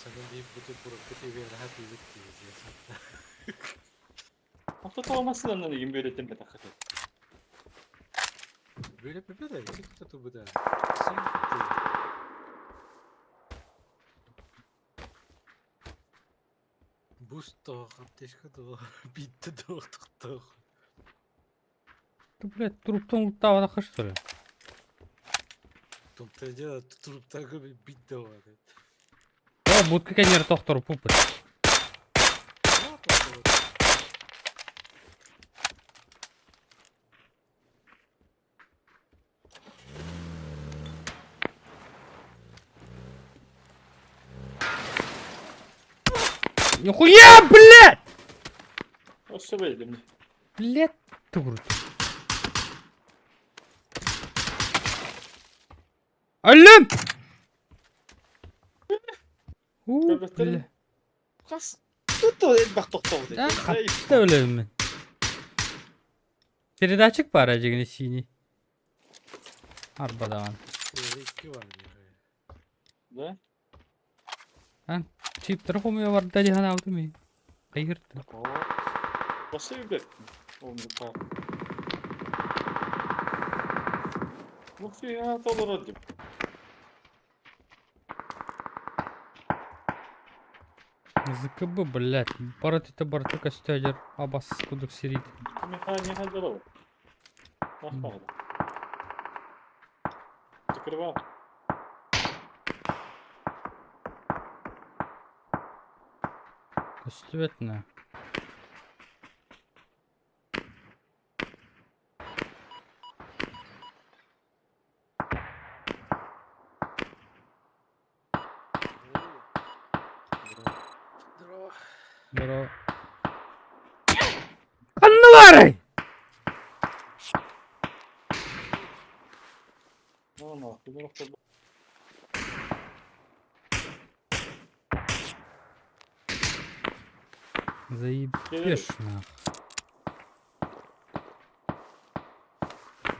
Sakın deyip bütün bırakıp evine hep diyeceğiz. Автотолмасынан деген беретін бе тақыр. Böyle bir de iki kutu bu da. Sen gitti. Boost to'q, аптечка to'q, bitta to'q, to'q. Ты, блядь, труптан лутава что ли? Тупта дело, трупта bitta bor. О, будка кенер тохтор пупы. Нихуя, блядь! Осы бәйдім. Блядь, турт. Алло! У, бля. Қас. Тут бақ тоқтау Да, хатта өлемін. Передатчик бар әжегіне синий. Арбадан. İki var diyor. Да? Чиптер хомия бар да дихан алды ми. Кайырды. Осы бәк. Оны та. Ну, толыр деп. ЗКБ, блядь. Барат это барат костядер. Абас кудук сирит. Механика здорово. Нахмарда. Закрывал. Көстүбэтинэ. Здорово. Здорово. Ханнылары! Ну, нахуй, ну, нахуй. Заебешь нах.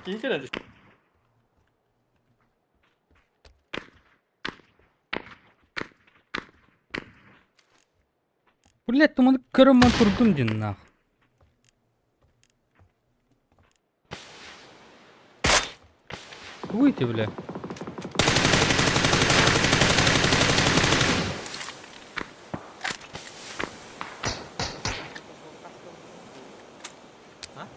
Киһи Блядь, туманы көрөмөн турдум дин нах. Выйти, бля. А?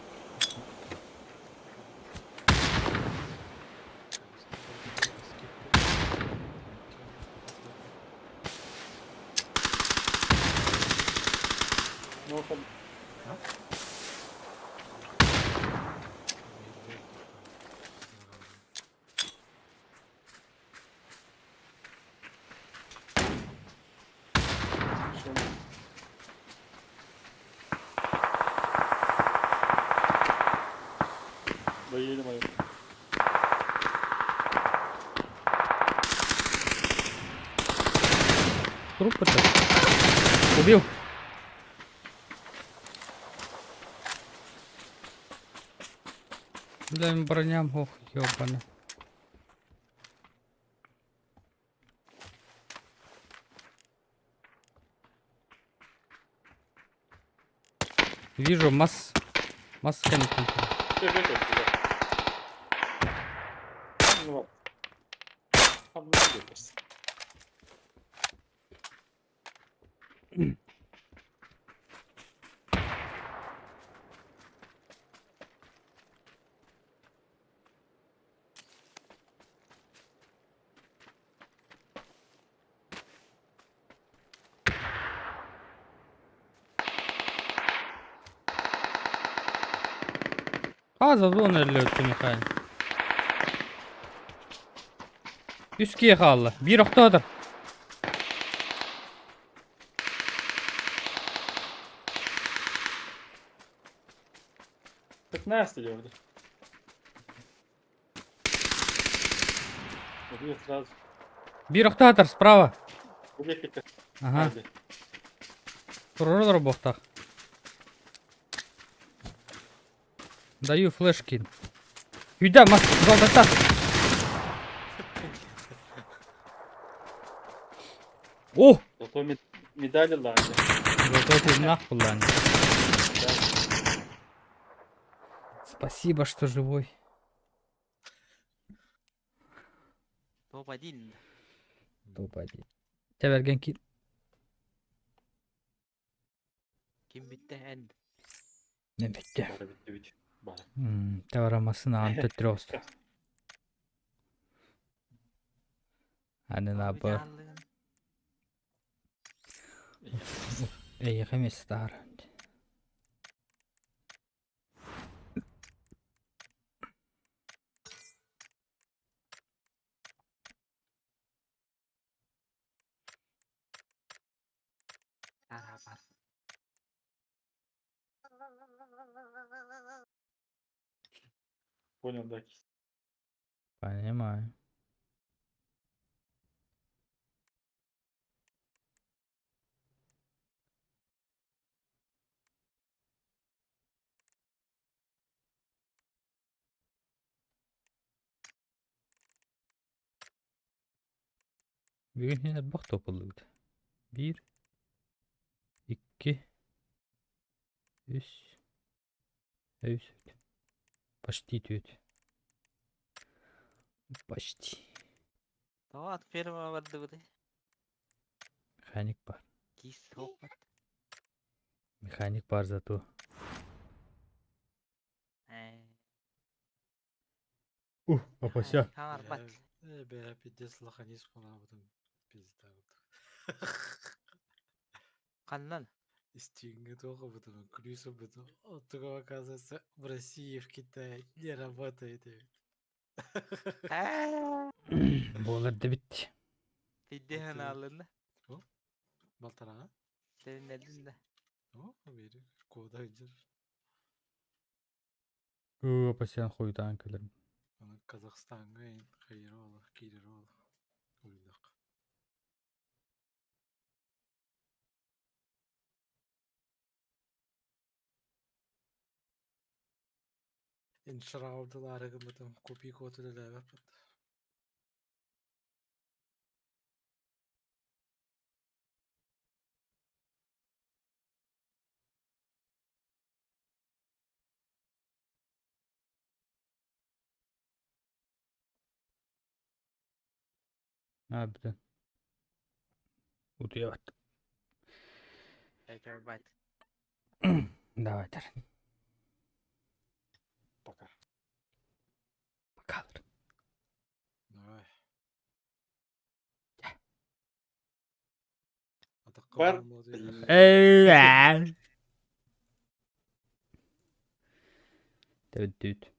Доели мою. Труп это. Убил. Бля, броням, ох, ёбана. Вижу масс... Маска не А, за зона өллөттү Михаил. Үс киһи хаалла. Биир охтоотор. 15 делали. Убил сразу. Биир охтоотор справа. Ага. Турар буохтаах. Даю флешки. Үйдә мас жолдастар. О! Зато медали ладно. Зато ты нахуй ладно. Спасибо, что живой. Топ-1. Топ-1. Тэбэргэн киир. Ким бүттэ эн? Мен бүттэ. Бары бүттэ бүт. Бары. Тэбэр массына антытрёст. Аны наоборот. Эйиэхэ эмиэ сытаар. Арабар. Понял, да. Понимаю. Бүгүн иһин элбэх туопуллубут. Биир, икки, үс, үс, почти түөрт. Почти. Тоҕо ат ферма бардыбыты? Механик бар. Кис хоппат. Механик бар зато. Ээ. Ух, опася. Хаҥарбат. Э, бля, пиздец, лоханис потом пизда. Ханнан? Стинга только потом, Крюса потом. Только оказывается, в России, в Китае не работает. Ээ. Буолар да бит. Пиддеһэн аалынна. Балтара, Тэринэллин да. О, верю. Куда идешь? Уу, опасян хуйтаан кэлэр. Аны Казахстанга ин хайыр киирэр ол. Уйдах. Иншраудылары гымытым купи коты ләбәппит. Аа бүтэн. Утуйабат. Эйбайт. Давай, Пока. Пока. Давай. Бар. Эээ. Тэбит.